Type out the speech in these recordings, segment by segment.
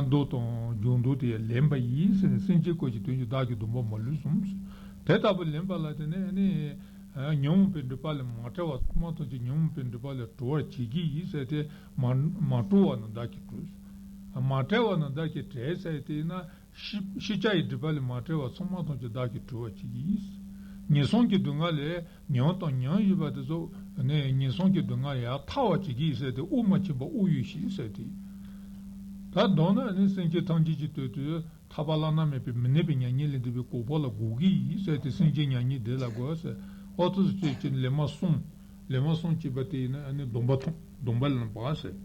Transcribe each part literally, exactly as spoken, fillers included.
མདོ་དང་སྦྱོར་མདོ་དེ་ལེན་པ་ཡིན་ཟེར་ནས། སེམས་ཅན་སྐོར་གྱི་དོན་གྱི་བདག་གི་སྡོམ་པ་མ་ལུས་སོ། དེ་ལྟ་བུ་ལེན་པ་ལ་དེ་ནས་ནི། ཉོན་མོངས་པའི་སྒྲིབ་པ་ལས་མ་བྲལ་བ་ཚང་མ་ཐམས་ཅད་ཉོན་མོངས་པའི་སྒྲིབ་པ་ལས་གྲོལ་བར་བྱེད་ཀྱི་ཡིན་ཟེར་ཏེ། མ་མ་གྲོལ་བ་ནི་བདག་གིས་གྲོལ། མ་བྲལ་བ་ནི་བདག་གིས་བྲལ་ཟེར་ཏེ་ན། ཤེས་ཤེས་བྱ་ཡི་སྒྲིབ་པ་ལས་མ་བྲལ་བ་ཚང་མ་ཐམས་ཅད་བདག་གིས་གྲོལ་བར་བྱེད་ཀྱི་ཡིན། ངན་སོང་གི་སྡུག་བསྔལ་ལས་མྱོང་དང་མྱོང་བཞིན་པ་དེ་ཚོ་ནས་ངན་སོང་གི་སྡུག་བསྔལ་ཡང་ཐར་བར་བྱེད་ཀྱི་ཡིན་ཟེར་ཏེ། དབུགས་མ་ཆད་པར་དབུགས་ཡོད་ཞིག་ཟེར་ཏེ། ད་མདོར་ན་ནི་སེམས་ཅན་ཐམས་ཅད་ཀྱི་དོན་དུ་ཐར་པ་བླ་ན་མེད་པའི་མི་གནས་པའི་མྱ་ངན་ལས་འདས་པའི་གོ་འཕང་ལ་འགོད་ཀྱི་ཡིན་ཟེར་ཏེ། སེམས་ཅན་མྱ་ངན་འདས་ལ་འགོད་ཟེར། ཨོ་ཏོ་ཟེར་ཅེས་ལེ་མ་གསུམ། ལེ་མ་གསུམ་བྱས་པ་དེ་ཡིན་ན་ནི་སྡོམ་པ་ཐོང་། སྡོམ་པ་ལེན་པ་ཟེར།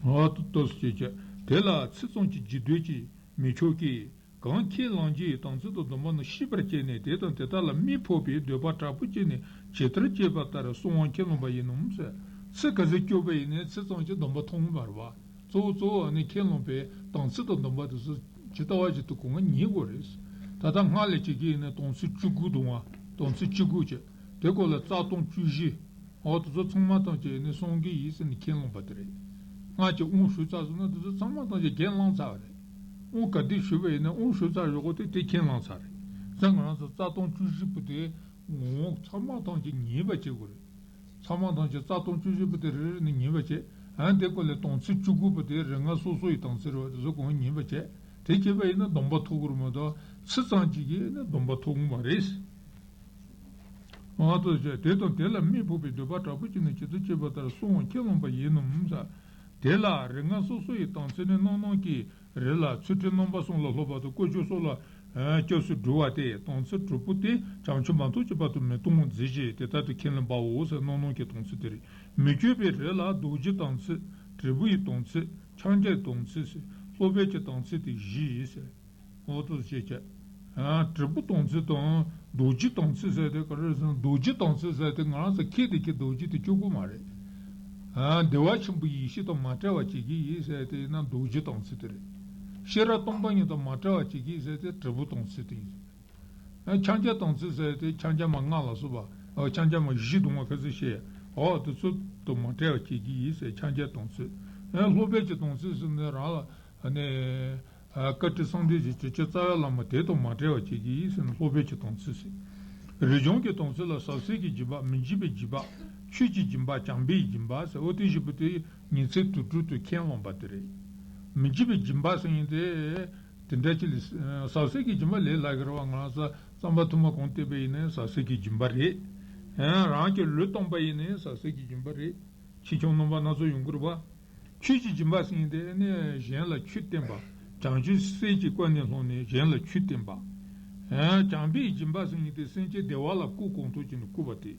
ཨོ་ཏོ་ཟེར་ཅེས། དེ་ལ་ཚིག་ཙམ་གྱིས་བགྱིས་འདོད་ཀྱི། མི་ཆོག་གི། གང་ཁས་བླངས་བགྱིས་དམ་ཚིག་དང་སྡོམ་པ་རྣམས་ཤེས་པར་བྱས་ནས། དེ་དང་དེ་དག་ལ་མི་ཕོག་པའི་འདོད་པ་དྲག་པོ་བསྐྱེད་ནས་ཇི་ལྟར་བྱས་པ་ལྟར་གསོལ་བ་ཁས་བླངས་པ་ཡིན་ནམ་ཟེར། ཚིག་ག་ཚོད་སྐྱོར་བ་ཡིན་ནའི་ཚིག་ཙམ་གྱིས་སྡོམ་པ་ཐོབ་ངེས་མ་རེད་བ། གཙོ་བོ་གཙོ་བོ་ནི་ཁས་བླངས་པའི་དམ་ཚིག་དང་སྡོམ་པ་དེ་ཚོ་ཇི་ལྟ་བ་བཞིན་དུ་གོང་ང་ཉན་དགོས་རེད། ད་ལྟ་སྔགས་ལས་བྱེད་ཀྱི་ཡིན་ན་དམ་ཚིག་བཅུ་དགུ་དང་བ། དམ་ཚིག་བཅུ་དགུ་བྱས། དེ་སྐོར་ལ་རྩ་ལྟུང་བཅུ་བཞི། འོ་དེ་ཚོ་ཚང་མ་ཐམས་ཅད་ནི་སྲུང་གི་ཡིན་ཟེར་ནས་ཁས་བླངས་པ་དེ་རེད། སྔགས་ཀྱི་དབང་ཞུས་ཚར་སོང་ན་དེ་ཚོ་ཚང་མ་ཐམས་ཅད་ཁས་བླངས་ཚར་བ་རེད། དབང་ག་དུས་ཞུས་པ་ཡིན་ན་དབང་ཞུས་ཚར་ཡོད་གོ་དེ་དེ་ཁས་བླངས་ཚར་རེད། ཟེར་ང་རང་ཚོ་རྩ་ལྟུང་བཅུ་བཞི་པོ་དེ་ངོ་བོ་ཚང་མ་ཐམས་ཅད་ཉན་པ་བྱེད་དགོས་རེད། ཚང་མ་ཐམས་ཅད་རྩ་ལྟུང་བཅུ་བཞི་པོ་དེ་རེ་རེ་ནས་ཉན་པ་བྱེད། ཨ་དེ་སྐོར་ལས་དམ་ཚིག་བཅུ་དགུ་པོ་དེ་རིགས་ལྔ་སོ་སོ་ཡི་དམ་ཚིག་རེད་བ། དེ་ཚོ་གང་ཉན་པ་བྱེད། དེ་བྱས་པ་ཡིན་ན་སྡོམ་པ་ཐོབ་ཀྱི་རེད་མ་གཏོགས་ཚིག་ཙམ་གཅིག་གིས་ནི་སྡོམ་པ་ཐོབ་ཀྱི་མ་རེད། འོ་དེ་བྱས། དེ་དང་དེ་ལ་མི་ཕོག་པའི་འདོད་པ་དྲག་པོ་བསྐྱེད་ནས་ཇི་ལྟར་བྱས་པ་ལྟར་གསོལ་བ་ཁས་བླངས་པ་ཡིན་ནམ་ཟེར། དེ་ལ་རིགས་ལྔ་སོ་སོ་ཡི་དམ་ཚིག་ནི་རྣམ་སྣང་གི་རིགས་ལ་ཚུལ་ཁྲིམས་རྣམ་པ་གསུམ་ལ་སློབ་པ་དང་དཀོན་མཆོག་སོགས་ལ་སྐྱབས་སུ་འགྲོ་བ་སྟེ། དམ་ཚིག་དྲུག་པོ་སྟེ་བྱང་ཆུབ་མ་ཐོབ་ཀྱི་བར་དུ་མི་གཏོང་བར་མཛོད་ཅིག་དེ་ལྟར་དུ་ཁས་ལེན་པའོ་ཟེར། རྣམ་སྣང་གི་དམ་ཚིག་དེ་རེད། མི་བསྐྱོད་པའི་རིགས་ལ་རྡོ་རྗེ་དམ་ཚིག། དྲིལ་བུ་ཡི་དམ་ཚིག། ཕྱག་རྒྱའི་དམ་ཚིག་ཟེར། སློབ་དཔོན་གྱི་དམ་ཚིག་སྟེ་བཞི་ཡིན་ཟེར། འོ་དེ་བྱས་བྱས། ཨ་དྲིལ་བུ་དམ་ཚིག་དང་རྡོ་རྗེ་དམ་ཚིག་ཟེར་དེ་ག་རེ་ཟེར་ན། རྡོ་རྗེ་དམ་ཚིག་ཟེར་དེ་ང་རང་ཚོ་ཁྱེད་དེ་ཁྱེད་རྡོ་རྗེ་དེ་སྐྱོ་གི་མ་རེད། ཨ་བདེ་བ་ཆེན་པོའི་ཡེ་ཤེས་དང་མ་བྲལ་བ་བྱེད་ཀྱི་ཡིན་ཟེར་དེ་ཡིན་ན་རྡོ་རྗེ་དམ་ཚིག་དེ་རེད། ཤེས་རབ་སྟོང་པ་ཉིད་དང་མ་བྲལ་བ་བྱེད་ཀྱི་ཡིན་ཟེར་དེ་དྲིལ་བུ་དམ་ཚིག་དེ་ཡིན། ཨ་ཕྱག་རྒྱ་དམ་ཚིག་ཟེར་དེ་ཕྱག་རྒྱ་མ་ལྔ་ལ་སོགས་པ། ཨ་ཕྱག་རྒྱ་མ་བཞི་དུ་མ་ཁ་ཚིག་བཤད། འོ་དེ་ཚོ་དང་མ་བྲལ་བ་བྱེད་ཀྱི་ཡིན་ཟེར་ཕྱག་རྒྱ་དམ་ཚིག། ཨ་སློབ་དཔོན་གྱི་དམ་ཚིག་ཟེར་ནས་རང་ལ་ཨ་ནི། ཨ་བཀའ་དྲིན་གསུམ་ལྡན་གྱི་སྤྱོད་བྱེད་རྩ་བའི་བླ་མ་དེ་དང་མ་བྲལ་བར་བྱེད་ཀྱི་ཡིན་ཟེར་ནས་སློབ་དཔོན་གྱི་དམ་ཚིག་ཟེར། རིགས་བྱུང་གི་དམ་ཚིག་ལ་ཟབ་གསལ་གྱི་སྦྱིན་པ། མི་འཇིགས་པའི་སྦྱིན་པ། ཆོས་ཀྱི་སྦྱིན་པ། བྱམས་པའི་སྦྱིན་པ་ཟེར། འོ་དེ་བཞི་པོ་དེ་ཉིན་མཚན་དུས་དྲུག་ཏུ་ཁས་བླངས་པ་དེ་རེད། མི་འཇིགས་པའི་སྦྱིན་པ་ཟེར་མཁན་དེ། དེ་འདྲ་ཅིག་ལས་ཟབ་གསལ་གྱི་སྦྱིན་པ་ལས་སླ་གི་རེད་བ། ང་རང་ཚོ་རྩོམ་པ་ཐུན་མོང་གང་བལྟས་པ་ཡིན་ནའི་ཟབ་གསལ་གྱི་སྦྱིན་པ་རེད། ཨ་རང་གི་ལུས་སྟོང་པ་ཡིན་ནའི་ཟབ་གསལ་གྱི་སྦྱིན་པ་རེད། ཆེ་ཆུང་རྣམ་པ་སྣ་ཚོགས་ཡོང་གི་རེད་བ། ཆོས་ཀྱི་སྦྱིན་པ་ཟེར་མཁན་དེ་ནི་གཞན་ལ་ཆོས་བསྟན་པ། བྱང་ཆུབ་སེམས་ཀྱི་སྒོ་ནས་ལྷུང་ནས་གཞན་ལ་ཆོས་བསྟན་པ། ཨ་བྱམས་པའི་སྦྱིན་པ་ཟེར་མཁན་དེ་སེམས་ཅན་བདེ་བ་ལ་བཀོད་གང་ཐུབ་ཀྱིས་ནི་བཀོད་པ་དེ།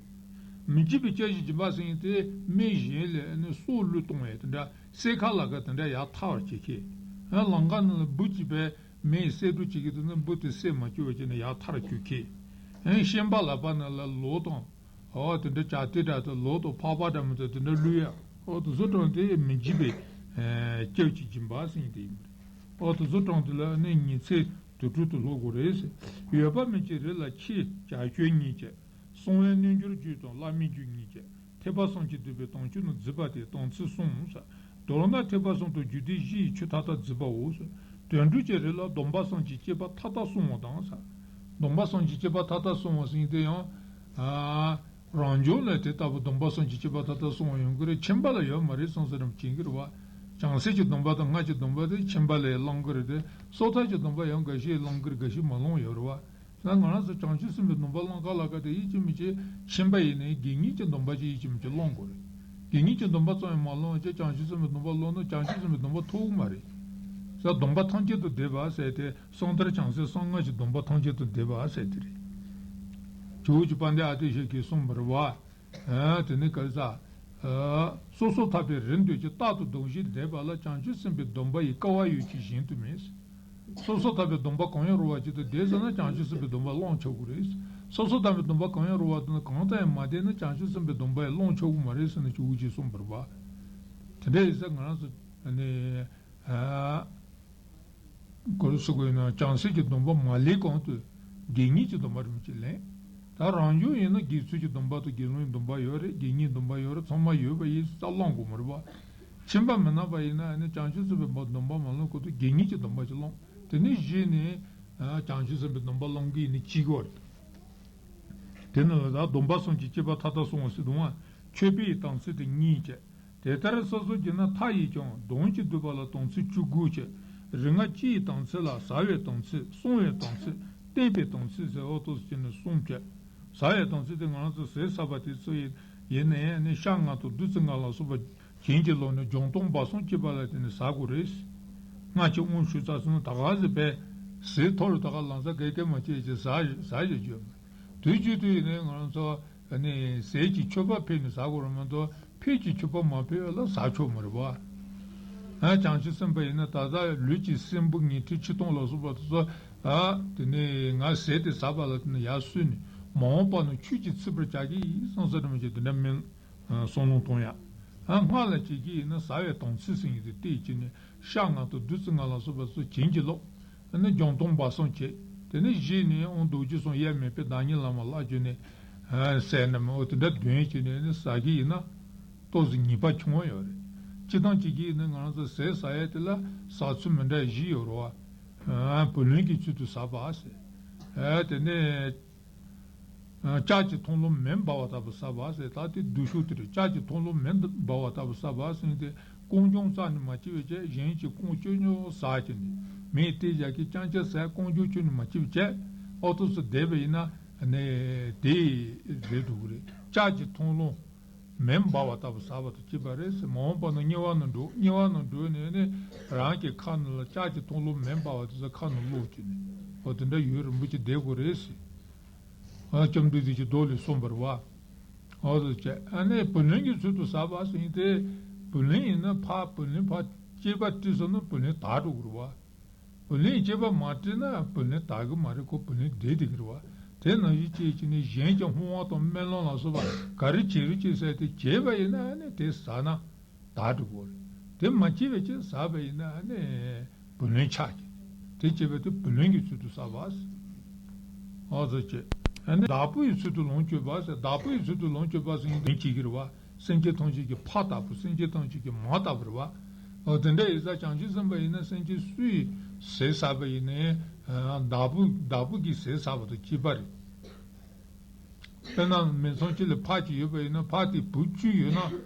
མི་འཇིགས་པའི་སྐྱབས་ཀྱི་སྦྱིན་པ་ཟེར་མཁན་དེ་མི་གཞན་ལ་ནི་སྲོག་བློས་གཏོང་བའི་དེ་འདྲ། བསད་ཁ་ལ་ཁ་དེ་འདྲ་ཡར་ཐར་བར་བྱེད་མཁན། ལམ་ཁ་ནང་ལ་འབུ་གཅིག་པའི་མི་ཡི་བསད་གྲབས་བྱེད་ཀྱི་འདུག་ན་འབུ་དེ་བསད་མ་བཅུག་པ་བྱས་ནས་ཡར་ཐར་བཅུག་མཁན། ཤན་པ་ལག་པ་ནང་ལ་ལོ་དང་། ཨོ་དེ་འདྲ་བྱ་དེ་འདྲ་དང་ལོ་དང་ཕག་པ་འདྲ་མི་འདྲ་དེ་འདྲ་བླུག་ཡ། ཨོ་དེ་ཚོ་དྲངས་ཏེ་མི་འཇིགས་པའི་སྐྱབས་ཀྱི་སྦྱིན་པ་ཟེར་མཁན་དེ་ཡིན་པ་རེད། ཨོ་དེ་ཚོ་དྲངས་དེ་ལ་ནི་ཉིན་མཚན་དུས་དྲུག་ཏུ་སློབ་དགོས་རེད་ཟེར། ཡོད་པ་མི་འཇིགས་རིགས་ལ་ཆེས་བྱ་སྤྱོད་ཉིད་ཀྱི། གསང་བའི་རྣལ་འབྱོར་རྒྱུད་དང་བླ་མའི་རྒྱུད་གཉིས་ཀྱི། ཐེག་པ་གསུམ་གྱིས་བསྡུས་པའི་དམ་ཆོས་རྣམས་བརྫིས་པ་སྟེ་དམ་ཚིག་གསུམ་ཟེར། མདོར་ན་ཐེག་པ་གསུམ་དང་རྒྱུད་སྡེ་བཞི་ཡི་ཆོས་མཐའ་དག་བརྫིས་པའོ་ཟེར། དོན་གྲུབ་ཀྱི་རིགས་ལ་སྡོམ་པ་གསུམ་གྱིས་བསྐྱེད་པ་མཐའ་དག་བསྲུང་བ་དང་ཟེར། སྡོམ་པ་གསུམ་གྱིས་བསྐྱེད་པ་མཐའ་དག་བསྲུང་བ་ཟེར་མཁན་དེ་ཡང་། ཨ་རང་བྱུང་ལས་དེ་ལྟ་བུ་སྡོམ་པ་གསུམ་གྱིས་བསྐྱེད་པ་མཐའ་དག་བསྲུང་བ་ཡོང་གི་རེད། ཁྱིམ་པ་ལ་ཡོད་མ་རེད་བསམ་ས་རེ་བྱེད་ཀྱི་རེད་བ། བྱང་སེམས་ཀྱི་སྡོམ་པ་དང་སྔགས་ཀྱི་སྡོམ་པ་དེ་ཁྱིམ་པ་ལ་བླང་གི་རེད་དེ། སོ་ཐར་གྱི་སྡོམ་པ་ཡང་འགའ་ཤས་བླང་གི་རེད། འགའ་ཤས་མ་བླང་ཡོད་རེད་བ། ད་ང་རང་ཚོ་བྱང་ཆུབ་སེམས་དཔའི་སྡོམ་པ་བླང་ག་ལ་ག་དེ་ཡིད་ཆེས་མི་བྱེད། ཁྱིམ་པ་ཡིན་ནའི་དགེ་བསྙེན་གྱི་སྡོམ་པ་ཅིག་ཡིད་ཆེས་མི་བྱེད་བླང་དགོས་རེད། དགེ་བསྙེན་གྱི་སྡོམ་པ་ཙམ་ཡང་མ་བླངས་བྱས་བྱང་ཆུབ་སེམས་དཔའི་སྡོམ་པ་བླངས་ན་བྱང་ཆུབ་སེམས་དཔའི་སྡོམ་པ་ཐོབ་ཀྱི་མ་རེད། ས་སྡོམ་པ་ཐམས་ཅད་དུ་བདེ་བ་ཟེར་ཏེ་གསང་མཐར་བྱང་སེམས་གསང་སྔགས་ཀྱི་སྡོམ་པ་ཐམས་ཅད་དུ་བདེ་བ་ཟེར་དེ་རེད། ཇོ་བོ་རྗེ་དཔལ་ལྡན་ཨ་ཏི་ཤ་གིས་གསུངས་པ་རེད་བ། ཨ་དེ་ནི་ག་རེ་ཟ། ཨ་སོ་སོར་ཐར་པའི་རིགས་འདོད་ཀྱི། རྟག་ཏུ་སྡོམ་བཞིན་བསྡད་པ་ལ་བྱང་ཆུབ་སེམས་དཔའི་སྡོམ་པ་ཡི་སྐལ་བ་ཡོད་ཀྱི་གཞན་དུ་མེད། སོ་སོར་ཐར་པའི་སྡོམ་པ་གང་ཡང་རུང་བ་ཅིག་ཏུ་བསྡད་ཟེར་ན་བྱང་ཆུབ་སེམས་དཔའི་སྡོམ་པ་བླང་ཆོག་གི་རེད། སོ་སོར་ཐར་པའི་སྡོམ་པ་གང་ཡང་རུང་བ་དེ་ནི་གང་དུ་ཡང་མ་བསྡད་ན་བྱང་ཆུབ་སེམས་དཔའི་སྡོམ་པ་ཡང་བླང་ཆོག་གི་མ་རེད་ཟེར་ནས་ཇོ་བོ་རྗེས་གསུངས་པ་རེད་བ། དེ་འདྲ་ཡིན་ཙང་ང་རང་ཚོ་ནི། ཨ། ག་རེ་ཟེར་དགོས་ན་བྱང་སེམས་ཀྱི་སྡོམ་པ་མ་ལེན་གོང་དུ་དགེ་བསྙེན་གྱི་སྡོམ་པ་རིམ་གྱིས་ལེན། ད་རང་བྱུང་ཡིན་ན་དགེ་ཚུལ་གྱི་སྡོམ་པ་དང་དགེ་སློང་གི་སྡོམ་པ་ཡོད་རེད། དགེ་བསྙེན་སྡོམ་པ་ཡོད་རེད། ཚང་མ་ཡོད་པ་ཡིན་ཙང་བླང་དགོས་མ་རེད་པ། ཕྱིན་པ་མི་སྣང་བ་ཡིན་ན་ཨ་ནི་བྱང་ཆུབ་སེམས་དཔའི་སྡོམ་པ་མ་ལོངས་གོང་དུ་དགེ་བསྙེན་གྱི་སྡོམ་པ་ཅིག་ལོངས། དེ་ནས་གཞི་ནས་བྱང་ཆུབ་སེམས་དཔའི་སྡོམ་པ་ལོངས་ཀྱི་ཡིན་ནི་གཅིག་གོ་རེད། དེ་ནི་ལ་ད་སྡོམ་པ་གསུམ་གྱི་སྤྱོད་པ་མཐའ་དག་གསུངས་པ་ཟེར་དུས་མཆོད་པའི་དམ་ཚིག་དེ་གཉིས་བྱས། དེ་ལྟར་གསོག་གསོག་བགྱིས་ན་མཐའ་ཡས་ཀྱང་། དོན་གྱིས་བསྡུས་པ་ལ་དམ་ཚིག་བཅུ་དགུ་བྱས། རིག་སྔགས་སྤྱི་ཡི་དམ་ཚིག་ལ་བྱ་བའི་དམ་ཚིག་གསང་བའི་དམ་ཚིག་བསྟན་པའི་དམ་ཚིག་ཟེར་འོ་ཏོག་ཙམ་ནས་གསུམ་བྱས། བྱ་བའི་དམ་ཚིག་དེ་ང་རང་ཚོ་ཟས་ཟ་བ་དེ་ཚོ་ཡིན་ནའི་ཤ་ལྔ་དང་བདུད་རྩི་ལྔ་ལ་སོགས་པ་བྱིན་གྱིས་རློབ་ནས་འབྱུང་སྟོང་སྦ་གསུམ་སྐྱེས་པ་ལ་དེ་ནི་ཟ་དགོས་རེད། སྔ་ཕྱི་དབང་ཞུས་ཚར་སོང་ན་ད་ག་ཟེ་བས་ཟས་ཐོར་ད་ག་ལང་ཚ་གས་གས་མ་བྱས་ཀྱི་ཟ་ཟ་ཞེས་བརྗོད་མོད། དུས་རྒྱུན་དུ་ཡིན་ནའི་ང་རང་ཚོ་ནི་ཟས་ཀྱི་མཆོད་པ་ཕུལ་ནས་ཟ་དགོས་རེད་མ་གཏོགས་ཕུད་ཀྱི་མཆོད་པ་མ་ཕུལ་བ་ལ་ཟ་ཆོག་མ་རེད་བ། ཨ་བྱང་ཆུབ་སེམས་དཔའ་ཡིན་ན་ད་ལྟ་ལུས་ཀྱི་སྲིན་བུ་ཉི་ཁྲི་ཆིག་སྟོང་ལ་སོགས་པ་དེ་ཚོ་ཨ་དེ་ནི་ང་ཟས་དེ་ཟ་བ་ལ་དེ་ནི་ཡར་གསོས་ནས་མ་འོངས་པ་ན་ཆོས་ཀྱི་ཚིག་པར་བྱ་གི་ཡིན་བསམ་ས་དྲི་མ་བྱེད་དེ་འདྲ་མིན། ཨ་བསམ་བློ་གཏོང་ཡ། ཨ་སྔགས་ལ་བྱེད་ཀྱི་ཡིན་ན་ཟ་བའི་དམ་ཚིག་ཟེར་མཁན་དེ་བལྟས་བྱས་ནས་ཤ་ལྔ་དང་བདུད་རྩི་ལྔ་ལ་སོགས་པ་ཚོ་བྱིན་གྱིས་རློབ། ཨ་ནི་འབྱུང་སྟོང་སྦ་གསུམ་བྱས། དེ་ནས་གཞི་ནས་དབང་རྡོ་རྗེ་གསུམ་དབྱེར་མེད་པའི་བདག་ཉིད་བླ་མ་ལ་བརྗོད་ནས་ཨ་ཟས་རྣམས་འོ་དེ་འདྲ་འདོན་བྱས་ནས་ནི་ཟ་གི་ཡིན་ན་ཏོག་ཙམ་ཉེས་པ་ཆུང་བ་ཡོད་རེད། སྤྱིར་བཏང་བྱེད་ཀྱི་ཡིན་ན་ང་རང་ཚོ་ཟས་ཟ་ཡ་དེ་ལ་ཟ་ཚུལ་མི་འདྲ་བཞི་ཡོད་རེད་བ། ཨ་བུ་ལོན་གྱི་ཚུལ་དུ་ཟ་བ་ཟེར། ཨ་དེ་ནས། ལྕགས་ཀྱི་མཐོང་ལམ་མེ་འབར་བ་ལྟ་བུ་ཟ་བ་ཟེར། ད་དེ་སྡུག་ཤོས་དེ་རེད། ལྕགས་ཀྱི་མཐོང་ལམ་མེ་འབར་བ་ལྟ་བུ་ཟ་བ་ཟེར་ཏེ་རྐང་བྱུང་རྩ་ནས་མ་སྐྱེ་བའི་ཆེད་གཞན་གྱི་རྐང་བཅོ་ཉོ་ཟ་བྱས་ནས་མེ་དེ་བཞག་གི་རྐྱང་རྐྱང་ཟ་རྐང་བྱུང་ཁྱོན་ནས་མ་སྐྱེ་བའི་ཆེད་ཨོ་ཐུག་སུ་བསྡད་པ་ཡིན་ན་ནས་དེ་རེད་འདུག་གི་རེད། ལྕགས་ཀྱི་མཐོང་ལམ་མེ་འབར་བ་ལྟ་བུ་ཟ་བ་དང་གཅིག་པ་རེད་ཟེར། མ་འོངས་པ་ན་དམྱལ་བ་ན་འགྲོ། དམྱལ་བ་ན་འགྲོ་ནས་ནི་རང་གི་ཁ་ནང་ལ་ལྕགས་ཀྱི་མཐོང་ལམ་མེ་འབར་བ་དེ་ཚོ་ཁ་ནང་བླུགས་བྱས་ནས་ཨོ་དེ་འདྲ་ཡུན་རིང་པོ་ཅིག་བསྡད་དགོས་རེད་ཟེར། ཨ་བཅོམ་ལྡན་འདས་ཀྱིས་མདོ་ལས་གསུངས་པ་རེད་བ། ཨོ་ཟེར་བྱས། ཨ་ནི་བུ་ལོན་གྱི་ཚུལ་དུ་ཟ་བ་ཟེར་མཁན་དེ་བུ་ལོན་ཡིན་ན་ཕར་བུ་ལོན་ཕར་སྐྱེས་པ་སྤྲད་སོང་ན་བུ་ལོན་དག་འགྲོ་གི་རེད་བ། བུ་ལོན་སྐྱེས་པ་མ་སྤྲད་ན་བུ་ལོན་དག་གི་མ་རེད། ཁོ་བུ་ལོན་བསྡད་བསྡད་ཀྱི་རེད་བ། དེ་ནང་བཞིན་བྱས་བྱས་ནས་གཞན་གྱི་སྨོན་ལམ་དང་སྨོན་ལམ་ལ་སོགས་པ་ག་རེ་བྱེད་རུང་བྱེད་ཟེར་དེ་བྱས་པ་ཡིན་ན་ཨ་ནི་དེ་ཟ་ན་དག་འགྲོ་གི་རེད། དེ་མ་བྱས་པའི་ཕྱིར་ཟ་བ་ཡིན་ན་ཨ་ནི་བུ་ལོན་ཆགས་ཀྱི་རེད། དེ་བྱས་པ་དེ་བུ་ལོན་གྱི་ཚུལ་དུ་ཟ་བ་ཟེར། ཨོ་ཟེར་བྱས། ཨ་ནི་བདག་པོ་ཡི་ཚུལ་དུ་ལོངས་སྤྱོད་པ་ཟེར། བདག་པོ་ཡི་ཚུལ་དུ་ལོངས་སྤྱོད་པ་ཟེར་མཁན་དོན་བྱེད་ཀྱི་རེད་བ། སེམས་ཅན་ཐམས་ཅད་ཀྱི་ཕ་ལྟ་བུ། སེམས་ཅན་ཐམས་ཅད་ཀྱི་མ་ལྟ་བུ་རེད་བ། འོ་དེ་འདྲ་ཡིན་ཙང་བྱང་ཆུབ་སེམས་དཔའ་ཡིན་ན་སེམས་ཅན་སུ་ཡིས་ཟས་ཟ་བ་ཡིན་ནའི་བདག་པོ་བདག་པོ་གིས་ཟས་ཟ་བ་དང་གཅིག་པ་རེད། དཔེར་ན་མི་ཚང་གཅིག་ལ་ཕ་གཅིག་ཡོད་པ་ཡིན་ན་ཕ་དེ་བུ་བཅུ་ཡོད་ན་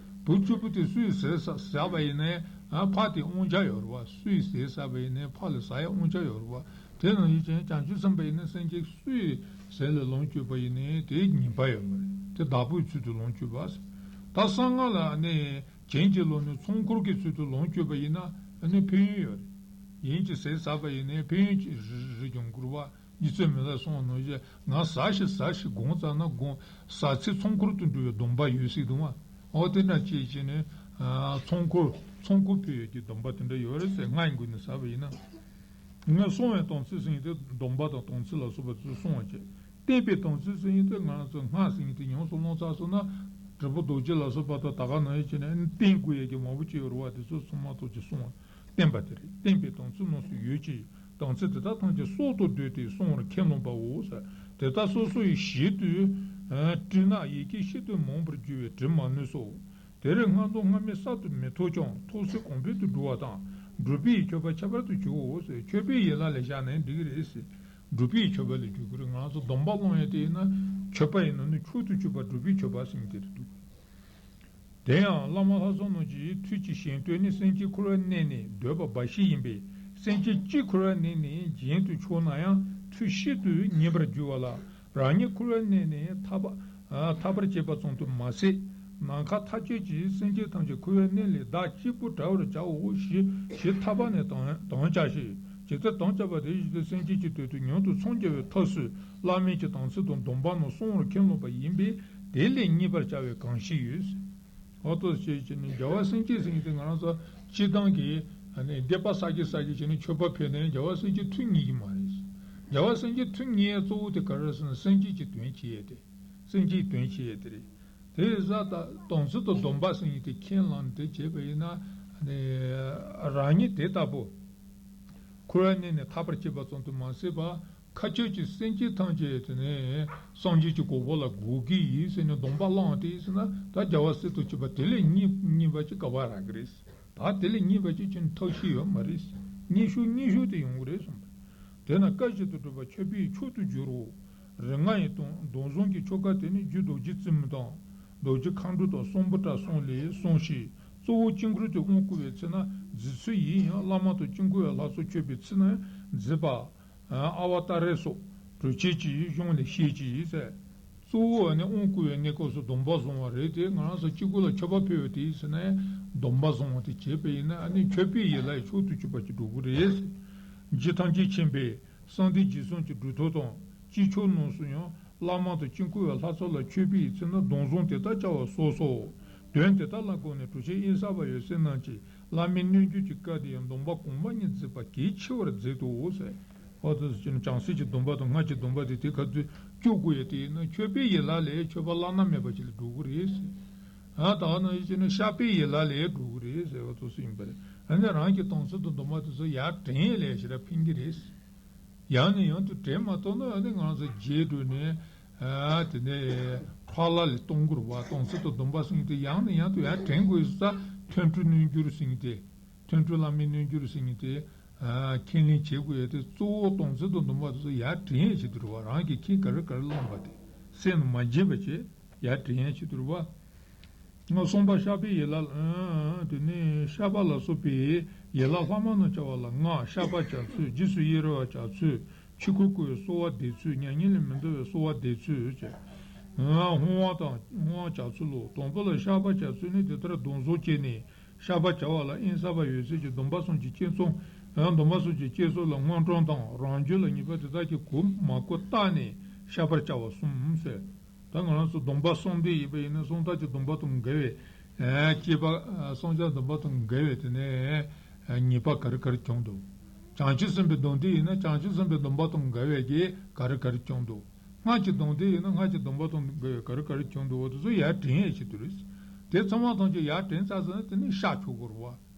བུ་བཅུ་པོ་དེ་སུ་ཡིས་ཟས་ཟ་ཟ་བ་ཡིན་ནའི་ཕ་དེ་དབང་ཆ་ཡོད་རེད་བ། སུ་ཡིས་ཟས་ཟ་བ་ཡིན་ནའི་ཕ་ལ་ཟ་ཡ་དབང་ཆ་ཡོད་རེད་བ། དེ་ནང་བཞིན་བྱས་བྱང་ཆུབ་སེམས་དཔའ་ཡིན་ན་སེམས་ཅན་སུ་ཡི་ཟས་ལ་ལོངས་སྤྱོད་པ་ཡིན་ནའི་དེ་ཉེས་པ་ཡོད་མ་རེད། དེ་བདག་པོའི་ཚུལ་དུ་ལོངས་སྤྱོད་པ་ཟེར། ད་གསང་སྔགས་ལ་ནི་བྱིན་གྱིས་རློབ་ནས་ཚོགས་འཁོར་གྱི་ཚུལ་དུ་ལོངས་སྤྱོད་པ་ཡིན་ན་ཨ་ནི་ཕན་ཡོན་ཡོད་རེད། གཞན་གྱིས་ཟས་ཟ་བ་ཡིན་ནའི་ཕན་ཡོན་ཅིག་རེ་རེ་འབྱུང་དགོས་རེད་བ། རྗེ་བཙུན་མི་ལས་གསུངས་པ་ནང་བཞིན་ང་ཟ་ཞིག་ཟ་ཞིག་སྒོམ་ཙམ་ན་སྒོམ། ཟ་ཚེ་ཚོགས་འཁོར་དུ་འགྲོ་བའི་སྡོམ་པ་ཡོད་སྲིད་འདུག་བ། འོ་དེ་འདྲ་བྱས་བྱས་ནས་ཚོགས་འཁོར་ཚོགས་འཁོར་ཕུལ་ཡོད་ཀྱི་སྡོམ་པ་དེ་འདྲ་ཡོད་རེད་ཟེར། སྔགས་ཀྱི་སྒོ་ནས་ཟ་བ་ཡིན་ན། ངས་གསང་བའི་དམ་ཚིག་ཟེར་མཁན་དེ་སྡོམ་པ་དང་དམ་ཚིག་ལ་སོགས་པ་ཚོ་གསུང་བ་བྱས། བསྟན་པའི་དམ་ཚིག་ཟེར་མཁན་དེ་ང་ཚོ་སྔགས་ཟེར་མཁན་དེ་ཡོངས་སུ་བླངས་ཚར་སོང་ན། དྲིལ་བུ་རྡོ་རྗེ་ལ་སོགས་པ་དང་ད་ག་ནང་བཞིན་བྱས་ནས་བསྟན་དགོས་ཡས་ཀྱི་མང་པོ་ཅིག་ཡོད་རེད་བ། དེ་ཚོ་ཚང་མ་ཐུགས་ཀྱིས་གསུང་བ་བསྟན་པ་དེ་རེད། བསྟན་པའི་དམ་ཚིག་རྣམས་སུ་ཡོད་ཅེས། དམ་ཚིག་དེ་དག་ཐམས་ཅད་གསོག་ཏུ་བསྡུས་ཏེ་གསུང་བར་ཁས་བླངས་པའོ། དེ་དག་སོ་སོ་ཡི་ཞལ་དུ་བྲིས་ན་ཡི་གེ་ཤིན་ཏུ་མང་པོར་འགྱུར་བས་འབྲི་མ་ནུས་སོ། དེར་སྔགས་མདོ་སྔ་མའི་གསར་དུ་མི་ཐོགས་ཀྱང་ཐོགས་སྲོལ་གོང་འཕེལ་དུ་འགྲོ་བ་དང་། འབྲུག་པའི་མཆོད་པ་ཁྱད་པར་དུ་གྱུར་འོ་ཟེར། མཆོད་པའི་ཡན་ལག་ལ་བཞག་ནས་འགྲིག་གི་རེད་ཟེར། འབྲུག་པའི་མཆོད་པ་ལ་འགྱུར་གྱི་རེད། ང་ཚོ་སྡོམ་པ་བླང་ཡས་དེ་ཡིན་ན་མཆོད་པ་ཡིན་ན་ནི་མཆོག་ཏུ་གྱུར་པ་འབྲུག་པའི་མཆོད་པ་ཟེར་མཁན་དེ་རེད་འདུག་དེ་ཡང་བླ་མ་ལྷག་བསམ་རྣམས་ཀྱིས་ཐུགས་ཀྱི་གཞན་དོན་ནི་སེམས་ཅན་འཁོར་བར་གནས་ནས་འདོད་པ་འབའ་ཞིག་ཡིན་པས། སེམས་ཅན་གཅིག་འཁོར་བར་གནས་ནས་གཞན་དུ་ཕྱོགས་ན་ཡང་ཐུགས་ཤིན་ཏུ་ཉེ་བར་འགྱུར་བ་ལ། རང་ཉིད་འཁོར་བར་གནས་ནས་ཐར་པ། ཨ་ཐར་པར་བྱེད་པ་ཙམ་དུ་མ་ཟད། ནམ་མཁའ་མཐའ་དཔྱོད་ཀྱིས་སེམས་ཅན་ཐམས་ཅད་འཁོར་བའི་གནས་ལས་བདག་གཅིག་པུ་བྲལ་བར་བྱའོ་ཞེས་ཞེས་ཐར་པ་ནས་དམ་དམ་བཅའ་ཞིང་། ཇི་ལྟར་དམ་བཅའ་བ་དེ་བཞིན་དུ་སེམས་ཅན་གྱི་དོན་དུ་མྱུར་དུ་འཚང་རྒྱ་བའི་ཐབས་སུ་བླ་མེད་ཀྱི་དམ་ཚིག་དང་སྡོམ་པ་རྣམས་བསྲུང་བར་ཁས་བླངས་པ་ཡིན་པས། དེ་ལས་རྙེད་པར་བྱ་བའི་གང་ཞིག་ཡོད། འོ་ཏོ་ཞེས་བྱས་ནས་རྒྱལ་བ་སེམས་བསྐྱེད་ཟེར་མཁན་དེ་ང་རང་ཚོ་སྤྱིར་བཏང་གི་ཨ་ནི་སྡིག་པ་བསགས་ཀྱི་བསགས་ཀྱི་བྱས་ནས་མཆོད་པ་ཕུལ་ནས་རྒྱལ་བ་སེམས་བསྐྱེད་ཐུགས་མཉེས་ཀྱི་མ་རེད། རྒྱལ་བ་སེམས་བསྐྱེད་ཐུགས་མཉེས་ཡས་གཙོ་བོ་དེ་ག་རེ་ཟེར་ན་སེམས་ཅན་གྱི་དོན་བྱེད་ཡས་དེ། སེམས་ཅན་གྱི་དོན་བྱེད་ཡས་དེ་རེད། དེ་ཡིན་ཙང་ད་དམ་ཚིག་དང་སྡོམ་པ་ཟེར་མཁན་དེ་ཁས་བླངས་དེ་བྱས་པ་ཡིན་ན་ཨ་ནི་རང་ཉིད་དེ་ལྟ་བུ། འཁོར་བའི་གནས་ནས་ཐར་པར་བྱེད་པ་ཙམ་དུ་མ་ཟད་པར་མཁའ་སྤྱོད་ཀྱི་སེམས་ཅན་ཐམས་ཅད་དེ་ནས་སངས་རྒྱས་ཀྱི་གོ་འཕང་ལ་འགོད་ཀྱི་ཡིན་ཟེར་ནས་སྡོམ་པ་བླངས་ཏེ་ཟེར་ན་ད་རྒྱལ་བ་སྲས་དང་བཅས་པ་དེ་ལས་རྙེད་རྙེད་པ་ཅིག་ག་པར་རག་གི་རེད། ཨ་དེ་ལས་རྙེད་པ་ཅིག་ཁྱོད་ཐབས་ཤེས་ཡོད་མ་རེད། རྙེད་ཤོག་རྙེད་ཤོག་དེ་ཡོང་གི་རེད་གསུངས་པ་རེད། དེས་ན་སྐད་ཅིག་ཏུ་གྲུབ་པ་མཆོད་པའི་མཆོག་ཏུ་འགྱུར་རོ། རིགས་ལྔ་ཡི་སྟོང་སྟོང་གསུམ་གྱི་ཆོ་ག་དེ་ནི་རྒྱུ་རྡོ་རྗེ་བཙུན་མོ་དང་། རྡོ་རྗེ་མཁའ་འགྲོ་དང་གསུམ་པོ་དྲག་གསུམ་ལས་གསུངས་ཤིང་། གཙོ་བོ་དཀྱིལ་འཁོར་དུ་དབང་བསྐུར་བའི་ཚེ་ན་མཛད་ཚུལ་ཡིན་ཡང་བླ་མ་དང་དཀྱིལ་འཁོར་བའི་ལྷ་ཚོགས་མཆོད་པའི་ཚེ་ན་མཛད་པ། ཨ་བ་ཏཱ་རེ་སོགས་གྲུབ་ཆེན་གྱི་གཞུང་ལས་བཤད་ཀྱི་ཡིན་ཟེར། གཙོ་བོ་ནི་དབང་བསྐུར་བའི་གནས་སྐབས་སུ་སྡོམ་པ་བཟུང་བ་རེད་དེ། ང་རང་ཚོ་དཀྱིལ་འཁོར་ལ་མཆོད་པ་ཕུལ་བ་དེ་ཡིན་ཟེར་ན་སྡོམ་པ་བཟུང་བ་དེ་བྱས་པ་ཡིན་ན་ཨ་ནི་མཆོད་པའི་ཡན་ལག་གི་མཆོག་ཏུ་གྱུར་པ་ཅིག་འགྲོ་གི་རེད། རྗེ་ཐམས་ཅད་མཁྱེན་པས་གསང་བདེ་རྗེས་གསུམ་གྱི་སྒྲུབ་ཐབས་དང་དཀྱིལ་ཆོག་རྣམས་སུ་ཡང་བླ་མ་དང་དཀྱིལ་འཁོར་བའི་ལྷ་ཚོགས་ལ་མཆོད་པའི་ཚེ་ན་སྡོམ་བཟུང་དེ་ལྟར་བྱ་བ་སོགས་སོ། དོན་དེ་དག་ལ་དགོངས་ནས་གྲུབ་ཆེན་དབེན་གསལ་བ་ཡབ་སྲས་རྣམས་ཀྱིས་བླ་མའི་རྣལ་འབྱོར་གྱི་བཀའ་དེ་ཡང་སྡོམ་པ་གོང་མ་ཉིད་མཛད་པ་གལ་ཆེ་བར་མཛད་དོ་ཟེར། འོ་དེ་ཚོ་བྱས་ན་བྱང་སེམས་ཀྱི་སྡོམ་པ་དང་སྔགས་ཀྱི་སྡོམ་པ་དེ་དེ་ག་ཚོད་སྐྱོབ་དགོས་ཡ་དེ་ཡིན་ན་མཆོད་པའི་ཡན་ལག་ལས་མཆོད་པ་བླ་ན་མེད་པ་ཅིག་ལ་འགྲོ་གི་རེད་ཟེར། ཨ་ད་ག་ནང་བཞིན་བྱས་ན་བཤགས་པའི་ཡན་ལག་ལས་འགྲོ་གི་རེད་ཟེར་བ་དེ་ཚོ་ཡིན་པ་རེད། ཨ་ནི་རང་གི་དམ་ཚིག་དང་སྡོམ་པ་དེ་ཚོ་ཡར་དྲན་ཡས་ལས་ཞེ་དྲག་ཕན་གྱི་རེད། ཡང་ནས་ཡང་དུ་དྲན་མ་ཐུབ་ན་ཨ་ནི་ང་ཚོ་རྗེས་འགྲོ་ནས་ཨ་དེ་ནས་ཁྲག་ལ་ལས་གཏོང་དགོས་རེད་བ། དམ་ཚིག་དང་སྡོམ་པ་ཟེར་མཁན་དེ་ཡང་ནས་ཡང་དུ་ཡར་དྲན་དགོས་ས། ཐོན་ཁུངས་རྣལ་འབྱོར་ཟེར་མཁན་དེ། ཐོན་ཁུངས་བླ་མའི་རྣལ་འབྱོར་ཟེར་མཁན་དེ། ཨ་ཁས་ལེན་བྱེད་དགོས་ཡ་དེ་གཙོ་བོ་དམ་ཚིག་དང་སྡོམ་པ་དེ་ཚོ་ཡར་དྲན་ཡས་ཆེད་དུ་རེད་བ། རང་གིས་ཁས་ག་རེ་ག་རེ་བླངས་པ་དེ་སེམས་ལ་མ་བརྗེད་པ་བྱས་ཡར་དྲན་ཡས་ཆེད་དུ་རེད་བ། ང་གསུམ་པ་བཤགས་པའི་ཡན་ལག་ཨ་དེ་ནས་བཤགས་པ་ལ་སོགས་པའི་ཡན་ལག་ལྷག་མ་རྣམས་བྱ་བ་ལ་ལྔ། བཤགས་པ་བྱ་ཚུལ། རྗེས་སུ་ཡི་རང་བ་བྱ་ཚུལ། ཆོས་སྐུར་བསྐུལ་བའི་གསོལ་བ་འདེབས་ཚུལ། མྱ་ངན་ལས་མི་འདའ་བའི་གསོལ་བ་འདེབས་ཚུལ་བཅས། ཨ་བསྔོ་བ་དང་བསྔོ་བ་བྱ་ཚུལ་ལོ། དང་པོ་ལ་བཤགས་པ་བྱ་ཚུལ་ནི་དེ་ལྟར་སྡོམ་བཟུང་བྱས་ནས་བཤགས་པ་བྱ་བ་ལ་དབེན་གསལ་བ་ཡབ་སྲས་ཀྱིས་སྡོམ་པ་གསུམ་གྱི་བསྐྱེད་རྫོགས། ཡང་སྡོམ་པ་གསུམ་གྱི་བསྐྱེད་རྫོགས་ལ་སྔོན་འགྲོ་དང་རང་རྒྱུད་ལ་ཉེས་པ་དེ་དག་གི་གོ་མ་གོ་བརྟགས་ནས་བཤགས་པར་བྱ་བ་གསུམ་ཟེར། ད་ང་རང་ཚོ་སྡོམ་པ་གསུམ་ལྡན་ཡིན་པ་ཡིན་ན་སྲོག་ཐར་གྱི་སྡོམ་པ་དང་འགལ་བའི་ཨ་བཅས་པ། ཨ་སྲོག་ཆགས་སྡོམ་པ་དང་འགལ་བའི་དེ་ནས་ཨ་ཉེས་པ་ག་རེ་ག་རེ་བྱུང་འདུག་བྱང་ཆུབ་སེམས་དཔའི་སྡོམ་ལྡན་ཡིན་ན་བྱང་ཆུབ་སེམས་དཔའི་སྡོམ་པ་དང་འགལ་བའི་གི་ག་རེ་ག་རེ་བྱུང་འདུག་སྔགས་ཀྱི་སྡོམ་ལྡན་ཡིན་ན་སྔགས་ཀྱི་སྡོམ་པ་དང་འགལ་བའི་ག་རེ་ག་རེ་བྱུང་འདུག་འོ་དེ་ཚོ་ཡར་དྲན་ཡས་ཆེད་དུ་རེད། དེ་ཚང་མ་ཐམས་ཅད་ཡར་དྲན་ཚར་ཟིན་ན་དེ་ནས་བཤགས་ཆོག་གི་རེད་བ།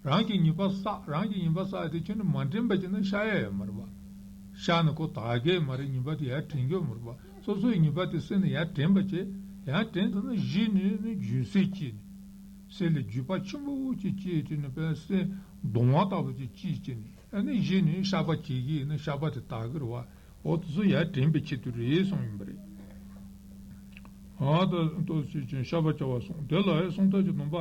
རང་གི་ཉེས་པ་བསགས། རང་གི་ཉེས་པ་བསགས་དེ་ཁྱོན་ནས་མ་དྲན་པ་བྱས་ན་བཤགས་ཡ་ཡོད་མ་རེད་བ། བཤགས་ནས་ཁོ་དག་གི་མ་རེད། ཉེས་པ་དེ་ཡར་དྲན་གྱི་ཡོད་མ་རེད་བ། སོ་སོའི་ཉེས་པ་དེ་སེམས་ནས་ཡར་དྲན་པ་བྱས། ཡར་དྲན་ཐུབ་ན་གཞི་ནས་ནི་འགྱོད་སེམས་སྐྱེས་ནས། སེམས་ལ་འགྱོད་པ་ཆེན་པོ་ཅིག་སྐྱེས་བྱས་ནས་དཔེ་སེམས་གདུང་བ་ལྟ་བུ་ཅིག་སྐྱེས་བྱས་ནས་ཨ་ནི་གཞི་ནས་བཤགས་པ་བྱེད་ཀྱི་ཡིན་ན་བཤགས་པ་དེ་དག་གི་རེད་བ། འོ་དེ་ཚོ་ཡར་དྲན་པའི་ཆེད་དུ་རེད་གསུངས་ཡིན་པ་རེད། ཨ་ད་ལྟོ་ཞེས་བྱའི་བཤགས་པ་བྱ་བ་གསུངས། དེ་ལ་སྲོག་ཐར་གྱི་སྡོམ་པ།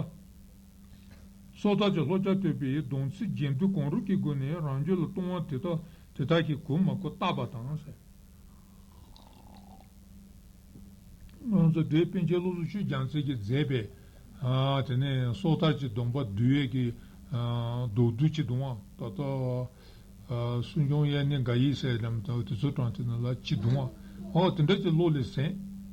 སྲོག་ཐར་གྱི་བསླབ་བྱ་སྟོན་པའི་སྡོམ་ཚིག་རྒྱན་སྡུད་གང་རུང་གི་སྒོ་ནས་རང་རྒྱུད་ལ་གཏོང་བ་དེ་དག་དེ་དག་གི་གོ་མ་གོ་བརྟག་པ་དང་ཟེར། ང་ཚོ་འདིར་པཎ་ཆེན་བློ་བཟང་ཆོས་རྒྱལ་མཚན་གྱིས་མཛད་པའི་ཨ་དེ་ནས་སྲོག་ཐར་གྱི་སྡོམ་པ་བསྡུ་བའི་གི་ཨ་མདོར་བསྡུས་ཀྱི་སྡོམ་པ་ད་ལྟ། ཨ་སྲུང་སྐྱོང་དབྱར་གནས་དགའ་ཡིས་ཟེར་ལམ་དང་དེ་ཚོ་དྲངས་ཏེ་ནང་ལ་ཅི་གདུང་བ། ཨོ་དེ་འདྲ་ཅིག་བློ་ལ་ཟིན།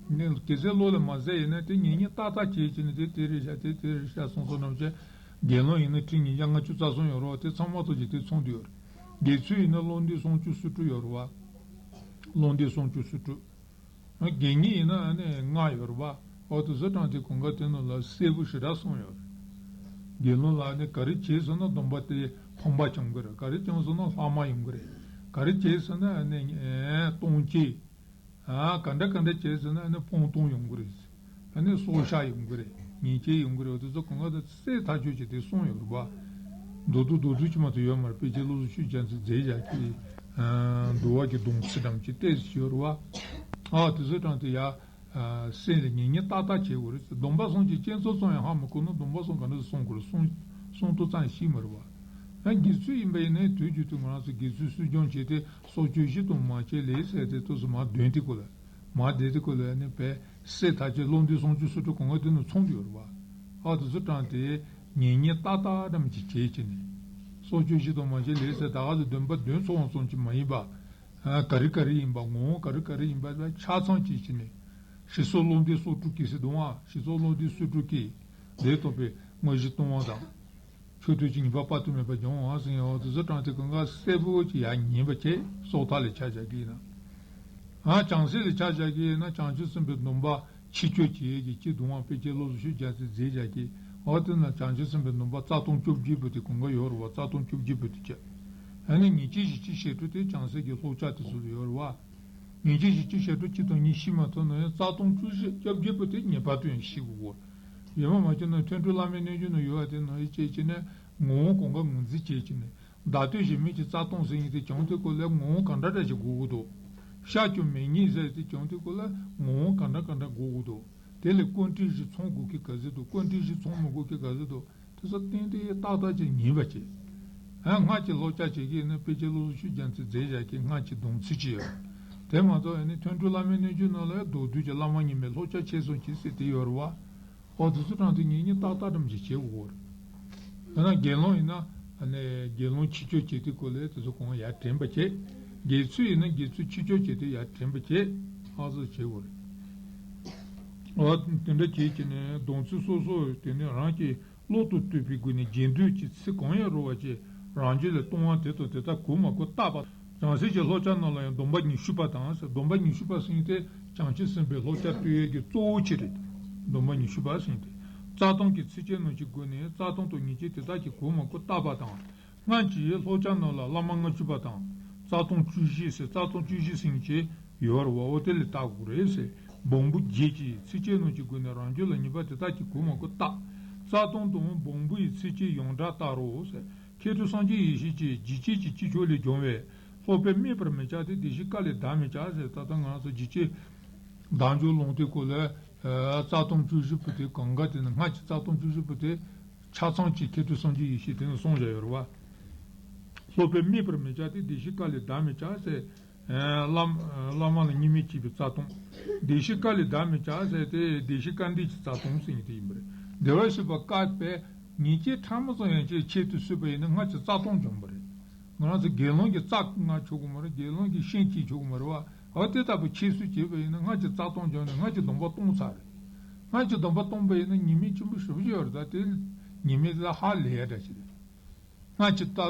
ནི་གལ་སྲིད་བློ་ལ་མ་ཟིན་ཡིན་ན་དེ་ཉན་ཉན་ཏག་ཏག་བྱེད་ཀྱི་ནི་དེ་དེ་རེད་ཤག་དེ་དེ་རེད་ཤག་སོང་སོང་རྣམས་ཀྱི་དགེ་སློང་ཡིན་ན་ཁྲི་ཉིས་བརྒྱ་ལྔ་བཅུ་རྩ་གསུམ་ཡོད་རེད་བ། དེ་ཚང་མ་ཐོག་གི་དེ་ཚང་དུ་ཡོད་རེད། དགེ་ཚུལ་ཡིན་ན་བློ་འདས་སུམ་ཅུ་སོ་དྲུག་ཡོད་རེད་བ། བློ་འདས་སུམ་ཅུ་སོ་དྲུག་དགེ་བསྙེན་ཡིན་ན་ཨ་ནི་ལྔ་ཡོད་རེད་པ། འོ་དེ་ཚོ་དྲངས་ཏེ་གོང་ཁ་དེ་ནང་ལ་གསལ་པོ་ཞེ་དྲག་གསུངས་ཡོད་རེད། དགེ་སློང་ལ་ཨ་ནི་ག་རེ་བྱས་ཟེར་ན་སྡོམ་པ་དེ་ཕོངས་པ་བྱུང་གི་རེད། ག་རེ་བྱུང་ཟེར་ན་ལྷག་མ་ཡོང་གི་རེད། ག་རེ་བྱས་ཟེར་ན་ཨ་ནི་ཨེ་སྟོང་སྐྱེས། ཨ་ག་འདྲ་ག་འདྲ་བྱས་ཟེར་ན་ཨ་ནི་སྤངས་གཏོང་ཡོང་གི་རེད། ཨ་ནི་སྲོག་བཤགས་ཡོང་གི་རེད། ཉེས་ཆད་ཡོང་གི་རེད། འོ་དེ་ཚོ་གོང་ཁ་དེ་གསལ་ཐག་ཆོད་ཀྱི་དེ་གསུངས་ཡོད་རེད་པ། མདོར་བསྡུས་མདོར་བསྡུས་ཀྱི་མ་གཏོགས་ཡོད་མ་རེད། དཔེ་ཆའི་བློ་གཟུ་ཆོས་རྒྱ་མཚོས་མཛད་བཞག་གི་ཨ་འདུལ་བ་གི་སྡོམ་ཚིག་འདྲ་མོ་ཅིག་ཏོག་ཙམ་ཡོད་རེད་པ། ཨ་དེ་ཚོ་དྲངས་ཏེ་ཡ། ཨ་སེམས་ལ་ཉན་ཉན་ཏག་ཏག་བྱེད་དགོས་རེད། སྡོམ་པ་གསུམ་གྱི་རྐྱེན་ཚོགས་ཙམ་ཡང་ཧ་མ་གོ་ན་སྡོམ་པ་གསུམ་ག་འདྲ་སེ་སྲུང་དགོས་རེད། སྲུང་སྲུང་ཐུབ་ཙམ་ཤེས་མ་རེད་པ། ཡང་དགེ་ཚུལ་ཡིན་པ་ཡིན་ན་དུས་རྒྱུན་དུ་ང་རང་ཚོ་དགེ་ཚུལ་སྲུང་སྐྱོང་བྱས་ཏེ་སྲོག་གཅོད་བཞི་དང་མ་བྱས་ལས་ཟེར་ཏེ་ཏོག་ཙམ་མར་འདོན་དེ་དགོས་ལ། མར་བསྡད་དེ་དགོས་ལ་ནི་བས་སེམས་ཐག་བཅད་བློ་འདས་སུམ་ཅུ་སོ་དྲུག་གོང་ཁ་དེ་ནང་ཚང་གི་ཡོད་རེད་པ། ཨ་དེ་ཚོ་དྲངས་ཏེ་ཉན་ཉན་ཏག་ཏག་འདྲ་མོ་ཅིག་བྱས་བྱས་ནས། སྲོག་གཅོད་བཞི་དང་མ་བྱས་ལས་ཟེར་ད་ག་ཚོད་འདོན་པ་འདོན་ཚོགས་འོང་སོང་ཅིག་མ་ཡིན་པ། ཨ་ག་རེ་ག་རེ་ཡིན་པ་ངོ་བོ་ག་རེ་ག་རེ་ཡིན་པ་ལ་ཆ་ཚང་བྱས་བྱས་ནས། ཞི་སོགས་བློ་འདས་སོ་དྲུག་གི་ཟེར་འདུག་ཨ། ཞི་སོགས་བློ་འདས་སོ་དྲུག་གི་ལས་ཐོབ་པའི་དངོས་གཞི་སྟོང་པ་དང་། མཆོད་བསྟོད་ཀྱི་ཉེས་པ་དཔག་ཏུ་མེད་པ་སྦྱོང་བ་ཟེར་ཡང་དེ་ཚོ་དྲངས་ཏེ་གང་ག་གསལ་པོ་ཅིག་ཡར་ཉན་པ་བྱས་སྲོག་ཐར་ལ་ཆ་བཞག་གི་ཡིན་ན། ཨ་བྱང་སེམས་ལ་ཆ་བཞག་གི་ཡིན་ན་བྱང་ཆུབ་སེམས་དཔའི་སྡོམ་པ་ཕྱི་སྐྱོད་བྱེད་ཀྱི་སྤྱི་གདུང་བ་དཔེ་ཆའི་བློ་གཟུ་ཆོས་རྒྱ་མཚོས་མཛད་བཞག་གི། འོ་དེ་ན་བྱང་ཆུབ་སེམས་དཔའི་སྡོམ་པ་རྩ་ལྟུང་བཅོ་བརྒྱད་པོ་དེ་གང་ག་ཡོད་རེད་པ། རྩ་ལྟུང་བཅོ་བརྒྱད་པོ་དེ་བྱས། ཨ་ནི་ཉེས་བྱས་བཞི་བཅུ་ཞེ་དྲུག་དེ་བྱང་སེམས་ཀྱི་བསླབ་བྱ་དེ་ཚོ་ལ་ཡོད་རེད་པ། ཉེས་བྱས་བཞི་བཅུ་ཞེ་དྲུག་གཅིག་དང་གཉིས་ཤེས་མ་ཐུབ་ན་ཡང་རྩ་ལྟུང་བཅུ་བཞི་བཅོ་བརྒྱད་པོ་དེ་ངེས་པར་དུ་ཡང་ཤེས་དགོས་གོ། ཡོད་མ་མ་བྱུང་ན་ཐོན་འཕྲུལ་བླ་མའི་རྣལ་འབྱོར་ནང་ཡོད་པ་དེ་ནང་བཞིན་བྱས་བྱས་ནས་ངོ་བོ་གང་ག་ངོས་འཛིན་བྱས་བྱས་ནས་བརྡ་སྤྲོད་གཞན་མེད་ཀྱི་རྩ་ལྟུང་ཟེར་མཁན་དེ་བྱུང་དུས་སྐབས་ལ་ངོ་བོ་གང་འདྲ་འདྲ་ཞིག་དགོས་ཀྱི་འདུག་ཤར་བསྐྱོད་མེད་ཉིད་ཟེར་དེ་བྱུང་དུས་སྐབས་ལ་ངོ་བོ་གང་འདྲ་གང་འདྲ་དགོས་ཀྱི་འདུག་དེ་ལས་ཀོན་ཊི་གཞི་ཚང་དགོས་ཀྱི་ག་ཚོད་འདུག་ཀོན་ཊི་གཞི་ཚང་མི་དགོས་ཀྱི་ག་ཚོད་འདུག་དེ་ཚོ་ཏན་ཏན་ཏག་ཏག་ཅིག་ངེས་པ་བྱེད། ཨ་སྔར་གྱི་སློབ་བྱ་བྱེད་ཀྱི་ཡིན་ན་དཔེ་ཆའི་སློབ་གསོ་ཤུགས་རྒྱག་ཚུལ་མཛད་བཞག་གི་སྔར་གྱི་སྡོམ་ཚིག་ཅིག་ཡོད། དེ་མ་གཏོགས་ཡིན་ན་ཐོན་འཕྲུལ་བླ་མའི་རྣལ་འབྱོར་ནང་ལ་མདོར་བསྡུས་ཀྱི་བླ་མ་ཉི་མའི་སློབ་བྱ་ཆེད་གསུངས་ཀྱི་ཟེར་དེ་ཡོད་རེད་བ། ཨོ་དེ་ཚོ་དྲངས་ཏེ་ངེས་ངེས་ཏག་ཏག་འགྲམ་ཞིག་བྱེད་དགོས་རེད། ད་ནང་དགེ་སློང་ཡིན་ན་ཨ་ནི་དགེ་སློང་ཕྱི་སྐྱོད་བྱེད་དུས་སྐོར་ལ་དེ་ཚོ་གང་ཡར་དྲན་པ་བྱེད། དགེ་ཚུལ་ཡིན་ན་དགེ་ཚུལ་ཕྱི་སྐྱོད་བྱེད་དུས་ཡར་དྲན་པ་བྱེད། ཨ་ཚོ་བྱེད་དགོས་རེད། ཨོ་དེ་འདྲ་བྱེད་ཀྱི་ནས་སྡོམ་ཚིག་སོ་སོ་དེ་ནས་རང་གི་བློ་དང་བསྟུན་པའི་སྒོ་ནས་རྗེས་ཟློས་ཀྱི་ཚིག་གང་ཡང་རུང་བ་ཅིག་རང་རྒྱུད་ལ་གཏོང་བ་དེ་དང་དེ་ལྟར་གོ་མ་གོ་བརྟག་པ། བྱང་སེམས་ཀྱི་སློབ་བྱ་རྣམས་ལ་ཡང་སྡོམ་པ་ཉི་ཤུ་པ་དང་ཟེར། སྡོམ་པ་ཉི་ཤུ་པ་ཟེར་མཁན་དེ་བྱང་ཆུབ་སེམས་དཔའི་སློབ་བྱ་སྟོན་ཡས་ཀྱི་གཙོ་བོ་ཅིག་རེད། སྡོམ་པ་ཉི་ཤུ་པ་ཟེར་མཁན་དེ་རྩ་ལྟུང་གི་ཚིགས་བཅད་རྣམས་ཀྱི་སྒོ་ནས་རྩ་ལྟུང་དང་ཉེས་བྱས་དེ་དག་གི་གོ་མ་གོ་བརྟག་པ་དང་། སྔར་གྱི་སློབ་བྱ་རྣམས་ལ་བླ་མ་ལྔ་བཅུ་པ་དང་། རྩ་ལྟུང་བཅུ་བཞི་ཟེར། རྩ་ལྟུང་བཅུ་བཞི་ཟེར་མཁན་ཅིག་ཡོད་རེད་བ། འོ་དེ་ལས་བརྟག་དགོས་རེད་ཟེར། སྦོམ་པོ་བརྒྱད་ཀྱི་ཚིགས་བཅད་རྣམས་ཀྱི་སྒོ་ནས་རང་རྒྱུད་ལ་ཉེས་པ་དེ་དག་གི་གོ་མ་གོ་བརྟག་རྩ་ལྟུང་དང་སྦོམ་པོ་ཡི་ཚིགས་བཅད་ཡོངས་གྲགས་ལྟར་རོ་ཟེར། མཁས་གྲུབ་སངས་རྒྱས་ཡེ་ཤེས་ཀྱིས་འཇིགས་བྱེད་ཀྱི་སྤྱི་ཆོས་ལས་བྱུང་བའི་སློབ་དཔོན་སྨད་པར་མི་བྱ་སྟེ། བདེ་གཤེགས་ཀ་ལས་འདའ་མི་བྱ་ཟེར། ད་ལྟ་ང་ཚོ་འཇིགས་བྱེད་བདག་འཇོག་ལུང་དེ་སྐོར་ལ་རྩ་ལྟུང་བཅུ་བཞི་པོ་དེ་གང་ག་དེ་ནི་སྔར་གྱི་རྩ་ལྟུང་བཅུ་བཞི་པོ་དེ་ཆ་ཚང་གཅིག་མཁས་གྲུབ་སངས་རྒྱས་ཡེ་ཤེས་དེ་ནི་གསུངས་བཞག་ཡོད་རེད་བ། སློབ་དཔོན་སྨད་པར་མི་བྱ་སྟེ། བདེ་གཤེགས་ཀ་ལས་འདའ་མི་བྱ་ཟེར། ཨ་བླ་བླ་མ་ལ་གཉིས་མེད་བྱས་པའི་རྩ་ལྟུང་། བདེ་གཤེགས་ཀ་ལས་འདའ་མི་བྱ་ཟེར་དེ་བདེ་གཤེགས་སྐལ་ལྡན་གྱི་རྩ་ལྟུང་ཟེར་མཁན་དེ་ཡིན་པ་རེད། བདེ་བར་གཤེགས་པ་བཀའ་པས་ཉེས་བྱས་ཕྲ་མོ་ཙམ་ཡང་ཅིག་ཆེད་དུ་གསུངས་པ་ཡིན་ན་སྔར་གྱི་རྩ་ལྟུང་འབྱུང་བ་རེད། ང་རང་ཚོ་དགེ་སློང་གི་རྩ་ང་ཆོག་གི་མ་རེད། དགེ་སློང་གི་ཤན་གཅིག་ཆོག་གི་མ་རེད་བ། འོ་དེ་ལྟ་བུ་ཁྱད་གསོད་བྱས་པ་ཡིན་ན་སྔར་གྱི་རྩ་ལྟུང་འབྱུང་ནས་སྔར་གྱི་སྡོམ་པ་གཏོང་ཚར་རེད། སྔར་གྱི་སྡོམ་པ་གཏོང་པ་ཡིན་ན་ཉེས་དམིགས་ཆེན་པོ་ཞེ་པོ་ཅིག་ཡོད་རེད། ད་དེ་ཉེས་དམིགས་ལ་ཧ་ལས་ཡ་འདྲ་ཞིག་རེད། སྔར་གྱི་རྩ་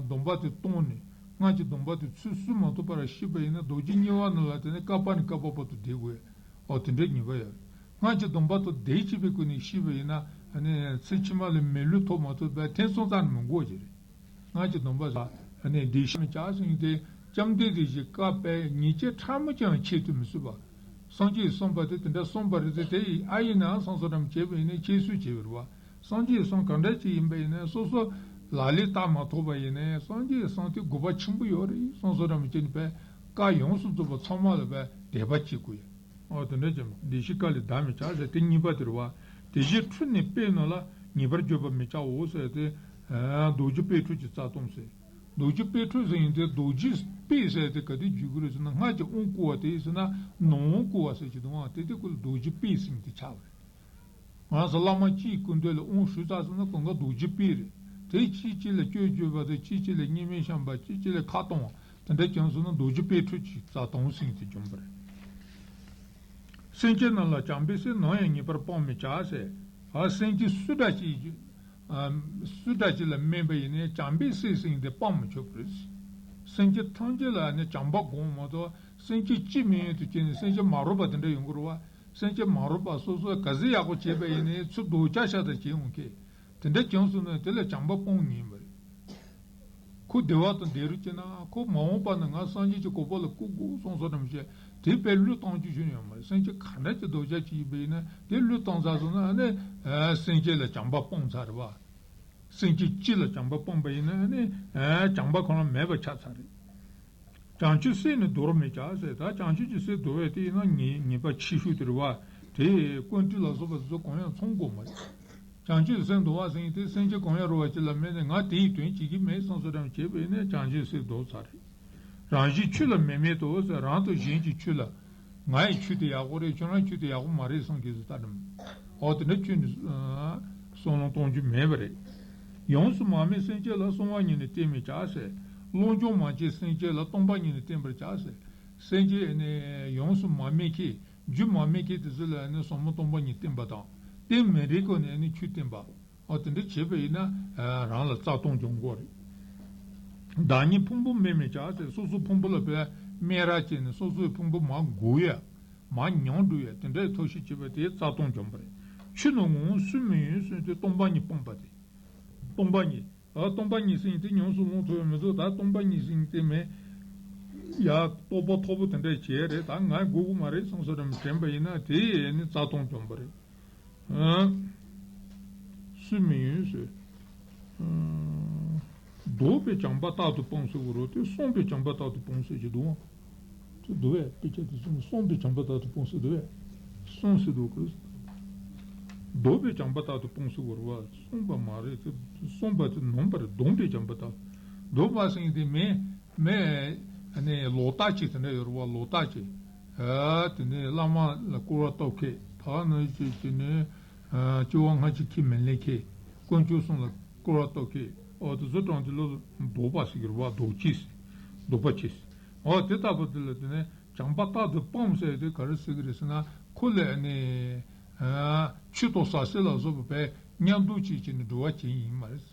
སྡོམ་པ་དེ་གཏོང་ནས་སྔར་གྱི་སྡོམ་པ་དེ་ཚུར་གསོ་མ་ཐུབ་པར་ཤི་བ་ཡིན་ན་རྡོ་རྗེ་དམྱལ་བ་རྣམས་ལ་དེ་ནས་བསྐལ་པ་ནས་བསྐལ་པ་བར་དུ་བསྡད་དགོས། འོ་དེ་འདྲའི་ཉེས་པ་ཡོད། སྔར་གྱི་སྡོམ་པ་དང་ལྡན་བྱས་པའི་སྒོ་ནས་ཤི་བ་ཡིན་ན་ཨ་ནི་ཚེ་ཕྱི་མ་ལ་མི་ལུས་ཐོབ་མ་ཐུབ་པར་ཐེ་ཚོམ་རྩ་ནས་མི་དགོས་ཀྱི་རེད། སྔར་གྱི་སྡོམ་པ་ཟ་ཨ་ནི་བདེ་གཤེགས་མི་བྱ་ཟེར་མཁན་དེ་བཅོམ་ལྡན་འདས་ཀྱི་བཀའ་པས་ཉེས་བྱས་ཕྲ་མོ་ཀྱང་ཆེད་དུ་མི་གསུངས་པ། སངས་རྒྱས་གསུངས་པ་དེ་དེ་འདྲ་གསུངས་པ་རེད་དེ། དེ་ཡིས་ཨ་ཡིན་ནའང་སོང་སོ་རམ་བྱས་པ་ཡིན་ནའི་ཁྱད་གསོད་བྱས་པ་རེད་བ། སངས་རྒྱས་གསུངས་ག་འདྲ་ཅིག་ཡིན་པ་ཡིན་ནའི་སོ་སོ་ལག་ལེན་བསྟར་མ་ཐུབ་པ་ཡིན་ནའི་སངས་རྒྱས་གསུངས་དེ་དགོས་པ་ཆེན་པོ་ཡོད་རེད། སོང་སོ་རམ་བྱས་ནས་པས་བཀའ་ཡོངས་སུ་རྫོགས་པ་ཚང་མ་ལ་པས་དད་པ་བྱེད་དགོས་ཡ། ཨོ་དེ་འདྲ་ཅིག་བདེ་གཤེགས་བཀའ་ལས་འདའ་མི་བྱ་ཟེར་དེ་གཉིས་པ་དེ་རེད་བ། དེ་བཞིན་ཁྲུས་ནས་དཔེ་རྣམས་ལ་ཉེས་པར་བརྗོད་པར་མི་བྱའོ་ཟེར་དེ། རྡོ་རྗེ་དཔེ་ཁྲུས་ཀྱི་རྩ་ལྟུང་ཟེར། རྡོ་རྗེ་དཔེ་ཁྲུས་ཟེར་ཡིན་ཏེ་རྡོ་རྗེ་དཔེ་ཟེར་དེ་ག་དུས་བརྗོད་ཀྱི་རེད་ཟེར་ན་སྔར་གྱི་དབང་བསྐུར་བ་དེ་ཡིན་ཟེར་ན་ནང་དབང་བསྐུར་བ་ཟེར་གྱི་འདུག་ཨང་། དེ་དེ་ཀུན་ལ་རྡོ་རྗེ་དཔེ་ཟེར་ཡིན་ཏེ་ཆགས་པ་རེད། ང་ཚོ་བླ་མ་གཅིག་སྐུ་མདུན་ལ་དབང་ཞུས་ཚར་སོང་ན་གང་ག་རྡོ་རྗེ་དཔེ་རེད། དེ་གཅིག་གཅིག་ལ་སྐྱོན་བརྗོད་པ་དང་གཅིག་གཅིག་ལ་སྙིང་མེད་བཤམས་པ་གཅིག་གཅིག་ལ་ཁ་གཏོང་བ་དེ་འདྲ་བྱུང་སོང་ན་རྡོ་རྗེ་དཔེ་ཁྲུས་ཀྱི་རྩ་ལྟུང་ཟེར་ཡིན་ཏེ་བྱུང་བ་རེད། སེམས་ཅན་རྣམས་ལ་བྱམས་པའི་སེམས་ནམ་ཡང་ངེས་པར་སྤང་མི་བྱ་ཟེར། ཨ་སེམས་ཅན་སུ་འདྲ་ཅིག་ཨ་སུ་འདྲ་ཅིག་ལ་སྨན་པ་ཡིན་ནའི་བྱམས་པའི་སེམས་ཟེར་མཁན་དེ་སྤང་མི་ཆོག་པ་རེད། སེམས་ཅན་ཐམས་ཅད་ལ་ནི་བྱམས་པ་སྒོམ་མ་གཏོགས་སེམས་ཅན་གཅིག་མིན་ཡུལ་དུ་སྐྱེས་ནས་སེམས་ཅན་མ་རུངས་པ་དེ་འདྲ་ཡོང་གི་རེད་བ། སེམས་ཅན་མ་རུངས་པ་སོ་སོས་ག་ཚོད་ཡག་པོ་བྱས་པ་ཡིན་ནའི་ཚུར་སྡུག་ཅག་ཤ་སྟག་བྱེད་འོང་གི། དེ་འདྲ་བྱུང་སོང་ན་དེ་ལ་བྱམས་པ་སྤོང་ངེས་པ་རེད། ཁོ་བདེ་བ་དང་བདེ་རོགས་བྱེད་ན་ཁོ་མ་འོངས་པ་ན་ང་སངས་རྒྱས་ཀྱི་གོ་འཕང་ལ་བཀོད་དགོས་སོང་སོ་ནམ་ཞེས་དེ་དཔེ་བློས་གཏོང་རྒྱུ་ཞུ་ཡོད་མ་རེད། སེམས་ཅན་ག་འདྲ་ཅིག་སྡུག་ཅག་ཅིག་ཡིན་པ་ཡིན་ན་དེ་བློས་གཏོང་ཚར་སོང་ན་ཨ་ནི་སེམས་ཅན་ལ་བྱམས་པ་སྤོང་ཚར་རེད་བ། སེམས་ཅན་སྤྱི་ལ་བྱམས་པ་སྤངས་པ་ཡིན་ན་ནི། བྱམས་པ་ཁོ་རང་མེད་པ་ཆགས་ཚར་རེད། བྱང་ཆུབ་སེམས་ནི་འདོར་མི་བྱ་ཟེར། ད་བྱང་ཆུབ་ཀྱི་སེམས་འདོར་བས་དེ་ཡིན་ན་ཉེས་ཉེས་པ་ཆེ་ཤོས་དེ་རེད་བ། དེ་ཀུན་དཀྲིས་ལ་སོགས་པ་དེ་ཚོ་གང་ཡང་ཚང་དགོས་མ་རེད། བྱང་ཆུབ་སེམས་འདོར་བ་ཟེར་མཁན་དེ་སེམས་ཅན་གང་ཡང་རུང་བ་ཅིག་ལ་དམིགས་ནས་ང་དེ་ཡི་དོན་བྱེད་ཀྱི་མེད་བསམ་བསམ་བྱས་པ་ཡིན་ན་བྱང་ཆུབ་སེམས་འདོར་ཚར་རེད། རང་བཞིན་ཆོས་ལ་མི་དམིགས་ཏོ་ཟེར། རང་དང་གཞན་གྱི་ཆོས་ལ། ང་ཡི་ཆོས་དེ་ཡག་པོ་རེད། ཁྱོད་རང་ཆོས་དེ་ཡག་པོ་མ་རེད་བསམ་གྱི་ཟེར་ལྟ་འདྲ་མོ། འོ་དེ་འདྲ་ཁྱོད་ནི་བསམ་བློ་གཏོང་རྒྱུ་མེད་པ་རེད། ཡོངས་སུ་མ་དམིགས་སེམས་ཅན་ལ། གསང་བ་ཉིད་ནས་བསྟེན་མི་བྱ་ཟེར། བློ་སྦྱོང་མ་བྱས་སེམས་ཅན་ལ། སྟོང་པ་ཉིད་ནས་བསྟེན་པར་བྱ་ཟེར། སེམས་ཅན་ནི་ཡོངས་སུ་མ་དམིགས་མཁན། རྒྱུད་མ་དམིགས་མཁན་དེ་ཚོ་ལ་ནི་ཟབ་མོ་སྟོང་པ་ཉིད་བསྟེན་པ་དང་། བསྟེན་མི་རིགས་ཀྱི་ནི་ནི་ཆོས་བསྟེན་པ། ཨོ་དེ་འདྲ་བྱས་པ་ཡིན་ན་རང་ལ་རྩ་ལྟུང་འབྱུང་གི་རེད། བདག་ཉིད་ཕུང་པོ་དམན་མི་བྱ་ཟེར། སོ་སོའི་ཕུང་པོ་ལ་དཔེ་དམན་ར་བྱས་ནས་སོ་སོའི་ཕུང་པོ་མར་འགུག་ཡ། མར་མྱོང་འགྲོ་ཡ་དེ་འདྲའི་ཐབས་ཤེས་བྱས་པ་དེ་རྩ་ལྟུང་འབྱུང་བ་རེད། ཆོས་ནི་ངོ་བོ་སུན་མི་ཡོང་སུན་ཏེ་སྟོང་པ་ཉིད་སྤངས་པ་སྟེ། སྟོང་པ་ཉིད། ཨ་སྟོང་པ་ཉིད་ཟེར་དེ་ཉམས་སུ་ལོངས་ཐུབ་ཡ་མི་འདུག་ད་སྟོང་པ་ཉིད་ཟེར་དེ་མེད། ཡ་རྟོགས་པ་མཐོ་པོ་དེ་འདྲ་བྱས་རེད། ད་ང་དགོས་ཀྱི་མ་རེད་བསམ་བསམ་རེ་དྲན་པ་ཡིན་ན་དེ་ནི་རྩ་ལྟུང་འབྱུང་བ་རེད། ཨ། སུ་མི་ཡོན་ཟེར། ཨ་ལྡོག་པའི་བྱམས་པ་རྟག་ཏུ་སྤང་ཟེར་གོ་རོ་དེ་གསུངས་པའི་བྱམས་པ་རྟག་ཏུ་སྤང་ཟེར་གྱི་འདུག་ཨང་། དེ་འདུག་བས་དཔེ་ཆ་དེ་ཚོ་ནི་གསུངས་པའི་བྱམས་པ་རྟག་ཏུ་སྤང་ཟེར་འདུག་བས། གསུངས་ཟེར་འདུག་གི། ལྡོག་པའི་བྱམས་པ་རྟག་ཏུ་སྤང་ཟེར་གོ་རོ་བ་གསུངས་པ་མ་རེད་དེ། གསུངས་པ་དེ་ནོན་པར་ལྡོག་པའི་བྱམས་པ་རྟག་ལྡོག་པ་ཟེར་དེ་མེད། མེད། ཨ་ནི་ལོག་ལྟ་ཅིག་དེ་འདྲ་ཡོད་རེད་བ། ལོག་ལྟ་ཅིག་ཨ་དེ་ནས་བླ་མ་ལ་སྐོར་བ་སྟོབས་མཁས་ད་ནི་ཅིག་ཅིག་ནི། ཨ་སྐྱེ་བ་སྔ་ཕྱི་ཁས་མི་ལེན་མཁས། དཀོན་མཆོག་གསུམ་ལ་སྐོར་བ་སྟོབས་མཁས། ཨོ་དེ་ཚོ་དྲངས་དེ་ལོ་ལྡོག་པ་ཟེར་གྱི་རེད་བ། ལྡོག་ཅེས། ལྡོག་པ་ཅེས། ཨོ་དེ་ལྟ་བུ་དེ་ལ་དེ་ནས་བྱམས་པ་རྟག་ཏུ་སྤངས་ཟེར་དེ་ག་རེ་ཟེར་གྱི་རེད་ཟེར་ན། ཁོ་ལ་ནི་ཨ་ཆུ་དང་ཟ་ཟི་ལ་སོགས་པ་བས་མཉམ་དུ་བྱེད་ཀྱི་ནི་འགྲོ་བ་ཅན་ཡིན་མ་རེད།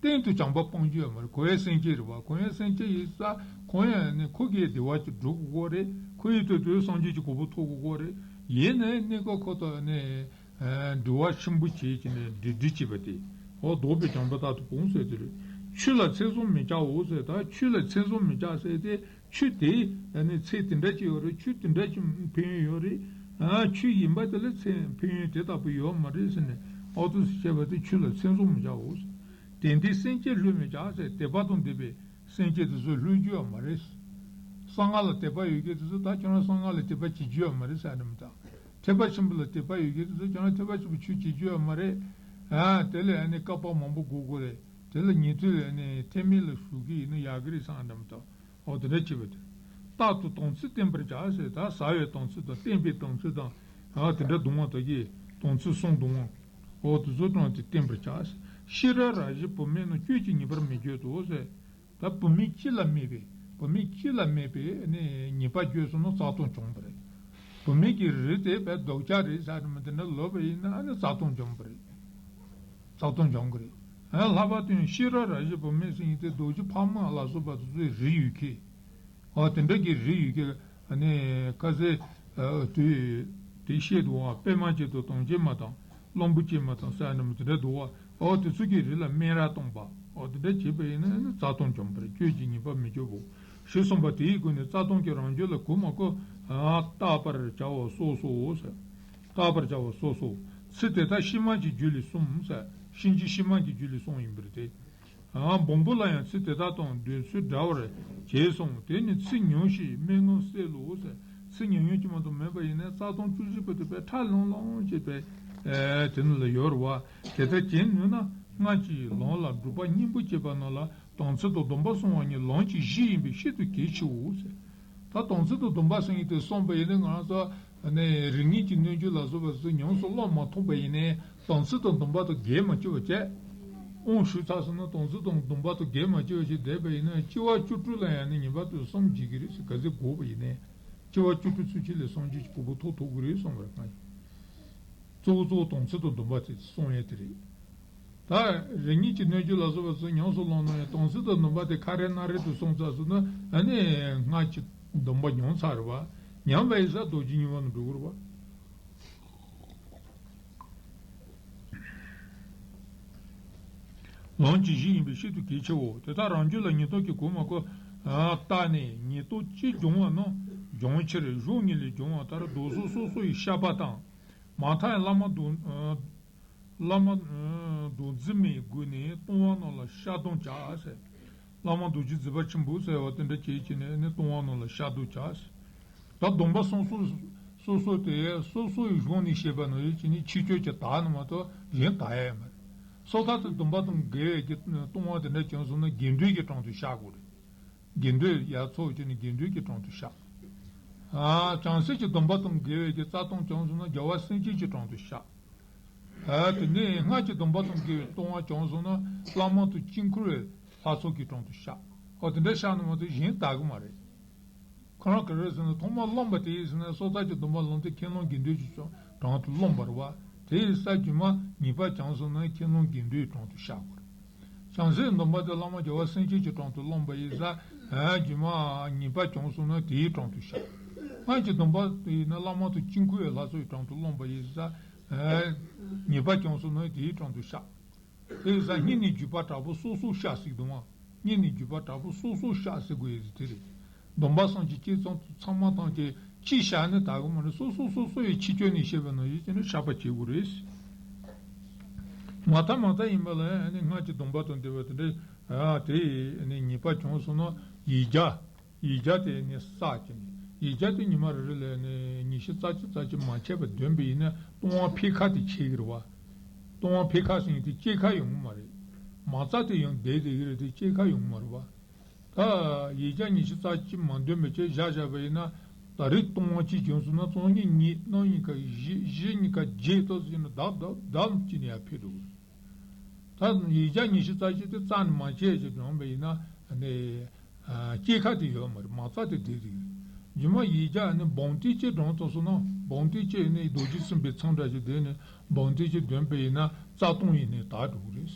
གཏན་དུ་བྱམས་པ་སྤང་རྒྱུ་ཡོད་མ་རེད། གོ་བའི་སེམས་ཅན་རེད་བ། གོ་བའི་སེམས་ཅན་ཡིན་ཙང་ཁོ་ཡང་ནི་ཁོ་གིས་བདེ་བ་ཅིག་སྒྲུབ་དགོས་རེད། ཁོ་ཡིས་དུས་དུས་སངས་རྒྱས་ཀྱི་གོ་འཕང་ཐོབ་དགོས་རེད། ཡིན་ནའི་གནས་སྐབས་ཁོ་ཐོག་ནས་འགྲོ་བ་ཆེན་པོ་བྱེད་ཀྱི་ནས་འདྲི་འདྲི་བྱེད་པ་དེ། འོ་ལྡོག་པའི་བྱམས་པ་རྟག་ཏུ་སྤོང་ཟེར་དེ་རེད། ཆོས་ལ་ཚད་བཟུང་མི་བྱའོ་ཟེར། ད་ཆོས་ལ་ཚད་བཟུང་མི་བྱ་ཟེར་དེ། ཆོས་དེ་ཨ་ནི་ཚད་དེ་འདྲ་ཅིག་ཡོད་རེད། ཆོས་དེ་འདྲ་ཅིག་ཕན་ཡོན་ཡོད་རེད། ཨ་ཆོས་ཡིན་པ་དེ་ལ་ཚད་ཕན་ཡོན་དེ་ལྟ་བུ་ཡོད་མ་རེད་ཟེར་ནས། ཨོ་དུ་ཟེར་བྱས་པ་དེ་ཆོས་ལ་ཚད་བཟུང་མི་བྱའོ། དེ་འདྲའི་སེམས་ཅན་བསླུ་མི་བྱ་ཟེར། དད་པ་དང་ལྡན་པའི་སེམས་ཅན་དེ་ཚོ་བསླུ་རྒྱུ་ཡོད་མ་རེད། གསང་སྔགས་ལ་དད་པ་ཡོད་མཁན་དེ་ཚོ་ད་ཁྱོད་རང་གསང་སྔགས་ལ་དད་པ་བྱེད་རྒྱུ་ཡོད་མ་རེད་ཟེར་ནས་མི་ད། ཐེག་པ་ཆེན་པོ་ལ་དད་པ་ཡོད་མཁན་དེ་ཚོ་ཁྱོད་རང་ཐེག་པ་ཆེན་པོ་ཆོས་བྱེད་རྒྱུ་ཡོད་མ་རེད། ཨ་དེ་ལས་ཨ་ནི་བསྐལ་པ་མང་པོ་འགོར་དགོས་རེད། དེ་ལ་ཉན་ཐོས་ལ་ནི་ཐེག་དམན་ལ་ཞུགས་ཀྱི་ཡིན་ན་ཡག་གི་རེད་བསམ་འདྲ་མི་འདུག་འོ་དེ་འདྲ་བྱེད་པ་དེ། རྟག་ཏུ་དམ་ཚིག་བསྟེན་པར་བྱ་ཟེར། ད་བྱ་བའི་དམ་ཚིག་དང་བསྟེན་པའི་དམ་ཚིག་དང་། ཨ་དེ་འདྲ་གདུང་བ་དག་གིས་དམ་ཚིག་གསུམ་གདུང་བ། འོ་དེ་ཚོ་དྲངས་ཏེ་བསྟེན་པར་བྱ་ཟེར། ཤེས་རབ་རང་བཞིན་བུད་མེད་རྣམས་སྤྱོད་ཀྱི་ཉེས་པར་མི་འགྱུར་ཏོ་ཟེར། ད་བུད་མེད་སྤྱི་ལ་སྨད་པའི། བུད་མེད་སྤྱི་ལ་སྨད་པའི་ནི་ཉེས་པ་བརྗོད་སོང་ན་རྩ་ལྟུང་བྱུང་བ་རེད། བུད་མེད་ཀྱི་རི་དེ་བས་ལྡོག་ཆ་རེད་ཟེར་ནས་དེ་འདྲ་ལབ་པ་ཡིན་ན་ཨ་ནི་རྩ་ལྟུང་བྱུང་བ་རེད། རྩ་ལྟུང་བྱུང་གི་རེད། ཨ་ལྷག་པར་དུ་ཡང་ཤེས་རབ་རང་བཞིན་བུད་མེད་ཟེར་མཁན་དེ་རྡོ་རྗེ་ཕག་མོ་ལ་སོགས་པ་དེ་ཚོའི་རི་ཡོད་མཁན། ཨ་དེ་འདྲ་གི་རི་ཡོད་མཁན། ཨ་ནི་ཁ་ཟས་ཨ་དུས་དེ་བཤད་འདུག་བ། པད་མ་ཅན་དང་དམ་ཅན་མ་དང་གླང་པོ་ཅན་མ་དང་ཟེར་ནས་དེ་འདྲ་འདུག་བ། ཨོ་དེ་ཚོ་གི་རི་ལ་སྨད་ར་གཏོང་པ། ཨོ་དེ་འདྲ་བྱས་པ་ཡིན་ན་ནི་རྩ་ལྟུང་འཇོམས་པར་སྤྱོད་ཀྱི་ཉེས་པ་མི་བརྗོད་པོ། ཞེས་གསུངས་པ་དེའི་སྒོ་ནས་རྩ་ལྟུང་གི་རང་རྒྱུད་ལ་གོ་མ་གོ། ཨ་བརྟག་པར་བྱའོ་སོ་སོ་ཟེར། བརྟག་པར་བྱའོ་སོ་སོ། ཚིག་དེ་དག་ཕྱི་མ་གི་རྒྱུད་ལས་གསུངས་ཟེར། གཤིན་རྗེ་ཕྱི་མ་གི་རྒྱུད་ལས་གསུངས་ཡིན་པར་ཐལ། ཨ་བོང་བུ་ལ་ཡང་ཚིག་དེ་དག་དང་འདོད་ཚུལ་འདྲ་བར་བྱས་སོང་། དེ་ནི་ཚིག་ཉུང་ཞིང་སྨྲེ་སྔགས་གསལ་ལོ་ཟེར། ཚིག་ཉུང་ཉུང་ཅིག་མ་གཏོགས་མེད་པ་ཡིན་ནའི་རྩ་ལྟུང་བཅུ་བཞི་པོ་དེ་དཔེ་ཁྲ་ལོང་ལོང་བྱས་པའི་ཨེ་དེ་ནི་ལ་ཡོད་རེད་བ། དེ་ལྟར་བྱེད་ནུས་ན་སྔར་གྱི་ལམ་ལ་སྒྲུབ་པ་སྙིང་པོ་བྱེད་པ་རྣམས་ལ་དམ་ཚིག་དང་སྡོམ་པ་སྲུང་བ་གཉིས་ལམ་གྱི་གཞི་ཡིན་པས་ཤིན་ཏུ་གལ་ཆེའོ་ཟེར། ད་དམ་ཚིག་དང་སྡོམ་པ་ཟེར་མཁན་དེ་གསུངས་པ་ཡིན་ན་ང་རང་ཚོ་ནས་རིགས་ངེས་ཀྱི་སྣོད་བཅུད་ལ་སོགས་པ་ཚོ་ཉམས་སུ་བླང་མ་ཐུབ་པ་ཡིན་ནའི་དམ་ཚིག་དང་སྡོམ་པ་དང་འགལ་མ་བྱེད་པ་བྱས། དབང་ཞུས་ཚར་སོང་ན་དམ་ཚིག་དང་སྡོམ་པ་དང་འགལ་མ་བྱེད་པ་ཞིག་བསྡད་པ་ཡིན་ན་སྐྱེ་བ་བཅུ་དྲུག་ལ་ཡང་ནི་ངེས་པར་དུ་སངས་རྒྱས་ཀྱི་རེད་ཟེར་ག་ཚོད་དགོས་པ་ཡིན་ནའི་སྐྱེ་བ་བཅུ་དྲུག་ཚུན་ཆད་ལ་སངས་རྒྱས་ཀྱི་གོ་འཕང་ཐོབ་ཐུབ་ཀྱི་རེད་གསུངས་པ་རེད། གཙོ་བོ་གཙོ་བོ་དམ་ཚིག་དང་སྡོམ་པ་དེ་གསུང་ཡས་དེ་རེད། ད་རིགས་ངེས་ཀྱི་སྣོད་བཅུད་ལ་སོགས་པ་ཚོ་ཉམས་སུ་བླངས་ན་ཡང་དམ་ཚིག་དང་སྡོམ་པ་དེ་ཁ་རེ་སྣ་རེ་དུ་སོང་ཚར་སོང་ན་ཨ་ནི་སྔར་གྱི་སྡོམ་པ་ཉམས་ཚར་རེད་བ། ཉམས་པ་ཡིན་ཙང་རྡོ་རྗེ་སྙིང་པོ་ནང་འགྲོ་དགོས་རེད་བ། ལམ་གྱི་གཞི་ཡིན་པས་ཤིན་ཏུ་གལ་ཆེའོ། དེ་དག་རང་རྒྱུད་ལ་ཉེར་བསྡོགས་ཀྱིས་གོ་མ་གོ། ཨ་བརྟགས་ནས་ཉེར་བསྡོགས་གཅིག་སྦྱོང་བ་རྣམས་སྦྱོང་ཕྱིར་གཞོགས་གཉིས་ལས་སྦྱོང་བ་ལྟར་རྡོ་སོལ་སོ་སོ་ཡི་བཤགས་པ་དང་། མ་མཐའ་ཡང་བླ་མ་རྡོ་ཨ་བླ་མ་ཨ་རྡོ་རྗེ་མའི་སྒོ་ནས་ལྟུང་བ་རྣམས་ལ་བཤགས་སྡོམ་བྱ་ཟེར། བླ་མ་རྡོ་རྗེ་འཛིན་པ་ཆེན་པོ་ཟེར་བ་དེ་འདྲ་བྱས་བྱས་ནས་ནི་ལྟུང་བ་རྣམས་ལ་བཤགས་སྡོམ་བྱ་ཟེར། ད་སྡོམ་པ་སོ་སོ་སོ་སོ་དེ་སོ་སོ་ཡི་གཞུང་ནས་བཤད་པ་ནང་བཞིན་བྱས་ནས་ཕྱི་ཆོས་ཀྱི་དག་ནི་མ་གཏོགས་གཞན་དག་ཡ་ཡ་མ་རེད། སོ་ཐར་དུ་སྡོམ་པ་དང་འགལ་བའི་གི་ལྟུང་བ་དེ་འདྲ་བྱུང་སོང་ན་དགེ་འདུན་གྱི་དྲུང་དུ་བཤགས་དགོས་རེད། དགེ་འདུན་ཡ་ཚོགས་བྱས་ནས་དགེ་འདུན་གྱི་དྲུང་དུ་བཤགས། ཨ་བྱང་སེམས་ཀྱི་སྡོམ་པ་དང་འགལ་བའི་གི་རྩ་ལྟུང་བྱུང་སོང་ན་རྒྱལ་བ་སེམས་ཅན་གྱི་དྲུང་དུ་བཤགས། ཨ་དེ་ནས་སྔར་གྱི་སྡོམ་པ་དང་འགལ་བའི་ལྟུང་བ་བྱུང་སོང་ན་བླ་མ་དང་དཀྱིལ་འཁོར་བའི་ལྷ་ཚོགས་ཀྱི་དྲུང་དུ་བཤགས། ཨོ་དེ་འདྲ་བཤགས་ནི་མ་གཏོགས་གཞན་དག་གི་མ་རེད། ཁོ་རང་ག་རེ་ཟེར་ན་ཐོག་མར་བླངས་པ་དེ་ཡིན་ཟེར་ན་སོ་ཐར་གྱི་སྡོམ་པ་བླངས་ཏེ་ཁས་བླངས་དགེ་འདུན་གྱི་དྲུང་དུ་བླངས་པ་རེད་བ། དེ་ཡིན་ས་རྒྱུ་མ་ཉེས་པ་བྱུང་སོང་ན་ཁས་བླངས་དགེ་འདུན་གྱི་དྲུང་དུ་བཤགས་དགོས་རེད། བྱང་སེམས་སྡོམ་པ་དེ་བླ་མ་རྒྱལ་བ་སེམས་ཅན་གྱི་དྲུང་དུ་བླངས་པ་ཡིན་ས་རྒྱུ་མ་ཉེས་པ་བྱུང་སོང་ན་དེའི་དྲུང་དུ་བཤགས། སྔར་གྱི་སྡོམ་པ་དེ་ཡིན་ན་བླ་མ་དང་དཀྱིལ་འཁོར་བའི་ལྷ་ཚོགས་ཀྱི་དྲུང་དུ་བླངས་པ་ཡིན་ས་ཉེས་པ་བྱུང་སོང་ན་དེའི་དྲུང་དུ་བཤགས། དེ་ཡིན་ཙང་སྔོན་ནས་བརྒྱུད་པ་དྲག་པོ་སོ་སོར་བཤགས་ཟེར་གྱི་འདུག་ཨང་། སྔོན་ནས་བརྒྱུད་པ་དྲག་པོ་སོ་སོར་བཤགས་ཟེར་དགོས་ཡས་དེ་རེད། སྡོམ་པ་གསུམ་གྱི་བསྐྱེད་ཚང་ཚང་མ་ཐམས་ཅད་གཅིག་བཤགས་ནི་དག་གི་མ་རེད། སོ་སོ་སོ་སོ་ཡི་ཕྱི་ཆོས་ནས་བཤད་པ་ནང་བཞིན་བྱས་ནས་བཤགས་པ་བྱེད་དགོས་རེད། མ་མཐའ་མ་མཐའ་ཡིན་པ་ལ་ཨ་ནི་སྔར་གྱི་སྡོམ་པ་དང་འདྲ་བ་དེ་འདྲ་ཨ་དེ་ཨ་ནི་ཉེས་པ་བྱུང་སོང་ན་ཡིག་བརྒྱ། ཡིག་བརྒྱ་དེ་ནི་བསགས་ཀྱི་ནི། ཡིག་བརྒྱ་དེ་ཉི་མ་རེ་རེ་ལ་ནི་ཉི་ཤུ་རྩ་གཅིག་རྩ་གཅིག་མ་ཆད་པར་འདོན་པ་ཡིན་ན་ལྟུང་བ་འཕེལ་ཁ་དེ་ཆད་ཀྱི་རེད་བ། ལྟུང་བ་འཕེལ་ཁ་ཟེར་མཁན་དེ་སྐྱེ་ཁ་ཡོང་གི་མ་རེད། མ་རྩ་དེ་ཡང་བསྡད་བསྡད་ཀྱི་རེད་དེ་སྐྱེ་ཁ་ཡོང་གི་མ་རེད་བ། ད་ཡིག་བརྒྱ་ཉི་ཤུ་རྩ་གཅིག་མ་འདོན་པའི་ཆེད་བཞག་བཞག་པ་ཡིན་ན། ད་རེས་ལྟུང་བ་གཅིག་བྱུང་སོང་ན་བཅོ་ལྔ་གཉིས་གནམ་གཉིས་ཀ་བཞི་བཞི་གཉིས་ཀ་བརྒྱད་ཏོག་ཙམ་ཡིན་ན་བརྡབ་བརྡབ་བརྡབ་ཅིག་ནས་ཡར་འཕེལ་འགྲོ་གི་རེད། ད་ཡིག་བརྒྱ་ཉི་ཤུ་རྩ་གཅིག་དེ་རྩ་ནས་མ་བྱས་ཅིག་བགྲངས་པ་ཡིན་ན་ནི་སྐྱེ་ཁ་དེ་ཡོད་མ་རེད། མ་རྩ་དེ་བསྡད་དེ་རེད། རྗེས་མ་ཡིག་བརྒྱ་ནི་སྦོམ་ཏོག་ཅིག་བགྲངས་ཐུབ་སོང་ན་སྦོམ་ཏོག་ཅིག་ནི་རྡོ་རྗེ་སེམས་དཔའི་མཚམས་འདྲ་ཞིག་བསྡད་ནས་སྦོམ་ཏོག་ཅིག་འདོན་པ་ཡིན་ན་རྩ་ལྟུང་ཡིན་ནའི་དག་འགྲོ་གི་རེད།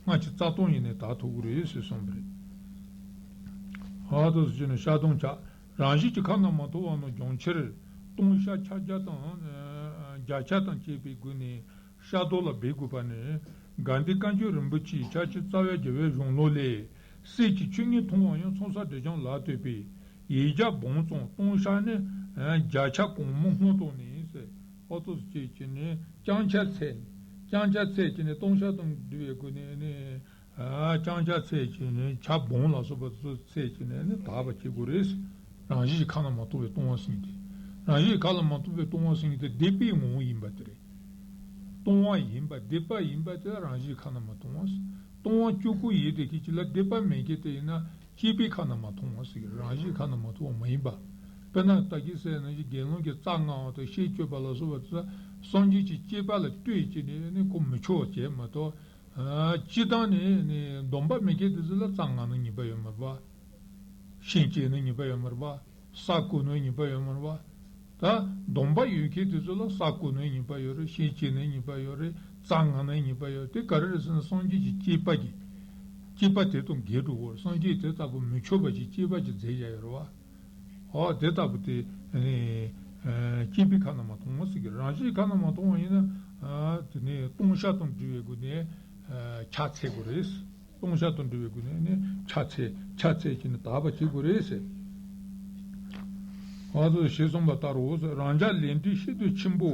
སྔར་གྱི་རྩ་ལྟུང་ཡིན་ནའི་དག་ཐུབ་ཀྱི་རེད་ཟེར་གསུངས་པ་རེད། ཨ་ཏོ་ཟེར་ནས་ཤ་སྟོང་ཆ། རང་བཞིན་གྱི་ཁ་ན་མ་ཐོ་བ་རྣམས་སྦྱོང་ཕྱིར། ལྟུང་བཤགས་ཕྱག་རྒྱ་དང་། ཨ་བརྒྱ་ཆ་དང་བཅས་པའི་སྒོ་ནས་བཤགས་རྡོར་ལ་འབད་དགོས་པ་ནི། དགའ་ལྡན་བཀའ་འགྱུར་རིན་པོ་ཆེའི་ཕྱག་ཕྱི་རྩ་བའི་རྒྱལ་བའི་གཞུང་ལུགས་ལས། སྲས་ཀྱི་ཆོས་ཉིད་མཐོང་བ་ཡང་ཚོགས་བསགས་སྒྲིབ་སྦྱང་ལ་ལྟོས་པས། ཡིག་བརྒྱ་སྦོམ་ཙམ་ལྟུང་བཤགས་ནི། ཨ་བརྒྱ་ཆ་གོང་མོ་སྔོན་དུ་ནི་ཟེར། ཨོ་ཏོ་ཟེར་བྱས་ཀྱི་ནི་རྐྱང་ཆ་ཚད་ནི། རྐྱང་ཆ་ཚད་ཀྱི་ནི་ལྟུང་བཤགས་དང་འབྲེལ་བའི་སྒོ་ནས་ནི། ཨ་རྐྱང་ཆ་ཚད་ཀྱི་ནི་ཆ་སྦོམ་ལ་སོགས་པ་ཚོ་ཚད་ཀྱི་ནི་ནི་དག་པ་བྱེད་དགོས་རེད། རང་བཞིན་གྱི་ཁ་ན་མ་ཐོ་བའི་ལྟུང་བ་ཟེར་མཁན་དེ། རང་བཞིན་གྱི་ཁ་ན་མ་ཐོ་བའི་ལྟུང་བ་ཟེར་མཁན་དེ་སྡིག་པའི་ངོ་བོ་ཡིན་པ་དེ་རེད། ལྟུང་བ་ཡིན་པ་སྡིག་པ་ཡིན་པ་དེ་རང་བཞིན་གྱི་ཁ་ན་མ་ཐོ་བ་ཟེར། ལྟུང་བ་གཅིག་པུ་ཡིན་དེ་གི་ཅི་ལ་སྡིག་པ་མེད་མཁན་དེ་ཡིན་ན་སྐྱེས་པའི་ཁ་ན་མ་ཐོ་བ་ཟེར་གི་རང་བཞིན་གྱི་ཁ་ན་མ་ཐོ་བ་མ་ཡིན་པ། དཔེར་ན་ད་གིན་ཟེར་ན་ཅི་དགེ་སློང་གི་རྩ་མངའ་བ་དང་ཤེས་སྤྱོད་པ་ལ་སོགས་པ་དེ་སངས་རྒྱས་ཀྱི་བསྐྱེད་པ་ལ་ལྟོས་བྱས་ནས་ནི་ཁོ་མི་ཆོག་བྱས་མ་གཏོགས། ཨ་སྤྱིར་བཏང་ནས་ནི་སྡོམ་པ་མེད་མཁན་དེ་ཚོ་ལ་རྩ་མངའ་ན་ཉེས་པ་ཡོད་མ་རེད་པ། ཤིང་བཅད་ན་ཉེས་པ་ཡོད་མ་རེད་པ། ས་བརྐོས་ན་ཉེས་པ་ཡོད་མ་རེད་པ། ད་སྡོམ་པ་ཡོད་མཁན་དེ་ཚོ་ལ་ས་བརྐོས་ན་ཉེས་པ་ཡོད་རེད། ཤིང་བཅད་ན་ཉེས་པ་ཡོད་རེད། རྩ་མངའ་ན་ཉེས་པ་ཡོད་རེད། དེ་ག་རེ་རེད་ཟེར་ན་སངས་རྒྱས་ཀྱི་བསྐྱེད་པ་གི་བསྐྱེད་པ་དེ་དང་འགལ་འགྲོ་གི་རེད། སངས་རྒྱས་དེ་ལྟ་བུ་མི་ཆོག་པ་ཞིག་བསྐྱེད་པ་ཞིག་མཛད་བཞག་ཡོད་རེད་པ། ཨོ་དེ་ལྟ་བུ་དེ་ནི་ཨ་སྐྱེས་པའི་ཁ་ན་མ་ཐོ་བ་ཟེར་གི་རང་བཞིན་ཁ་ན་མ་ཐོ་བ་ཡིན་ན་ཨ་དེ་ནི་ལྟུང་བཤགས་དང་འབྲེལ་བའི་སྒོ་ནས་ཨ་ཕྱག་འཚལ་དགོས་རེད། ལྟུང་བཤགས་དང་འབྲེལ་བའི་སྒོ་ནས་ནི་ཕྱག་འཚལ་ཕྱག་འཚལ་གྱིས་ནི་དག་པ་བྱེད་དགོས་རེད་ཟེར། ཨ་ཏོ་ཞེས་གསུངས་པ་ལྟར་རོ། རང་ཅག་ལས་འབྲས་ཤིན་ཏུ་ཆེན་པོ་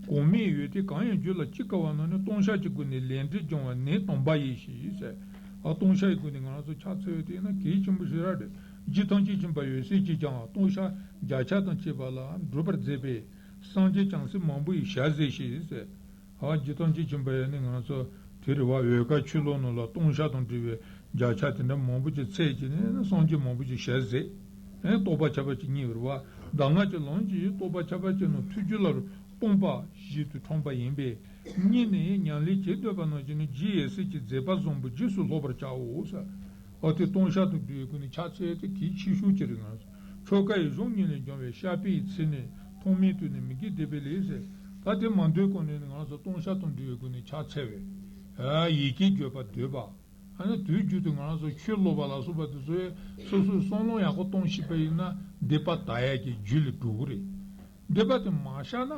གོང་མའི་ཡོན་ཏན་གང་ཡང་རྒྱུད་ལ་ཅི་དགའ་བ་རྣམས་ནི་ལྟུང་བཤགས་ཀྱི་སྒོ་ནས་ལས་འབྲས་སྦྱོང་བ་ནི་དམ་པ་ཡིན་ཞེས་ཟེར། ཨ་ལྟུང་བཤགས་ཀྱི་སྒོ་ནས་ང་རང་ཚོ་ཕྱག་འཚལ་བའི་དེ་ཡིན་ན་གལ་ཆེན་པོ་ཞིག་རེད། རྒྱུ་ཐམས་ཅད་མཁྱེན་པ་ཡང་སྲས་ཀྱིས་ཀྱང་ལྟུང་བཤགས་བརྒྱ་ཆ་དང་བཅས་པ་ལ་སྒྲུབ་པར་མཛད་པས་སངས་རྒྱས་བྱང་སེམས་མང་པོ་ཡི་ཞལ་གཟིགས་ཤིང་ཟེར། ཨ་རྒྱུ་ཐམས་ཅད་མཁྱེན་པ་ཡང་ནི་ང་ཚོ་དེ་རེད་བ། འོལ་ཁ་ཆོས་ལུགས་ནང་ལ་ལྟུང་བཤགས་དང་འབྲེལ་བའི་བརྒྱ་ཆ་དེ་འདྲ་མང་པོ་ཅིག་འཚལ་གྱིས་ནི་སངས་རྒྱས་མང་པོ་ཅིག་ཞལ་གཟིགས། ཨེ་རྟོགས་པ་ཁྱད་པར་ཅན་རྙེད་པ་རེད་བ། གདམས་ངག་གི་ལམ་གྱི་རྟོགས་པ་ཁྱད་པར་ཅན་རྣམས་ཐུགས་རྒྱུད་ལ་སྤངས་པ་ཞིག་ཏུ་འཁྲུངས་པ་ཡིན་པས། གཉིས་ནི་ཉམས་ལེན་བྱེད་འདོད་པ་རྣམས་ཀྱིས་ནི་རྗེ་ཡབ་སྲས་ཀྱི་མཛད་པ་བཟང་པོ་རྗེས་སུ་སློབ་པར་བྱའོ་ཟེར། འོ་དེ་ལྟུང་བཤགས་དང་འབྲེལ་བའི་སྒོ་ནས་ཕྱག་འཚལ་དེ་གལ་ཆེ་ཤོས་ཅིག་རེད། ང་ཚོ་ཆོ་ག་ཡི་གཞུང་ཉིད་ལས་འབྱུང་བའི་བཤགས་པའི་ཚིག་ནི་ཐོག་མའི་དུས་ནས་མི་དགེ་སྡིག་པའི་ལས་ཟེར། ད་དེ་མ་འདོད་གོང་ནས་ནི་ང་ཚོ་ལྟུང་བཤགས་དང་འབྲེལ་བའི་སྒོ་ནས་ཕྱག་འཚལ་བས། ཡི་གེ་བརྗོད་པ་འདོད་པ། ཨ་ནི་དུས་རྒྱུན་དུ་ང་རང་ཚོ་ཆོས་སློབ་པ་ལ་སོགས་པ་དེ་ཚོས་སོ་སོའི་བསམ་བློ་ཡག་པོ་གཏོང་ཤེས་པ་ཡིན་ན་སྡིག་པ་དག་ཡག་གི་རྒྱུ་ལ་འགྲོ་གི་རེད། སྡིག་པ་དེ་མ་བཤགས་ན།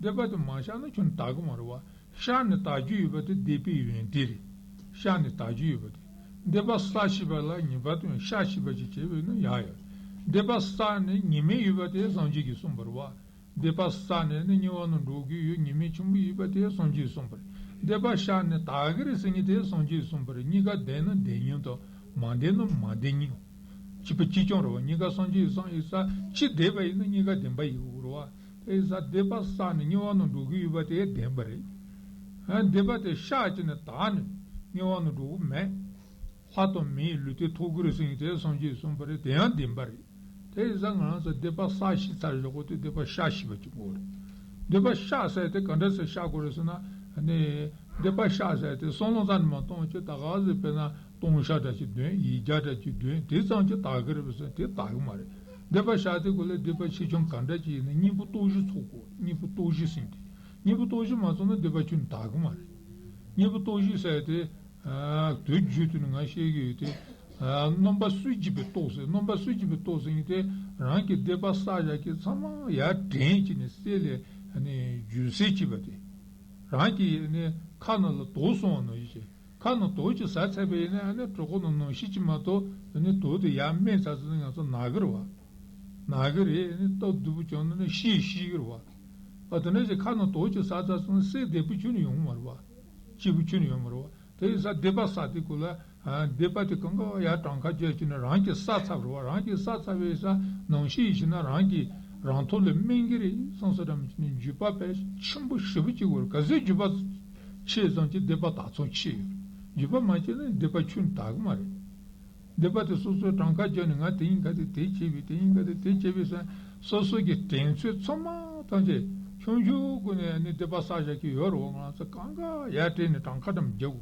སྡིག་པ་དེ་མ་བཤགས་ན་ཁྱོན་དག་གི་མ་རེད་བ། བཤགས་ནས་དག་རྒྱུ་ཡོད་པ་དེ་སྡིག་པའི་ཡོན་ཏན་རེད། བཤགས་ནས་དག་རྒྱུ་ཡོད་པ་དེ། སྡིག་པ་བསགས་ཤེས་པ་ལ་ཉེས་པ་དང་བཤགས་ཤེས་པ་ཅིག་བྱས་པ་ཡིན་ན་ཡག་ཡོད། སྡིག་པ་བསགས་ནས་ཉེས་དམིགས་ཡོད་པ་དེ་སངས་རྒྱས་ཀྱིས་གསུངས་པ་རེད་བ། སྡིག་པ་བསགས་ནས་ནི་དམྱལ་བ་ན་འགྲོ་གི་ཡོད་ཉེས་དམིགས་ཆེན་པོ་ཡོད་པ་དེ་སངས་རྒྱས་གསུངས་པ་རེད། སྡིག་པ་བཤགས་ནས་དག་གི་རེད་ཟེར་མཁན་དེ་སངས་རྒྱས་གསུངས་པ་རེད། གཉིས་ཀ་ལྡན་ན་ལྡན་སྙིང་དང་མ་ལྡན་ན་མ་ལྡན་སྙིང་། གཅིག་པ་གཅིག་རྐྱང་རེད་བ། གཉིས་ཀ་སངས་རྒྱས་གསུངས་ཡིན་ས་གཅིག་བསྡད་པ་ཡིན་ན་གཉིས་ཀ་ལྡན་པ་ཡིན་དགོས་རེད་བ། དེ་ཡིན་ས་སྡིག་པ་བསགས་ནས་དམྱལ་བ་ན་འགྲོ་གི་ཡོད་པ་དེ་ལྡན་པ་རེད། ཨ་སྡིག་པ་དེ་བཤགས་བྱས་ནས་དག་ནས་དམྱལ་བ་ན་འགྲོ་གི་མེད། ལྷ་དང་མིའི་ལུས་རྟེན་ཐོབ་ཀྱི་རེད་ཟེར་མཁན་དེ་སངས་རྒྱས་གསུངས་པ་རེད། དེ་ཡང་བདེན་པ་རེད། དེ་ཡིན་ཙང་ང་རང་ཚོ་སྡིག་པ་བསགས་ཤེས་ཚར་ཡོད་གོ་དུས་སྡིག་པ་བཤགས་ཤེས་པ་ཅིག་དགོས་རེད། སྡིག་པ་བཤགས་ཟེར་དེ་ག་འདྲ་སེ་བཤགས་དགོས་རེད་ཟེར་ན། ནི་སྡིག་པ་བཤགས་ཟེར་དེ་བསམ་བློ་རྩ་ནས་མ་གཏོང་བྱས་ད་ག་ཟེ་དཔེར་ན་ལྟུང་བཤགས་འདྲ་ཅིག་འདོན། ཡིག་བརྒྱ་འདྲ་ཅིག་འདོན། དེ་ཙམ་གྱིས་དག་གི་རེད་པས་ཟེར་དེ་དག་གི་མ་རེད། སྡིག་པ་བཤགས་དེ་གོ་ལས་སྡིག་པ་ཆེ་ཆུང་ག་འདྲ་ཅིག་ཡིན་ན་གཉེན་པོ་སྟོབས་བཞི་ཚོགས་དགོས། གཉེན་པོ་སྟོབས་བཞི་ཟེར་དེ། གཉེན་པོ་སྟོབས་བཞི་མ་ཚང་ན་སྡིག་པ་ཁྱོན་དག་གི་མ་རེད། གཉེན་པོ་སྟོབས་བཞི་ཟེར་དེ། ཨ་དུས་རྒྱུན་དུ་ནི་ང་བཤད་ཀྱི་ཡོད་དེ། ཨ་རྣམ་པ་སུན་འབྱིན་པའི་སྟོབས་ཟེར། རྣམ་པ་སུན་འབྱིན་པའི་སྟོབས་ཟེར་མཁན་དེ་རང་གི་སྡིག་པ་བསགས་བཞག་གི་ཚང་མ་ཡར་དྲན་བྱས་ནས་སེལ་ལས་ནི་རྒྱུན་སེལ་བྱེད་པ་དེ། རང་གི་ནི་ཁ་ནང་ལ་དོག་སོང་བ་ནང་བཞིན་བྱས། ཁ་ནང་དོག་ཅིག་ཟ་ཚར་བ་ཡིན་ན་ཨ་ནི་གྲོད་ཁོག་ནང་ནང་བཞིན་གྱིས་མ་གཏོགས་ཨ་ནི་དོག་དེ་ཡར་སྨིན་ཚར་སོང་ན་ང་ཚོ་ན་གི་རེད་བ། ན་གི་རེད། ཨ་ནི་སྟབས་སྡུག་པོ་བྱུང་ན་ནི་ཤི་ཤི་གི་རེད་བ། ཨ་དེ་འདྲ་ཞིག་ཁ་ནང་དོག་ཅིག་ཟ་ཚར་སོང་ན་སེམས་བདེ་པོ་ཁྱོན་ནས་ཡོང་གི་མ་རེད་བ། སྐྱེས་བུ་ཁྱོན་ནས་ཡོད་མ་རེད་བ། དེ་ཡིན་ཙང་སྡིག་པ་བསགས་དུས་སྐབས་ལ། ཨ། སྡིག་པ་དེ་གང་ག་ཡར་གྲངས་ཀ་བརྒྱབ་བྱས་ནས་རང་གིས་བསགས་ཚར་བ་རེད་བ། རང་གིས་བསགས་ཚར་བའི་ས་ནང་བཞིན་ཡིན་ཕྱིན་ན་རང་གིས་རང་ཐོག་ལ་སྨན་གྱི་རེད་བསམ་བསམ་འདྲ་མི་བྱེད་ནས་འགྱོད་པ་དཔེ་ཆེན་པོ་ཞེ་པོ་ཅིག་དགོས་རེད། ག་ཚོད་འགྱོད་པ་ཆེ་ཙམ་གྱིས་སྡིག་པ་དག་ཚད་ཆེ་ཡོད་རེད། འགྱོད་པ་མ་བྱས་ན་སྡིག་པ་ཁྱོན་ནས་དག་གི་མ་རེད། སྡིག་པ་དེ་སོ་སོའི་གྲངས་ཀ་བརྒྱབ་ནས་ང་དེ་ཡིན་ག་དེ་དེ་བྱས་པས། དེ་ཡིན་ག་དེ་དེ་བྱས་པས་ཟེར། སོ་སོ་གི་དྲན་ཚོད་ཚང་མ་ཐམས་ཅད་ཆུང་ཆུང་སྒོ་ནས་ནི་སྡིག་པ་བསགས་བཞག་གི་ཡོད་རེད་བ། ང་ཚོ་གང་ག་ཡར་དྲན་ནས་གྲངས་ཀ་འདྲ་མི་རྒྱག་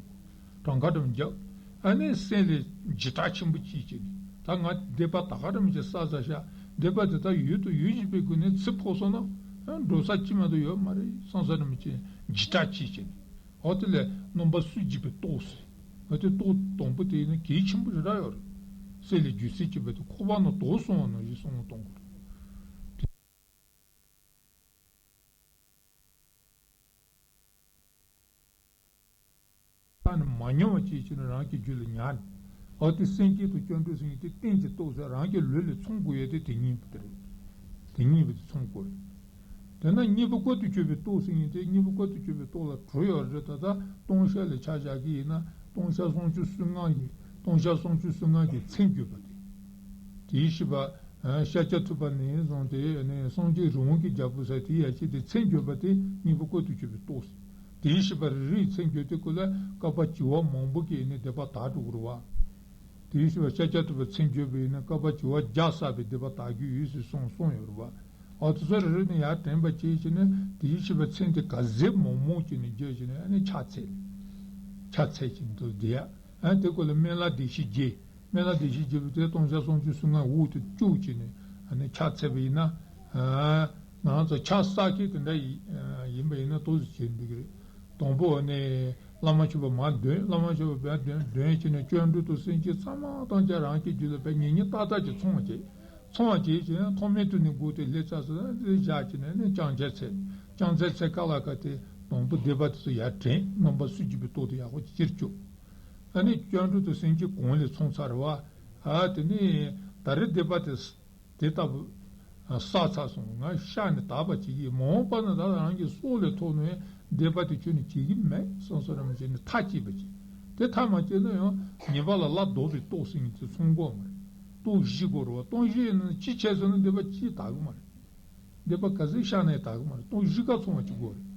གྲངས་ཀ་འདྲ་མི་རྒྱག་ཨ་ནི་སེམས་ལ་འཇིགས་སྐྲག་ཆེན་པོ་སྐྱེས་བྱས་ནས། ད་ང་སྡིག་པ་ད་ག་འདྲ་མི་བྱེད་བསགས་བསགས་བཞག་སྡིག་པ་དེ་དག་ཡོད་དུ་ཡོད་བཞིན་པའི་སྒོ་ནས་ཚེ་འཕོས་སོང་ན་འགྲོ་ས་ཅི་མ་གཏོགས་ཡོད་མ་རེད་བསམ་བསམ་འདྲ་མི་བྱེད་འཇིགས་སྐྲག་སྐྱེས་བྱས་ནས། འོ་དེ་ལས་རྣམ་པ་སུ་འཇིགས་པའི་རྟོག་ཟེར། འོ་དེ་རྟོག་དང་པོ་དེ་ཡིན་ན་གལ་ཆེན་པོ་ཞེ་དྲག་ཡོད་རེད། སེམས་ལ་འགྱོད་སེམས་སྐྱེས་པ་དེ་ཁོག་པ་ནང་དོག་སོང་བ་ནང་བཞིན་བསམ་བློ་གཏོང་དགོས་རེད། ད་ནི་མ་མྱོང་བ་ཅིག་བྱས་ནས་རང་གི་རྒྱུད་ལ་ཉར་ནས། འོ་དེ་སེམས་བསྐྱེད་དང་སྐྱབས་འགྲོ་ཟེར་མཁན་དེ་རྟེན་གྱི་རྟོག་ཟེར། རང་གི་ལུས་ལ་ཚང་དགོས་ཡ་དེ་དེ་གཉིས་པོ་དེ་རེད། དེ་གཉིས་པོ་དེ་ཚང་དགོས་རེད། དེས་ན་གཉིས་པོ་བཀོད་དུ་གྱུར་པའི་རྟོག་ཟེར་མཁན་དེ། གཉིས་པོ་བཀོད་དུ་གྱུར་པའི་རྟོག་ལ་དྲུག་ཡོད་རེད། ད་ལྟ་སྟོང་བཤད་ལ་ཆ་བཞག་གི་ཡིན་ན་སྟོང་བཤད་སུམ་ཅུ་སོ་ལྔ་ཡི། སྟོང་བཤད་སུམ་ཅུ་སོ་ལྔ་གི་མཚན་བརྗོད་པ་དེ། དེའི་བཤད་པ། ཤཱཀྱ་ཐུབ་པ་ནས་བཟུང་སྟེ་ནས་སངས་རྒྱས་རི་བོང་གི་རྒྱལ་པོ་ཟེར་དེའི་ཡ་གྱལ་དེ་མཚན་བརྗོད་པ་དེ་གཉིས་པོ་བཀོད་དུ་གྱུར་པའི་རྟོག་ཟེར། དེའི་བཤད་པ་རེ་རེའི་མཚན་བརྗོད་དེ་ཀུན་ལ་བསྐལ་པ་བྱེ་བ་མང་པོ་གི་ནི་སྡིག་པ་དག་འགྲོ་གི་རེད་བ། དེའི་བཤད་པ་ཤཱཀྱ་ཐུབ་པའི་མཚན་བརྗོད་པས་ནི་བསྐལ་པ་བྱེ་བ་བརྒྱ་བསགས་པའི་སྡིག་པ་དག་རྒྱུ་ཡོད་ཟེར་གསུངས་གསུངས་ཡོད་རེད་བ། ཨ་དེ་ཚོ་རེ་རེ་ནས་ཡར་དྲན་པ་བྱེད་ཀྱི་ནི་དེའི་བཤད་པ་མཚན་དེ་ག་ཚད་མང་མང་ཅིག་ནས་བརྗོད་ཀྱི་ནི་ཨ་ནི་ཕྱག་འཚལ། ཕྱག་འཚལ་གྱི་འདུག་དེ་ཡ། ཨ་དེ་ཀུན་ལ་སྨན་བླ་བདེ་གཤེགས་བརྒྱད། སྨན་བླ་བདེ་གཤེགས་བརྒྱད་པོ་དེ་སྟོང་བཤད་སུམ་ཅུ་སོ་ལྔ་འོག་ཏུ་བཅུག་བྱས་ནས་ཨ་ནི་ཕྱག་འཚལ་བ་ཡིན་ན། ཨ་ང་རང་ཚོ་ཕྱག་བསགས་མཁན་དེ་འདྲ་ཡིན་ཡིན་པ་ཡིན་ན་ཏོག་ཙམ་བྱེད་འདུག་གི་རེད། དང་པོ་ཨ་ནི་བླ་མ་མཆོད་པ་མར་འདོན། བླ་མ་མཆོད་པ་མར་འདོན། འདོན་བྱས་ནས་སྐྱབས་འགྲོ་དང་སེམས་བསྐྱེད་ཚང་མ་ཐམས་ཅད་རང་གི་རྒྱུད་ལ་དཔེ་ཉེ་ཉེ་ཏག་ཏག་ཅིག་ཚང་བ་བྱེད། ཚང་བ་བྱས་བྱས་ན་ཐོག་མའི་དུས་ནས་འགོ་དེ་སླེབས་ཚར་སོང་ན་དེ་བཞག་བྱས་ནས་ནི་ཕྱག་འཚལ་འཚལ། ཕྱག་འཚལ་འཚལ་སྐབས་ལ་ཁ་དེ་དང་པོ་སྡིག་པ་དེ་ཚོ་ཡར་དྲན། རྣམ་པ་སུ་འཇིགས་པའི་རྟོག་དེ་ཡག་པོ་ཅིག་ཅིར་བཅུག་ཨ་ནི་སྐྱབས་འགྲོ་དང་སེམས་བསྐྱེད་གོང་ལ་ཚང་ཚར་བ། ཨ་དེ་ནས་ད་རེས་སྡིག་པ་དེ་དེ་ལྟ་བུ་བསགས་ཚར་སོང་། ང་ཤ་ནས་དག་པ་བྱེད་ཀྱི་ཡིན། མ་འོངས་པ་ན་ད་རང་གི་སྲོག་ལས་ཐོག་ནས་སྡིག་པ་དེ་ཁྱོན་ནས་བྱེད་ཀྱི་མེད་བསམ་བསམ་རང་བྱས་ནས་ཐག་བཅད་པ་བྱེད། དེ་ཐག་མ་བཅད་ན་ཡང་ཉེས་པ་ལ་བློ་ལྡོག་པའི་རྟོག་ཟེར་མཁན་དེ་ཚང་དགོས་མ་རེད། རྟོག་བཞི་དགོས་རེད་བ། རྟོག་བཞི་ཡིན་ན་གཅིག་ཆད་སོང་ན་སྡིག་པ་གཅིག་དག་གི་མ་རེད། སྡིག་པ་ག་ཚོད་བཤགས་ན་ཡང་དག་གི་མ་རེད། རྟོག་བཞི་ཀ་ཚང་བ་གཅིག་དགོས་རེད།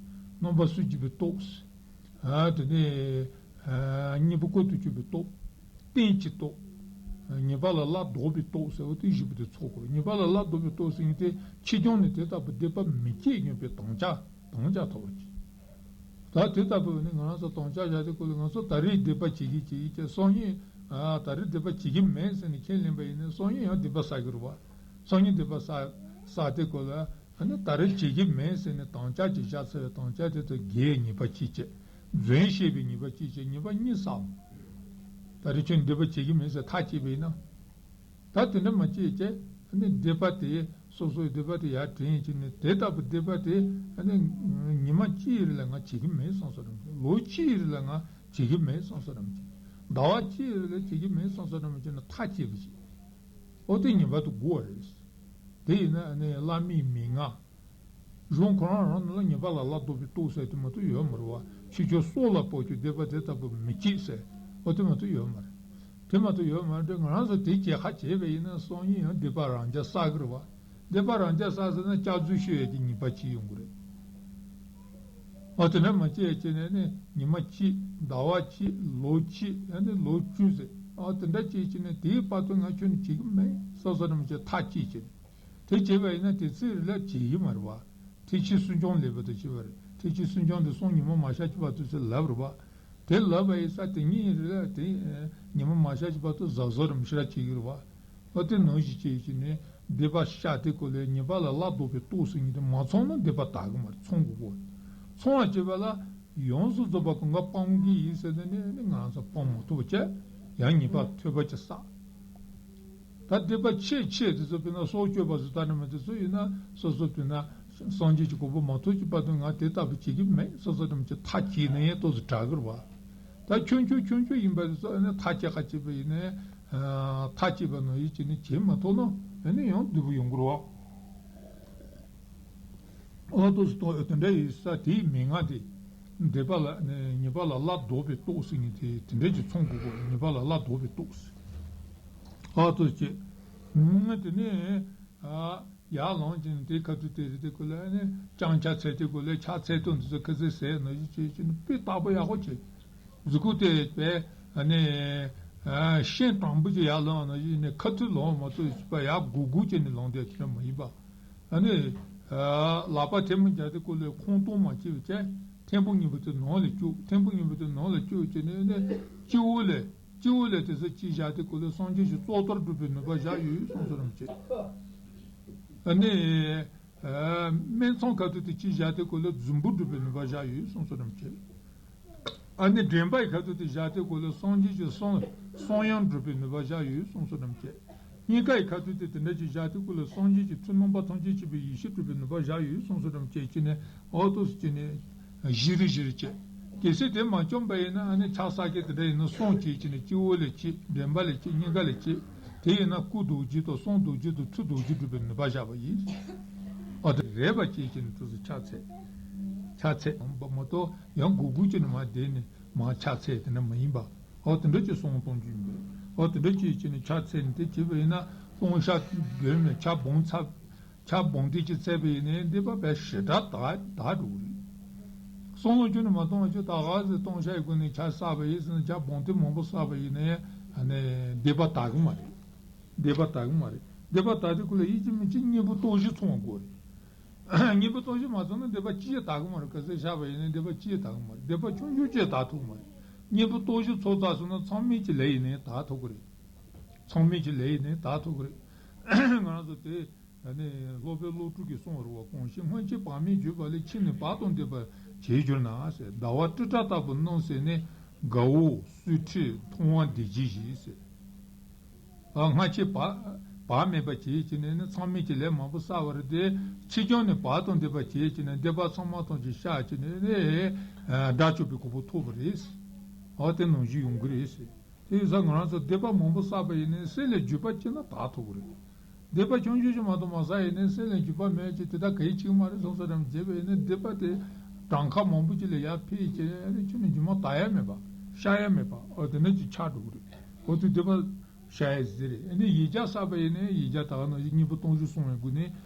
རྣམ་པ་སུ་འཇིགས་པའི་རྟོག་ཨ་དེ་ནས་ཨ་གཉིས་པོ་བཀོད་དུ་གྱུར་པའི་རྟོག་རྟེན་གྱི་རྟོག་ཉེས་པ་ལ་བློ་ལྡོག་པའི་རྟོག་ཟེར་བ་དེ་བཞི་པོ་དེ་ཚང་དགོས་རེད། ཉེས་པ་ལ་བློ་ལྡོག་པའི་རྟོག་ཟེར་མཁན་དེ་ཕྱིས་འབྱུང་ནས་དེ་ལྟ་བུ་སྡིག་པ་མི་སྐྱེ་སྙམ་པའི་དམ་བཅའ་དམ་བཅའ་ཐོབ་པ་ཅིག་ད་དེ་ལྟ་བུ་ནི་ང་རང་ཚོ་དམ་བཅའ་བཞག་དུས་སྐབས་ལ་ང་ཚོ་ད་རེས་སྡིག་པ་བྱེད་ཀྱི་བྱེད་ཀྱི་བྱས་སང་ཉིན་ཨ་ད་རེས་སྡིག་པ་བྱེད་ཀྱི་མེད་ཟེར་ནས་ཁས་ལེན་པ་ཡིན་ན་སང་ཉིན་ཡང་སྡིག་པ་བསགས་ཀྱི་རེད་བ། སང་ཉིན་སྡིག་པ་བསགས་བསགས་དུས་སྐབས་ལ་ཨ་ནི་ད་རེས་བྱེད་ཀྱི་མེད་ཟེར་ནས་དམ་བཅའ་ཅིག་བཞག་ཚར་བའི་དམ་བཅའ་དེ་ཚོ་འགལ་ཉེས་པ་གཅིག་བྱས། རྫུན་བཤད་པའི་ཉེས་པ་གཅིག་བྱས། ཉེས་པ་གཉིས་བསགས། ད་རེས་ཁྱོད་སྡིག་པ་བྱེད་ཀྱི་མེད་ཟེར་ཐག་བཅད་པ་ཡིན་ན། ད་དེ་འདྲ་མ་བྱེད་ཅེས་ཨ་ནི་སྡིག་པ་དེ་སོ་སོའི་སྡིག་པ་དེ་ཡར་དྲན་བྱས་ནས་དེ་ལྟ་བུ་སྡིག་པ་དེ་ཨ་ནི་ཉི་མ་གཅིག་རེ་ལ་ང་བྱེད་ཀྱི་མེད་བསམ་བསམ་རང་བྱེད། ལོ་གཅིག་རེ་ལ་ང་བྱེད་ཀྱི་མེད་བསམ་བསམ་རང་བྱེད། ཟླ་བ་གཅིག་རེ་ལ་བྱེད་ཀྱི་མེད་བསམ་བསམ་རང་བྱེད་ན་ཐག་བཅད་པ་བྱེད། ཨོ་དེ་ཉེས་པ་དེ་དགོས་པ་རེད། དེ་ཡིན་ན་ཨ་ནི་བླ་མའི་མན་ངག་གཞུང་ཁོ་རང་རང་ནང་ལ་ཉེས་པ་ལ་བློ་ལྡོག་པའི་རྟོག་ཟེར་དེ་མ་གཏོགས་ཡོད་མ་རེད་བ། ཕྱི་ཕྱོགས་སྲོག་ལ་ཕོག་རྒྱུ་སྡིག་པ་དེ་ལྟ་བུ་མི་བྱེད་ཟེར། ཨོ་དེ་མ་གཏོགས་ཡོད་མ་རེད། དེ་མ་གཏོགས་ཡོད་མ་རེད། ང་རང་ཚོ་དེ་བྱེད་ཁ་བྱེད་པ་ཡིན་ན་སང་ཉིན་ཡང་སྡིག་པ་རང་རྐྱ་བསགས་ཀྱི་རེད་བ། སྡིག་པ་རང་རྐྱ་བསགས་ཟེར་ན་སྐྱག་རྫུན་ཤོད་ཡས་ཀྱི་ཉེས་པ་གཅིག་ཡོང་གི་རེད། ཨོ་དེ་འདྲ་མ་བྱེད་ཡས་བྱས་ནས་ནི་ཉི་མ་གཅིག་ཟླ་བ་གཅིག་ལོ་གཅིག་ཡང་ནི་ལོ་བཅུ་ཟེར། ཨོ་དེ་འདྲ་བྱས་བྱས་ནས་དེའི་བར་དུ་ང་ཁྱོད་ནི་བྱེད་ཀྱི་མེད་བསམ་བསམ་འདྲ་མ་བྱས་ཐག་བཅད་བྱས་ནས། དེ་བྱས་པ་ཡིན་ན་དེ་ཚེ་རིང་ལ་བྱེད་ཀྱི་མ་རེད་བ། ཐེག་ཆེན་སུམ་བྱུང་ལེགས་པ་དང་བཅས་པ་རེད། ཐེག་ཆེན་སུམ་བྱུང་དེ་གསུམ་ཉི་མ་མ་ཤར་གྱི་བར་དུ་ཟེར་ལབ་རེད་བ། དེ་ལབ་པ་ཡིན་ཙང་དེ་ཉིད་རེད་ལ་དེ་ཉི་མ་མ་ཤར་གྱི་བར་དུ་གཟབ་གཟབ་རམ་ཞེ་དྲག་བྱེད་ཀྱི་རེད་བ། ཨོ་དེ་ནང་བཞིན་བྱེད་ཀྱི་ནི་སྡིག་པ་བཤགས་དེ་ཀོ་ལས་ཉེས་པ་ལ་བློ་ལྡོག་པའི་རྟོག་ཟེར་མཁན་དེ་མ་ཚང་ན་སྡིག་པ་དག་གི་མ་རེད། ཚང་དགོས་གོ། ཚང་བ་བྱེད་པ་ལ་ཡོངས་སུ་རྫོགས་པ་གང་ག་སྤང་གི་ཡིན་ཟེར་ནས་ནི་ང་ཚོ་སྤང་མ་ཐུབ་པ་བྱས་ཡང་ཉེས་པ་ཐོལ་པ་ཅིག་བསགས། ད་སྡིག་པ་ཆེ་ཆེ་དེ་ཚོ་དཔེར་ན་སྲོག་གཅོད་པ་ཚོ་ལྟ་ན་མ་དེ་ཚོ་ཡིན་ན་སོ་སོ་དཔེར་ན་སངས་རྒྱས་ཀྱི་གོ་འཕང་མ་ཐོབ་ཀྱི་བར་དུ་ང་དེ་ལྟ་བུ་བྱེད་ཀྱི་མེད་བསམ་བསམ་འདྲ་མ་བྱས་ཐག་བཅད་ན་ཡང་ཏོག་ཙམ་དྲག་གི་རེད་བ། ད་ཆུང་ཆུང་ཆུང་ཆུང་ཡིན་པ་དེ་ཚོ་ཨ་ནི་ཐག་བཅད་ཁ་བཅད་པ་ཡིན་ན་ཐག་བཅད་པ་ནང་བཞིན་བྱས་ནས་བྱེད་མ་ཐུབ་ན་ཨ་ནི་ཡང་སྡུག་པོ་ཡོང་གི་རེད་བ། ཨོ་ཏོག་ཙམ་ཏོག་དེ་འདྲ་ཡིན་ས་དེའི་མན་ངག་དེ། འདོད་པ་ལ་ནི་ཉེས་པ་ལ་སླར་ལྡོག་པའི་རྟོགས་ཟེར་མཁན་དེ་དེ་འདྲ་ཅིག་ཚང་དགོས་གོ། ཉེས་པ་ལ་སླར་ལྡོག་པའི་རྟོགས་ཟེར། ཨ་ཏོ་ཅེ། ང་དེ་ནས་ཨ་ཡར་ལངས་ཀྱིན་དེ་ཁ་ཐུག་དེ་རེད། དེ་ཁོ་ལ་ནི་ལྕང་ཕྱག་འཚལ་དེ་ཁོ་ལ་ཕྱག་འཚལ་དོན་དེ་ཚོ་ཁ་ཚིག་ཟེར་ནོ་ཞིག་བྱས་ཀྱིན་དཔེ་བརྟག་པ་ཡག་པོ་བྱས། གཟུགས་སྐུ་དེ་བས་ཨ་ནི་ཨ་ཤིང་དྲང་པོ་ཅིག་ཡར་ལངས་ནོ་ཞིག་ནས་ཁ་ཐུག་ལངས་མ་གཏོགས་པ་ཡར་སྒུར་སྒུར་བྱས་ནས་ལངས་དེ་དེ་འདྲ་མ་ཡིན་པ། ཨ་ནི། ལག་པ་ཐལ་མོ་སྦྱར་ཏེ་ཀོ་ལས་ཁོང་སྟོང་མ་བྱས་པ་བྱས། ཐེམ་པོ་གཉིས་པོ་དེ་ནང་ལ་བཅུག་ཐེམ་པོ་གཉིས་པོ་དེ་ནང་ལ་བཅུག་བྱས་ནས་ནི། སྤྱི་བོ་ལས། སྤྱི་བོ་ལས་དེ་ཚོ་གཅིག་བཞག་སྟེ་ཀོ་ལས་སངས་རྒྱས་ཀྱི་གཙུག་ཏོར་སྒྲུབ་པའི་ནུས་པ་བཞག་ཡོད་གསུངས་སོ་རམ་བྱས། ཨ་ནི། སྨད་འཚོང་ཁ་ཐུག་དེ་གཅིག་བཞག་སྟེ་ཀོ་ལས་རྫུན་པོ་སྒྲུབ་པའི་ནུས་པ་བཞག་ཡོད་གསུངས་སོ་རམ་བྱས། ཨ་ནི་འདྲེན་པ་ཡི་ཁ་ཐུག་དེ་བཞག་སྟེ་གོ་ལ་སངས་རྒྱས་ཀྱི་གསུང་གསུང་དབྱངས་སྒྲུབ་པའི་ནུས་པ་བཞག་ཡོད་གསུངས་སོ་རམ་བྱས། སྙིང་ག་ཡི་ཁ་ཐུག་དེ་དེ་འདྲ་ཅིག་བཞག་སྟེ་གོ་ལ་སངས་རྒྱས་ཀྱི་ཚུལ་རྣམ་པ་ཐམས་ཅད་མཁྱེན་པའི་ཡེ་ཤེས་སྒྲུབ་པའི་ནུས་པ་བཞག་ཡོད་གསུངས་སོ་རམ་བྱས་ཀྱི་ནས་ཨོ་ཏོ་སུ་ཀྱི་ནས་བཞི་རེ་བཞི་རེ་བྱས། གལ་སྲིད་དེ་མ་བྱུང་པ་ཡིན་ན་ཨ་ནི་ཕྱག་བསགས་མཁན་དེ་འདྲ་ཡིན་ན་གསུང་བྱས་ཀྱི་ནས་སྤྱི་བོ་ལས་བྱས། འདྲེན་པ་ལས་བྱས། སྙིང་ག་ལས་བྱས། དེ་ཡིན་ན་སྐུ་རྡོ་རྗེ་དང་གསུང་རྡོ་རྗེ་དང་ཐུགས་རྡོ་རྗེ་སྒྲུབ་པའི་ནུས་པ་བཞག་པ་ཡིན། ཨོ་དེ་རེད་པ་བྱས་ཀྱི་ནས་ཏོ་སུ་ཕྱག་འཚལ། ཕྱག་འཚལ་འོང་པ་མ་གཏོགས། ཡང་སྒུར་སྒུར་བྱས་ནས་མར་བསྡད་ནས་མར་ཕྱག་འཚལ་དེ་འདྲ་མ་ཡིན་པ། ཨོ་དེ་འདྲ་ཅིག་གསུང་གཏོང་རྒྱུ་ཡིན་པས། ཨོ་དེ་འདྲ་ཅིག་བྱས་ནས་ཕྱག་འཚལ་ནས་དེ་བྱས་པ་ཡིན་ན་ལྟུང་བཤགས་དགོས་མེད། ཕྱག་སྦོམ་ཚར། ཕྱག་སྦོམ་དེ་ཅིག་འཚལ་བ་ཡིན་ནའི་འདི་པ་བས་ཞེ་དྲག་དག་དག་འགྲོ་གི་རེད། གསང་སྔགས་ཁྱོན་ནས་མ་གཏོང་བ་ཅིག་ད་ག་ཟེ་ལྟུང་བཤགས་ཀྱི་སྒོ་ནས་ཕྱག་བསགས་པ་ཡིན་ཟེར་ན་ཕྱག་སྦོམ་དེ་མང་པོ་བསགས་པ་ཡིན་ནའི་ཨ་ནི་འདི་པ་དག་གི་མ་རེད། འདི་པ་དག་གི་མ་རེད། འདི་པ་དག་དེ་ཁོ་ལ་ཡིད་ཀྱི་མི་གཅིག་གཉེན་པོ་སྟོབས་བཞི་ཚང་བ་དགོས་རེད། གཉེན་པོ་སྟོབས་བཞི་མ་ཚང་ན་འདི་པ་གཅིག་ཡང་དག་གི་མ་རེད། ག་ཚོད་བཤད་པ་ཡིན་ནའི་འདི་པ་གཅིག་ཡང་དག་གི་མ་རེད། འདི་པ་ཆུང་ཆུང་གཅིག་ཡང་དག་ཐུབ་ཀྱི་མ་རེད། གཉེན་པོ་སྟོབས་བཞི་ཚོགས་ཚར་སོང་ན་ཚང་མས་ཀྱི་ལས་ཡིན་ནའི་དག་ཐུབ་ཀྱི་རེད། ཚང་མས་ཀྱི་ལས་ཡིན་ནའི་དག་ཐུབ་ཀྱི་རེད། ང་རང་ཚོ་དེ་ཨ་ནི་སློབ་དཔོན་བློ་གྲོས་ཀྱིས་གསུངས་པ་རེད་པ། གང་ཞིག་སྔོན་ཆད་བག་མེད་བརྗོད་པ་ལས། ཕྱིས་ནས་བག་དང་ལྡན་པར་བྱེད་གྱུར་ན་ཟེར། ཟླ་བ་སྤྲིན་བྲལ་ལྟ་བུར་སྣང་ཟེར་ནས། དགའ་བོ་སུ་ཁྲིད་མཐོང་བ་འདི་ཇི་ཞིག་ཟེར། ཨ་སྔ་ཕྱི་བག་བག་མེད་པ་བྱས་ཀྱི་ནས་ནི་ཚང་མས་ཀྱི་ལས་མང་པོ་བསགས་པ་རེད་དེ། ཕྱིས་ཀྱང་ནི་བག་དང་ལྡན་པ་བྱས་ཀྱི་ནས་འདོད་པ་ཚང་མ་ཐམས་ཅད་བཤགས་ཀྱི་ནས་ནི་དགྲ་བཅོམ་པའི་གོ་འཕང་ཐོབ་པ་རེད། ཨ་དེ་ནང་བཞིན་ཡོང་གི་རེད་ཟེར། དེ་ཡིན་ཙང་ང་རང་ཚོ་འདོད་པ་མང་པོ་བསགས་པ་ཡིན་ནའི་སེམས་ལ་འགྱོད་པ་སྐྱེས་ན་དག་ཐུབ་ཀྱི་རེད། འདོད་པ་ཆུང་ཆུང་ཞིག་མ་གཏོགས་མ་བསགས་ཡིན་ནའི་སེམས་ལ་འགྱོད་པ་མེད་ཅིག་དེ་དག་གལ་ཆེ་གི་མ་རེད་བསམ་བསམ་རང་བྱས་པ་ཡིན་ནའི་འདོད་པ་དེ་གྲངས་ཀ་མང་པོ་ཅིག་ལ་ཡར་འཕེལ་ཡི་ཅེ་རེ་ཁྱོད་ནི་རྗེས་མ་དག་ཡ་མེད་པ། བཤགས་ཡ་མེད་པ། ཨོ་དེ་འདྲ་ཅིག་ཆགས་འགྲོ་གི་རེད། ཨོ་དེ་འདོད་པ་བཤགས་ཡ་ཟེར་རེད། ཨ་ནི་ཡིག་བརྒྱ་བསགས་པ་ཡིན་ནའི་ཡིག་བརྒྱ་དག་ནང་བཞིན་གཉེན་པོ་སྟོབས་བཞི་སོང་བའི་སྒོ་ནས་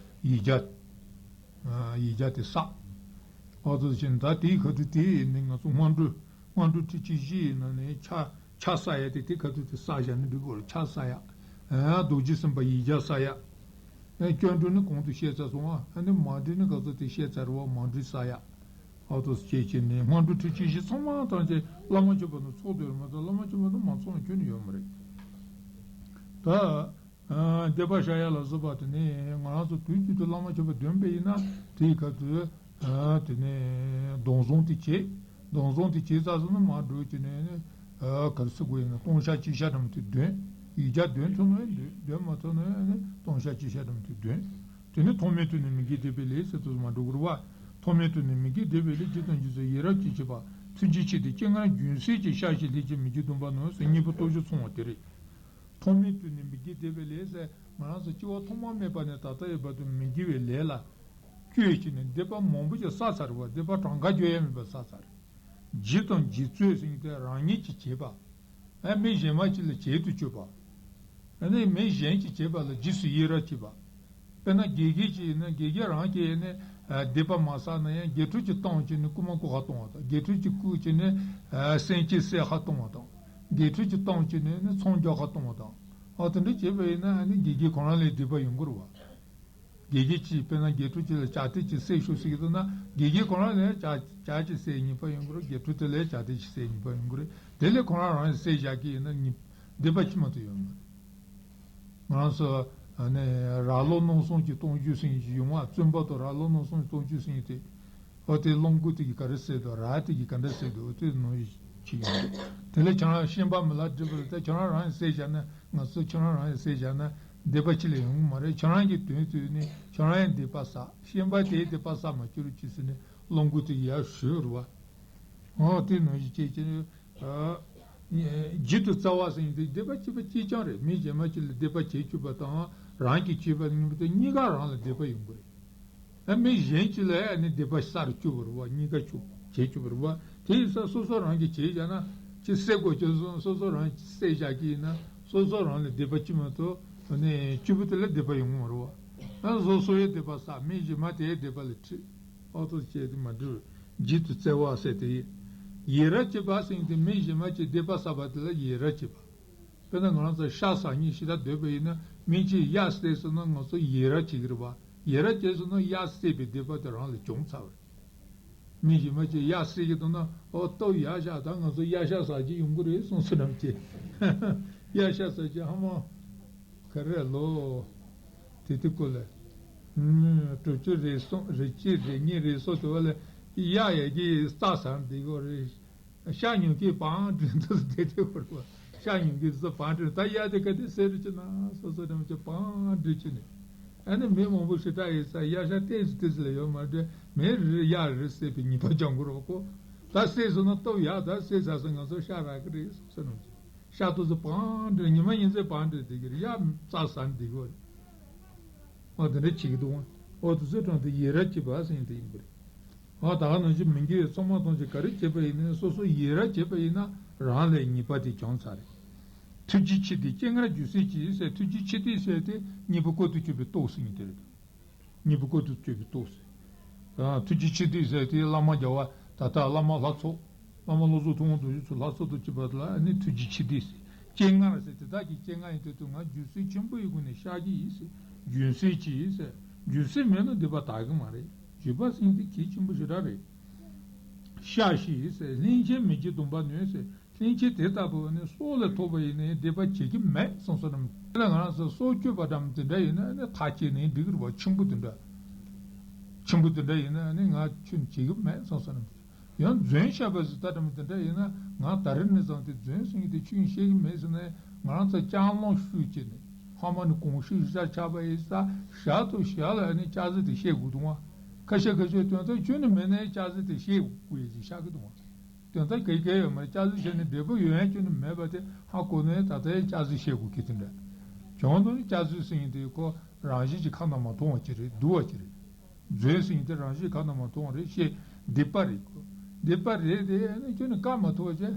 ཡིག་བརྒྱ། ཡིག་བརྒྱ་དེ་བསགས། ཨོ་དེ་བཞིན་ད་དེའི་ཁ་ཐུག་དེ་ནི་ང་ཚོ་སྔོན་འགྲོ། སྔོན་འགྲོ་ཁྲིད་ཆེན་བཞི་ཡི་ནང་ནས་ཕྱག་ཕྱག་བསགས་ཡ་དེ་དེ་ཁ་ཐུག་དེ་བསགས་བཞག་ན་འགྲིག་གི་རེད། ཕྱག་བསགས་ཡ། རྡོ་རྗེ་སེམས་དཔའ་ཡིག་བརྒྱ་བསགས་ཡ། སྐྱབས་འགྲོ་ནི་གོང་དུ་བཤད་ཚར་སོང་ང་། ཨ་ནི་མ་འགྲོ་ནི་ག་ཚོད་དེ་བཤད་ཚར་བ་མ་འགྲོ་བསགས་ཡ། ཨོ་ཏོ་སྐྱེས་ཀྱི་ནས་སྔོན་འགྲོ་ཁྲིད་ཆེན་བཞི་ཚང་མ་ཐམས་ཅད་བླ་མ་མཆོད་པ་ནི་ཚོགས་འདུ་རེད་མ་གཏོགས་བླ་མ་མཆོད་པ་ནི་མ་ཚོགས་ཁྱོན་ནས་ཡོད་མ་རེད། ད། འདོད་པ་བཤགས་ཡ་ལ་སོགས་པ་དེ་ནས་ང་རང་ཚོ་དུས་གཅིག་ཏུ་བླ་མ་མཆོད་པ་འདོན་པ་ཡིན་ན་དེའི་སྐབས་སུ་དེ་ནས་སྡོམ་བཟུང་དེ་བྱེད། སྡོམ་བཟུང་དེ་བྱེད་ཚར་སོང་ན་མར་འགྲོ་ཀྱི་ནས་ག་རེ་ཟེར་དགོས་ཡིན་ན་ལྟུང་བཤགས་སྤྱི་བཤགས་འདྲ་མོ་དེ་འདོན། ཡིག་བརྒྱ་འདོན་ཐུབ་ན་འདོན། འདོན་མ་ཐུབ་ན་ནི་ལྟུང་བཤགས་སྤྱི་བཤགས་འདྲ་མོ་དེ་འདོན། དེ་ནས་ཐོགས་མེད་དུ་ནི་མི་དགེ་སྡིག་པའི་ལས་ཟེར་དུས་མ་འགྲོ་དགོས་རེད་བ། ཐོགས་མེད་དུ་ནི་མི་དགེ་སྡིག་པའི་ལས་ཇི་ལྟར་འབྱུང་ཚུལ་ཡི་རབས་ཀྱི་བྱེད་པ་ཐུགས་རྗེ་ཆེ་སྟེ་སྤྱན་སྔར་རྒྱུན་སྲིང་གི་བཤགས་ཤིང་ལྷས་ཀྱི་མི་དགེ་སྡོམ་པ་ནོ་ཟེར་གཉེན་པོ་སྟོབས་བཞི་ཚང་བ་དེ་རེད། ཐོགས་མེད་དུ་ནི་མི་དགེ་སྡིག་པའི་ལས་ཟེར་ང་རང་ཚོ་སྐྱེ་བ་ཐོག་མ་མེད་པ་ནས་ད་ལྟ་ཡི་བར་དུ་མི་དགེ་བའི་ལས་ལ་སྤྱོད་ཀྱི་ནས་སྡིག་པ་མང་པོ་ཅིག་བསགས་ཚར་བ། སྡིག་པ་གྲངས་ཀ་བརྗོད་ཡ་མེད་པ་བསགས་ཚར། བགྱིས་དང་བགྱིད་རྩོལ་ཟེར་མཁན་དེ་རང་ཉིད་ཀྱིས་བྱས་པ། ཨ་མི་གཞན་མ་ཅིག་ལ་བྱེད་དུ་བཅུག་པ། ཨ་ནི་མི་གཞན་གྱིས་བྱས་པ་ལ་རྗེས་སུ་ཡི་རང་བྱེད་པ། དཔེར་ན་དགེ་རྒན་ཅིག་ཡིན་ན་དགེ་རྒན་རང་གིས་ནི་སྡིག་པ་མ་བསགས་ན་ཡང་དགེ་ཕྲུག་ཅིག་བཏང་བྱས་ནས་རྐུ་མ་རྐུ་ག་གཏོང་བ་དང་། དགེ་ཕྲུག་ཅིག་རྐུ་བྱས་ནས་སེམས་ཅན་བསད་ག་གཏོང་བ་དང་། དགེ་ཕྲུག་ཅིག་བཏང་བྱས་ནས་ནི་ཚོང་རྒྱག་ག་གཏོང་བ་དང་། ཨ་དེ་འདྲ་བྱས་པ་ཡིན་ན་ཨ་ནི་དགེ་རྒན་ཁོ་རང་ལ་སྡིག་པ་ཡོང་གི་རེད་བ། དགེ་རྒན་གྱིས་དཔེར་ན་དགེ་ཕྲུག་ཅིག་ལ་ཇ་ཏི་ཅིག་བསད་ཤོག་ཟེར་གྱི་འདུག་ན་དགེ་རྒན་ཁོ་རང་ལ་ཇ་ཇ་ཅིག་བསད་ཉེས་པ་ཡོང་གི་རེད། དགེ་ཕྲུག་དེ་ལ་ཇ་ཏི་ཅིག་བསད་ཉེས་པ་ཡོང་གི་རེད། དེ་ལས་ཁོ་རང་རང་བསད་བཞག་གི་ཡིན་ན་ཉེས་སྡིག་པ་ཅི་མ་གཏོགས་ཡོད་མ་རེད། ང་རང་ཚོ་ཨ་ནི་ར་ལོ་རྣམ་གསུམ་གྱི་སྟོང་རྒྱུ་ཟེར་མཁན་ཅིག་ཡོང་བ། བཙུན་པ་དང་ར་ལོ་རྣམ་གསུམ་གྱི་སྟོང་རྒྱུ་ཟེར་མཁན་དེ། ཨོ་དེ་གླང་གོ་དེ་གིས་ག་རེ་བསད་འདུག་ར་དེ་གིས་ག་འདྲ་བསད་འདུག་ཨོ་དེ་ནང་བཞིན་བྱེད་ཀྱི་འདུག་དེ་ལས་ཁྱེད་རང་ཤན་པ་མི་ལ་སྒྲིབ་པ་རེད། ད་ཁྱེད་རང་རང་ཡང་བསད་བཞག་ན། ང་ཚོ་ཁྱེད་རང་རང་ཡང་བསད་བཞག་ན་སྡིག་པ་ཅི་ལས་ཡོང་གི་མ་རེད། ཁྱེད་རང་གི་དོན་དུ་ནི་ཁྱེད་རང་ཡང་སྡིག་པ་བསགས། ཤན་པ་དེའི་སྡིག་པ་བསགས་མ་བཅུག་རོགས་གྱིས་ཟེར་ནས་གླང་གོ་དེ་གིས་ཡར་ཞུས་རེད་བ། ཨོ་དེ་ནང་བཞིན་བྱས་ཀྱི་ནི། ཨ་བགྱིས་དང་སྩལ་བ་ཟེར་མཁན་དེ་སྡིག་པ་གཅིག་པ་གཅིག་རྐྱང་རེད། མི་གཞན་མ་ཅིག་ལ་སྡིག་པ་བྱེད་བཅུག་པ་དང་རང་གིས་བྱས་པ་གཉིས་པོ་དེ་གཉིས་ཀ་རང་ལ་སྡིག་པ་ཡོང་གི་རེད། ཨ་མི་གཞན་གཅིག་ལ་ཨ་ནི་སྡིག་པ་བསགས་རུ་བཅུག་པ་རེད་བ། གཉིས་ཀ་བཅུག་བྱེད་བཅུག་པ་རེད་བ། དེ་ཡིན་ཙང་སོ་སོ་རང་གིས་བྱས་བཞག་ན་ཅི་སེལ་དགོས་ཀྱི་སོང་། སོ་སོ་རང་གིས་སེལ་བཞག་གི་ཡིན་ན་སོ་སོ་རང་ལ་བདེ་བ་ཅི་མ་གཏོགས་ནས་སྐྱེས་བུ་དེ་ལ་བདེ་བ་ཡོང་གི་མ་རེད་བ། ཨ་སོ་སོ་ཡི་བདེ་བ་བསགས། མི་གཞན་མ་དེའི་བདེ་བ་ལ་འཁྲིད། ཨོ་ཐོ་བྱས་ཏེ་མ་འགྲུབ། རྒྱུད་དུ་བརྩེ་བ་ཟེར་དེ་ཡིན། ཡི་རང་བྱེད་པ་ཟེར་དེ་མི་གཞན་མ་གྱི་བདེ་བ་བསགས་པ་དེ་ལ་ཡི་རང་བྱེད་པ། དཔེར་ན་ང་རང་ཚོ་ཤ་ཟ་སྙིང་ཞེ་དྲག་འདོད་པ་ཡིན་ན་མི་གཅིག་གཡག་བསད་སོང་ན་ང་ཚོ་ཡི་རང་བྱེད་ཀྱི་རེད་བ། ཡི་རང་བྱས་སོང་ན་གཡག་བསད་པའི་བདེ་བ་དེ་རང་ལ་བྱུང་ཚར་བ་རེད། མི་གཞན་མ་གཅིག་གཡག་བསད་ཀྱི་འདུག་ན་ཨོ་སྟོབས་ཡག་ཤག་ད་ང་ཚོ་གཡག་ཤ་ཟ་རྒྱུ་ཡོང་གི་རེད་གསུངས་སོ་ནམ་གྱི། གཡག་ཤ་ཟ་རྒྱུ་ཧ་མ་ག་རེ་ལོ། དེ་དུས་སྐོར་ལ། དྲུག་ཅུ་རེ་གསུམ་རེ་གཅིག་རེ་གཉིས་རེ་གསུམ་དུ་བ་ལ་གཡག་ཡ་གི་རྩྭ་ཟ་འདི་གོ་རེད། ཤ་ཉོ་མཁན་བང་སྒྲིག་འདུག་བསྡད་དེ་བར་བ། ཤ་ཉོ་མཁན་ཚོ་བང་སྒྲིག་ད་གཡག་དེ་ག་དེ་བསད་རུ་ཅི་ན་སོ་སོ་རང་ཅི་བང་སྒྲིག་ཅི་ནས། ཨ་ནི་མི་མང་པོ་ཞེ་དྲག་ཡིན་ས་གཡག་ཤ་ཏོག་ཙམ་ཏོག་ཙམ་ལ་ཡོད་མ་རེད། མི་རེ་གཡག་རེ་བསད་པའི་ཉེས་པ་སྦྱང་དགོས་རེད་བ་ཁོ། ད་བསད་སོང་ན་སྟོབས་ཡག་ད་བསད་ཚར་སོང་ང་ཚོ་ཤ་རག་གི་རེད་སོ་སོ་རང་ཅི། ཤ་ཏོག་ཙམ་བང་སྒྲིག་ཉི་མ་ཉིན་མཚན་བང་སྒྲིག་བསྡད་ཀྱི་རེད། གཡག་རྩྭ་ཟ་འདི་གོ་རེད། ཨོ་དེ་འདྲ་བྱེད་ཀྱི་འདུག་ཨོ་དེ་ཚོའི་གྲངས་དེ་ཡི་རང་བྱེད་པ་ཟེར་ཡིན་དེ་ཡིན་པ་རེད། ཨོ་ད་ག་ནང་བཞིན་མི་དགེ་བའི་ཚོགས་མ་གཏོང་ཞིང་ག་རེ་བྱེད་པ་ཡིན་ནའི་སོ་སོ་ཡི་རང་བྱེད་པ་ཡིན་ན་རང་ལས་ཉེས་པ་དེ་བྱུང་ཚར་རེད། ཐུགས་རྗེ་ཆེ་སྟེ་སྤྱན་སྔར་རྒྱུ་གསོས་ཀྱིས་ཟེར། ཐུགས་རྗེ་ཆེ་སྟེ་ཟེར་དེ་གཉེན་པོ་བཀོད་དུ་གྱུར་པའི་སྟོབས་ཟེར་ཡིན་དེ་རེད། གཉེན་པོ་བཀོད་དུ་གྱུར་པའི་སྟོབས་ཟེར། ཐུགས་རྗེ་ཆེ་སྟེ་ཟེར་དེ་བླ་མ་རྒྱལ་བ་ད་ལྟ་བླ་མ་ལྷ་ཚོགས། བླ་མ་བློ་བཟང་ཐུབ་དབང་རྡོ་རྗེ་ཚོ་ལྷ་ཚོགས་དང་བཅས་པ་ལ་ནི་ཐུགས་རྗེ་ཆེ་སྟེ་ཟེར། སྤྱན་སྔར་ཟེར་དེ་དག་གི་སྤྱན་སྔར་ཡིན་དུས་དུ་ང་རྒྱུ་གསོས་ཆེན་པོ་ཡི་སྒོ་ནས་བཤགས་ཀྱི་ཡིན་ཟེར། རྒྱུ་གསོས་ཀྱིས་ཟེར། རྒྱུ་གསོས་མེད་ན་སྡིག་པ་དག་གི་མ་རེད། རྒྱུ་པ་ཟེར་དེ་གལ་ཆེན་པོ་ཞེ་དྲག་རེད། བཤགས་ཤིག་ཟེར། སླན་ཆད་མི་བགྱིད་སྡོམ་པ་ནོད་ཟེར། སླན་ཆད་དེ་ལྟ་བུ་ནི་སྲོག་ལ་ཐོགས་པ་ཡིན་ནའི་སྡིག་པ་བྱེད་ཀྱི་མེད་གསུངས་སོ་ནམ། དེ་ལ་ང་རང་ཚོ་སྲོག་གཅོད་པ་འདྲ་མི་དེ་འདྲ་ཡིན་ན་ནི་ཐག་བཅད་ནས་འགྲིག་གི་རེད་བ། ཆེན་པོ་དེ་འདྲ། ཆེན་པོ་དེ་འདྲ་ཡིན་ན་ནི་ང་ཁྱོད་བྱེད་ཀྱི་མེད་གསུངས་སོ་ནམ། ཡང་རྫུན་བཤད་པ་ཟེར་ད་འདྲ་མི་དེ་འདྲ་ཡིན་ན་ང་ད་རེས་ནས་བཟུང་སྟེ་རྫུན་གསུང་གི་དེ་ཁྱོད་བཤད་ཀྱི་མེད་ཟེར་ནས་ང་རང་ཚོ་ལྕགས་ལོང་ཤུགས་བྱས་ནས་ཕ་མ་ནི་གོང་ཞུས་ཤ་ཆག་པ་ཡིན་ས་ཞག་ཏུ་ཞག་ལ་ནི་ལྕགས་ཟེར་དེ་བཤད་དགོས་འདུག་བ། ཁ་ཤས་ཁ་ཤས་དོན་དག་ཁྱོད་ནི་མེད་ནའི་ལྕགས་ཟེར་དེ་བཤད་དགོས་ཡིན་ཟེར་བཤད་ཀྱི་འདུག་བ། དོན་དག་གལ་གལ་ཡོད་མ་རེད། ལྕགས་ཟེར་བྱས་ནས་འབྲས་བུ་ཡོད་ཡང་ཁྱོད་ནི་མེད་པ་དེ་ཧ་གོ་ནས་ད་ལྟའི་ལྕགས་ཟེར་བཤད་དགོས་ཀྱི་དེ་འདྲ། གྱོང་དུ་ནི་ལྕགས་ཟེར་ཟེར་ཡིན་དེ་ཁོ་རང་བཞིན་གྱི་ཁ་ན་མ་ཐོ་བ་ཅིག་རེད། སྡུག་བ་ཅིག་རེད། རྫུན་ཟེར་ཡིན་དེ་རང་བཞིན་གྱི་ཁ་ན་མ་ཐོ་བ་རེད་ཞེས་སྡིག་པ་རེད་ཁོ། སྡིག་པ་རེད་དེ་ནི་ཁྱོད་ནི་བཀག་མ་ཐུབ་པ་བྱས།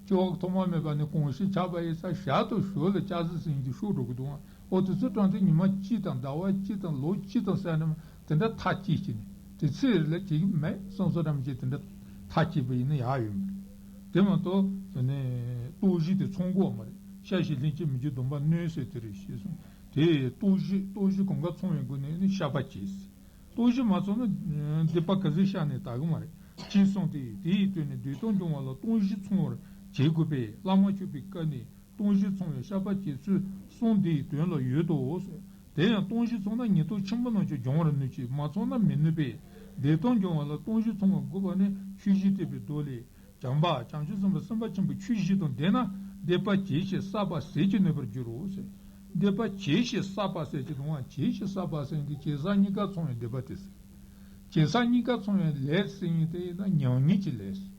སྐྱེ་བ་ཐོག་མ་མེད་པ་ནས་གོང་ཞིག་ཆགས་པ་ཡིན་ས་ཞག་ཏུ་ཞོལ་ལ་ལྕགས་ཟེར་ཟེར་ཡིན་དེ་ཤོར་འགྲོ་གི་འདུག་ཨ། འོ་དེ་ཚོ་དྲངས་ཏེ་ཉི་མ་གཅིག་དང་ཟླ་བ་གཅིག་དང་ལོ་གཅིག་དང་ཟེར་ནས་དེ་འདྲ་ཐག་བཅད་ཀྱི་ནི་དེ་ཚེ་རེ་ལ་བྱེད་ཀྱི་མེད་གསུངས་སོ་རམ་བྱས་དེ་འདྲ་ཐག་བཅད་པ་ཡིན་ན་ཡག་ཡོད་མ་རེད། དེ་མ་གཏོགས་ནི་ལྟོགས་གཞི་དེ་ཚོང་དགོས་མ་རེད། བཤགས་ཤིག་སླན་ཆད་མི་བགྱིད་སྡོམ་པ་ནོད་ཟེར་དེ་རེད་ཞེས་གསུངས། དེ་ལྟོགས་གཞི་ལྟོགས་གཞི་གང་ག་ཚོང་བའི་སྒོ་ནས་ནི་བཤགས་པ་བྱས། ལྟོགས་གཞི་མ་ཚོང་ན་སྡིག་པ་ག་ཚོད་བཤགས་ནས་དག་གི་མ་རེད། ཅེས་གསུངས་ཏེ་དེ་ཡི་དོན་ནི་བདེ་སྟོབས་འབྱུང་བ་ལ་ལྟོགས་གཞི་ཚོང་བར་བྱེད་དགོས་པས་བླ་མ་མཆོད་པའི་སྐབས་ནས། ལྟོགས་གཞི་ཚོང་བའི་བཤགས་པ་བྱེད་ཚུལ་གསུང་འདིའི་དོན་ལ་ཡོད་དོ། དེ་ཡང་ལྟོགས་གཞི་ཚོང་ན་ཉེན་རྟོག་ཆེན་པོ་རྣམས་ཀྱང་འབྱུང་བར་ནུས་ཀྱི་མ་ཚོང་ན་མི་ནུས་པས། བདེ་སྟོབས་འབྱུང་བ་ལ་ལྟོགས་གཞི་ཚོང་བར་དགོས་པ་ནི་ཆོས་བཞི་སྟོན་པའི་མདོ་ལས། བྱམས་པ་བྱང་ཆུབ་སེམས་དཔའ་སེམས་དཔའ་ཆེན་པོ་ཆོས་བཞི་དང་ལྡན་ན་སྡིག་པ་བྱས་ཞེས་བསགས་པ་ཟད་ཀྱིས་ནུས་པར་འགྱུར་རོ། སྡིག་པ་བྱས་ཞེས་བསགས་པ་ཟད་ཀྱིས་ནུས་པ་བྱས་ཞེས་བསགས་པ་ཟེར་ཡིན་དེ་བྱས་བསགས་གཉིས་ཀ་ཚང་བའི་སྡིག་པ་དེ་ཟེར། བྱས་བསགས་གཉིས་ཀ་ཚང་བའི་ལས་ཟེར་ཡིན་དེ་ཡིན་ན་མྱ་ངན་གྱི་ལས་ཟེར།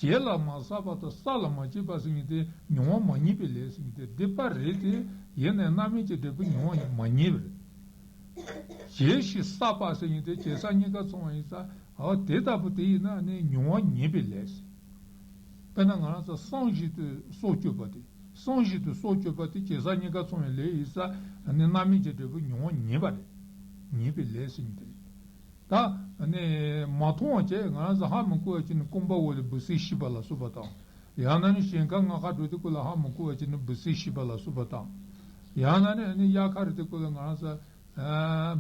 བྱས་ལ་མ་བསགས་པ་དང་བསགས་ལ་མ་བྱས་པ་ཟེར་མཁན་དེ་མྱོང་བ་མ་རྙེད་པའི་ལས་ཟེར་མཁན་དེ་སྡིག་པ་རེད་དེ། ཡིན་ནའི་རྣམ་སྨིན་གྱི་འབྲས་བུ་མྱོང་བ་མ་རྙེད་པ་རེད། བྱས་ཞེས་བསགས་པ་ཟེར་མཁན་དེ་བྱས་བསགས་གཉིས་ཀ་ཚང་བ་ཡིན་ཙང་། འོ་དེ་ལྟ་བུ་དེ་ཡིན་ན་ནི་མྱོང་བ་རྙེད་པའི་ལས་ཟེར། དཔེར་ན་ང་རང་ཚོ་བསམ་བཞིན་དུ་སྲོག་གཅོད་པ་དེ། བསམ་བཞིན་དུ་སྲོག་གཅོད་པ་དེ་བྱས་བསགས་གཉིས་ཀ་ཚང་བའི་ལས་ཡིན་ཙང་ནི་རྣམ་སྨིན་གྱི་འབྲས་བུ་མྱོང་བ་རྙེད་པ་རེད། རྙེད་པའི་ལས་ཟེར་མཁན་དེ་རེད། ད་ནི་མ་མཐོང་བ་བྱས། ང་རང་ཚོ་ཧ་མི་གོ་བ་བྱས་ནས་རྐང་པ་འོག་ལ་འབུ་སྲིན་ཤི་བ་ལ་སོགས་པ་དང་། ཡང་ན་ནི་ཞིང་ཁ་རྔ་ཁ་འགྲོ་དུས་སྐབས་ལ་ཧ་མི་གོ་བ་བྱས་ནས་འབུ་སྲིན་ཤི་བ་ལ་སོགས་པ་དང་། ཡང་ན་ནི་ནི་དབྱར་ཁ་རེད་དུས་སྐབས་ལ་ང་རང་ཚོ་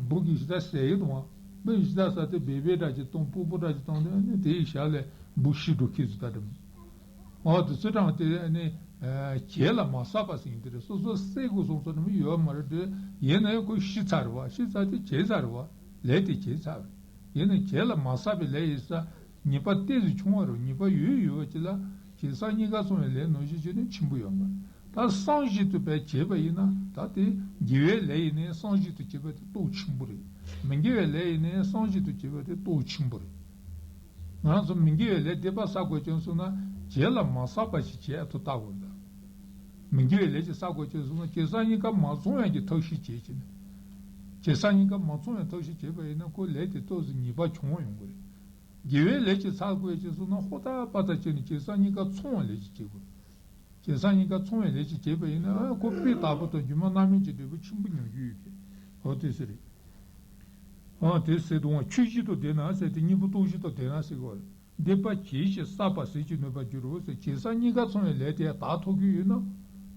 འབུ་གི་ཞེ་དྲག་ཟ་ཡི་འདུག་བ། འབུ་ཞེ་དྲག་ཟ་དུས་བེ་བེ་འདྲ་ཅིག་བཏང་སྤུ་སྤུ་འདྲ་ཅིག་བཏང་དུས་ནི་དེའི་ཞག་ལས་འབུ་ཤི་འགྲོ་ཁྱི་ཚོ་ལྟ་འདྲ་མོ། འོ་དེ་ཚོ་དྲངས་དེ་ནི་བྱས་ལ་མ་བསགས་པ་ཟེར་མཁན་དེ་རེད། སོ་སོ་བསད་དགོས་བསམ་བསམ་ནི་ཡོད་མ་རེད་དེ། ཡིན་ནའི་ཁོ་ཤི་ཚར་བ། ཤི་ཚར་དེ་བྱས་ཚར་བ། ལས་དེ་བྱས་ཚར་བ། ཡིན་ནའི་བྱས་ལ་མ་བསགས་པའི་ལས་ཡིན་ཙང་ཉེས་པ་ཏོག་ཙམ་ཆུང་བ་རུ་ཉེས་པ་ཡོད་ཡོད་པ་ཅིག་ལ་བྱས་བསགས་གཉིས་ཀ་ཚང་བའི་ལས་ནང་བཞིན་བྱས་ནས་ཆེན་པོ་ཡོད་མ་རེད། ད་བསམ་བཞིན་དུ་བས་བྱས་པ་ཡིན་ན་ད་དེ་དགེ་བའི་ལས་ཡིན་ནའི་བསམ་བཞིན་དུ་བྱས་པ་དེ་སྟོབས་ཆེན་པོ་རེད། མི་དགེ་བའི་ལས་ཡིན་ནའི་བསམ་བཞིན་དུ་བྱས་པ་དེ་སྟོབས་ཆེན་པོ་རེད། ང་རང་ཚོ་མི་དགེ་བའི་ལས་སྡིག་པ་བསགས་དགོས་བྱུང་སོང་ན་བྱས་ལ་མ་བསགས་པ་ཞིག་བྱས་ཐུབ་ལྟ་དགོས་འདུག་མི་དགེ་བའི་ལས་ཅིག་བསགས་དགོས་བྱུང་སོང་ན་བྱས་བསགས་གཉིས་ཀ་མ་ཚང་ཡག་གི་ཐབས་ཤེས་བྱེད་ཀྱི་ནི། བྱས་བསགས་གཉིས་ཀ་མ་ཚང་ཡག་ཐབས་ཤེས་བྱས་པ་ཡིན་ན་ཁོ་ལས་དེ་ཏོག་ཙམ་ཉེས་པ་ཆུང་བ་ཡོང་གི་རེད། དགེ་བའི་ལས་ཅིག་ཚར་དགོས་ཅེས་སོང་ན་ཧོ་ཐག་པ་ཐག་བྱས་ནས་བྱས་ཙང་གཉིས་ཀ་མཚུངས་པའི་ལས་ཅིག་བྱེད་དགོས། བྱས་ཙང་གཉིས་ཀ་མཚུངས་པའི་ལས་ཅིག་བྱས་པ་ཡིན་ན་ཨ་ཁོ་དཔེ་དག་པོ་དང་སྒྱུ་མ་རྣམ་སྨིན་གྱི་འབྲས་བུ་ཆེན་པོ་མྱོང་རྒྱུ་ཡོད་ཀྱི། འོ་དེ་ཟེར་རེད། འོ་དེ་ཟེར་དུས་ཆོས་བཞི་དང་ལྡན་ན་ཟེར་ཏེ་གཉེན་པོ་སྟོབས་བཞི་དང་ལྡན་ན་ཟེར་གོ་རེད། སྡིག་པ་གྱིས་ཤིག་བསགས་པ་ཟད་ཀྱི་ནུས་པར་འགྱུར་རོ་ཟེར། བྱས་ཙང་གཉིས་ཀ་མཚུངས་པའི་ལས་དེ་དག་ཐུབ་ཀྱི་ཡོད་ན།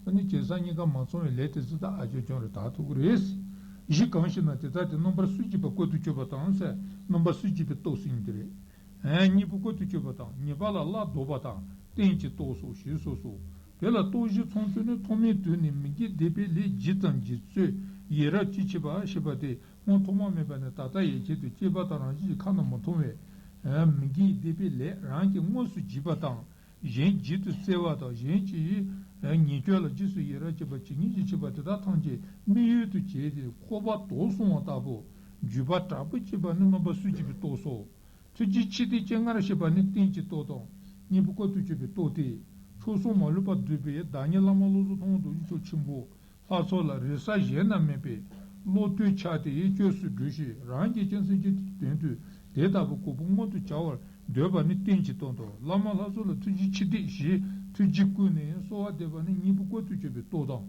ཨ་ནི་བྱས་ཙང་གཉིས་ཀ་མ་མཚུངས་པའི་ལས་དེ་ཚོ་ད་ཨ་ཅོ་ཅོ་རེ་དག་ཐུབ་ཀྱི་རེད། གཞི་གང་ཞིག་ན་དེ་དག་དེ་རྣམ་པར་སུ་འཇིག་པའི་བཀོད་དུ་གྱུར་པ་དང་ཟེར། རྣམ་པར་སུ་འཇིག་པའི་སྟོབས་ཟེར་མཁན་དེ་རེད། ཨ་གཉེན་པོ་བཀོད་དུ་གྱུར་པ་དང་ཉེས་པ་ལ་སླར་ལྡོག་པ་དང་རྟེན་གྱི་སྟོབས་སོ་ཞེས་སོ་སོ། དེ་ལ་སྟོབས་བཞི་ཚང་ཚུལ་ནི་ཐོག་མའི་དུས་ནས་མི་དགེ་སྡིག་པའི་ལས་བགྱིས་ཙམ་གྱིས་གཙོས་ཡི་རབས་ཅི་མཆིས་པ་ཞེས་པ་སྟེ། སྔོན་ཐོག་མ་མེད་པ་ནས་ད་ལྟ་ཡན་ཆད་དུ་སྐྱེས་པ་དང་རང་བཞིན་གྱིས་ཁ་ན་མི་ཐོ་བའི་མི་དགེའི་སྡིག་པའི་ལས་རང་གིས་དངོས་སུ་བགྱིས་པ་དང་། གཞན་བགྱིད་དུ་སྩལ་བ་དང་། གཞན་གྱིས་ཉེས་སྤྱོད་ལ་རྗེས་སུ་ཡི་རང་བྱེད་པ་ཇི་སྙེད་ཅིག་མཆིས་པ་དེ་དག་ཐམས་ཅད་དམིགས་ཡུལ་དུ་བྱས་ཏེ་འཁོར་བ་དོར་སོང་བ་ལྟ་བུ། བརྒྱུད་པ་དྲག་པོས་བསྐྱེད་པ་ནི་རྣམ་པར་སུ་འཇིག་པའི་སྟོབས་སོ། ཐུགས་རྗེའི་ཆུ་ཐིགས་ཅན་སྔར་བཤད་པ་ནི་རྟེན་གྱི་སྟོབས་དང་། གཉེན་པོ་བཀོད་དུ་གྱུར་པའི་སྟོབས་ཏེ། མཆོག་གསུམ་མ་ལུས་པ་བསྡུས་པའི་བདག་ཉིད་བླ་མ་བློ་བཟང་ཐུབ་དབང་རྡོ་རྗེ་འཆང་ཆེན་པོ། ལྷ་ཚོགས་ལ་རེ་ས་གཞན་རྣམས་མེད་པའི་བློ་གཏོད་ཆགས་ཏེ་བཅོས་སུ་འགྲོ་ཞིང་རང་གིས་ཀྱང་སེམས་ཅན་གྱི་དོན་དུ་དེ་ལྟ་བུའི་གོ་འཕང་མངོན་དུ་བྱ་བར་འདོད་པ་ནི་རྟེན་གྱི་སྟོབས་དང་། བླ་མ་ལྷ་ཚོགས་ལ་ཐུགས་རྗེའི་ཆུ་ཐིགས་ཞེས་ཐུགས་རྗེས་བསྐུལ་ནས་གསོལ་བ་འདེབས་པ་ནི་གཉེན་པོ་བཀོད་དུ་གྱུར་པའི་སྟོབས་དང་།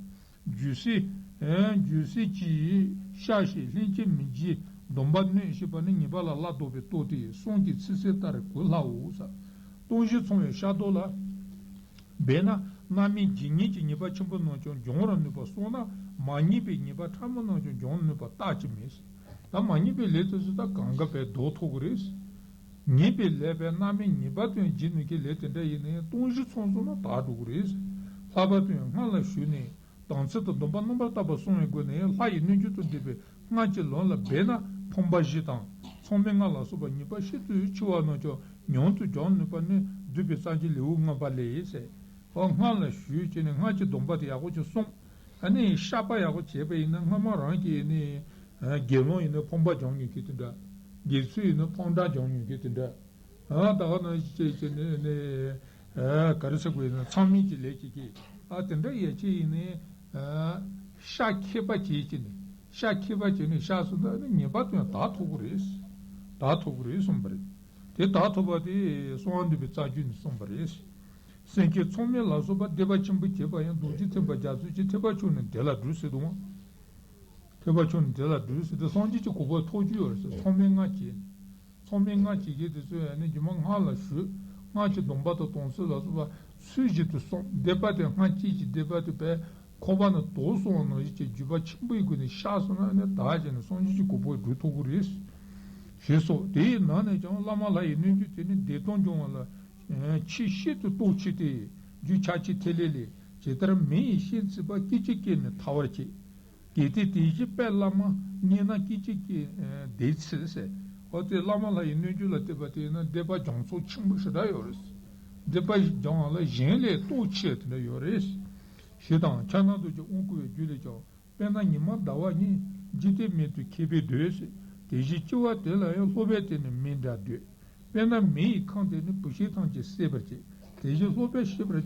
རྒྱུ་སྲིད། རྒྱུ་སྲིད་ཀྱིས་བཤགས་ཤིང་ལྷན་སྐྱེས་མི་འཇིགས་སྡོམ་པ་ནོད་ཅེས་པ་ནི་ཉེས་པ་ལ་སླར་ལྡོག་པའི་སྟོབས་ཏེ། གསུང་གི་ཚིག་གསལ་ལྟར་གོས་སླའོ་ཟེར། སྟོབས་བཞི་ཚང་བའི་ཤ་དོག་ལ། འབད་ན་རྣམ་སྨིན་ཇི་སྙེད་ཀྱི་ཉེས་པ་ཆེན་པོ་རྣམས་ཀྱང་སྦྱོང་བར་ནུས་པ་སོང་ན། མ་ཉེས་པའི་ཉེས་པ་ཕྲ་མོ་རྣམས་ཀྱང་སྦྱོང་ནུས་པ་རྟག་ཅིག་མེད། ད་མ་ཉེས་པའི་ལས་དེ་ཚོ་ད་གང་ག་བས་ཟློག་ཐུབ་ཀྱི་རེད། ཉེས་པའི་ལས་པས་རྣམ་སྨིན་ཉེས་པ་དོན་བགྱིད་ནུས་ཀྱི་ལས་དེ་འདྲ་ཡིན་ནའི་སྟོབས་བཞི་ཚང་སོང་ན་དག་འགྲོ་གི་རེད། ལྷག་པར་དུ་ཡང་སྔར་ལ་ཞུས་ནས། དམ་ཚིག་དང་སྡོམ་པ་རྣམ་པར་དག་པ་བསྲུང་བའི་སྒོ་ནས་ལྷ་ཡི་རྣལ་འབྱོར་དུ་འདུས་པའི་སྔགས་ཀྱི་ལུང་ལ་འབད་ན་ཕོངས་པ་བཞི་དང་མཚམས་མེད་ལྔ་ལ་སོགས་པ་ཉེས་པ་ཤིན་ཏུ་ཆེ་བ་རྣམས་ཀྱང་མྱུར་དུ་སྦྱང་ནུས་པ་ནི་འདུས་པའི་སངས་རྒྱས་ལེའུ་ལྔ་པ་ལས་ཟེར། འོ་སྔགས་ལ་ཞུས་བྱས་ནས་སྔགས་ཀྱི་སྡོམ་པ་དེ་ཡག་པོ་ཅིག་བསྲུངས། ཨ་ནི་བཤགས་པ་ཡག་པོ་བྱས་པ་ཡིན་ན་སྔ་མ་རང་གི་ནི་དགེ་སློང་ཡིན་ན་ཕོངས་པ་སྦྱང་མྱོང་མཁན་དེ་འདྲ། དགེ་ཚུལ་ཡིན་ན་ཕོངས་འདྲ་སྦྱང་མྱོང་མཁན་དེ་འདྲ། ཨ་ད་ག་ནང་བཞིན་བྱས་བྱས་ནས་ནས་ཨ་ག་རེ་ཟེར་དགོས་ཡིན་ན་མཚམས་མེད་ཀྱི་ལས་བྱེད་ཀྱི་ཨ་དེ་འདྲ་ཡས་ཆེ་ཡིན་ནས་ཨ་ཤ་ཁྱེད་པ་བྱས་བྱས་ནས་ཤ་ཁྱེད་པ་བྱས་ནས་ཤ་སོང་ད་ནི་ཉེས་པ་དོན་དག་ཐོབ་ཀྱི་རེད། དག་ཐོབ་ཀྱི་རེད་གསུངས་པ་རེད། དེ་དག་ཐོབ་པ་དེ་གསང་བ་འདུས་པའི་རྩ་རྒྱུད་ནས་གསུངས་པ་རེད། སེམས་བསྐྱེད་མཚམས་མེད་ལ་སོགས་པ་སྡིག་པ་ཆེན་པོ་བྱས་པ་ཡང་རྡོ་རྗེ་ཐེག་པ་རྒྱ་མཚོའི་ཆུ་ཐེག་པ་མཆོག་ནི་དེ་ལ་སྒྲུབ་ཟེར་དུས། ཐེག་པ་མཆོག་ནི་དེ་ལ་སྒྲུབ་ཟེར་ཏེ་སངས་རྒྱས་ཀྱི་གོ་འཕང་ཐོབ་རྒྱུ་ཡོད་རེད་ཟེར། མཚམས་མེད་སྔགས་བྱས་ནས། མཚམས་མེད་སྔགས་བྱེད་མཁན་དེ་ཚོས་ཡང་ནི་རྒྱུ་མ་སྔགས་ལ་ཞུགས། སྔགས་ཀྱི་སྡོམ་པ་དང་དམ་ཚིག་ལ་སོགས་པ་ཚུལ་བཞིན་དུ་བསྲུང་། སྡིག་པ་དེ་སྔགས་བཅས་ཀྱི་སྡིག་པ་དེ་བས་ཁོག་པ་ནས་དོར་སོང་བ་ནང་བཞིན་གྱི་བརྒྱུད་པ་ཆེན་པོའི་སྒོ་ནས་བཤགས་སོང་ན་ནི་དག་བྱས་ནས་སངས་རྒྱས་ཀྱི་གོ་འཕང་སྒྲུབ་ཐུབ་ཀྱི་རེད། ཞེས་སོགས་དེའི་ནང་ནས་ཀྱང་བླ་མ་ལྷ་ཡི་རྣལ་འབྱོར་དེ་ནི་བདེ་སྟོང་སྦྱོང་བ་ལ་ཆེས་ཤིན་ཏུ་སྟོབས་ཆེ་སྟེ། རྒྱུད་ཕྱག་ཆེན་ཐིག་ལེ་ལས། ཇི་ལྟར་མེ་ཡིས་ཤིང་བརྩིགས་པ། སྐད་ཅིག་གིས་ནི་ཐལ་བར་བྱེད། གལ་ཏེ་དེ་བཞིན་དཔལ་བླ་མ་རྙེད་ན། སྐད་ཅིག་གིས་བདེ་ཚིག་ཟེར། འོ་དེ་བླ་མ་ལྷ་ཡི་རྣལ་འབྱོར་ལ་བལྟས་པ་དེ་ཡིན་ན་སྡིག་པ་སྦྱང་ཚུལ་ཆེན་པོ་ཞེ་དྲག་ཡོད་རེད། སྡིག་པ་སྦྱང་བ་ལ་གཞན་ལས་སྟོབས་ཆེ་དེ་འདྲ་ཡོད་རེད། ཞེས་དང་། ཕྱག་ན་རྡོ་རྗེ་དབང་བསྐུར་བའི་རྒྱུད་ལས་ཀྱང་། དཔེར་ན་ཉི་མ་ཟླ་བ་གཉིས། འཇིག་རྟེན་མེ་དུ་ཁྱེར་བས་སྡོད་ཟེར། དེ་བཞིན་སྤྱི་བོ་དེ་ལ་ཡང་། སློབ་དཔོན་དེ་ནི་མེ་འདྲ་འདོད། དཔེར་ན་མེ་ཡིས་ཁམས་དེ་ནི། བུད་ཤིང་ཐམས་ཅད་བསྲེག་པར་བྱེད། དེ་བཞིན་སློབ་དཔོན་ཤེས་པར་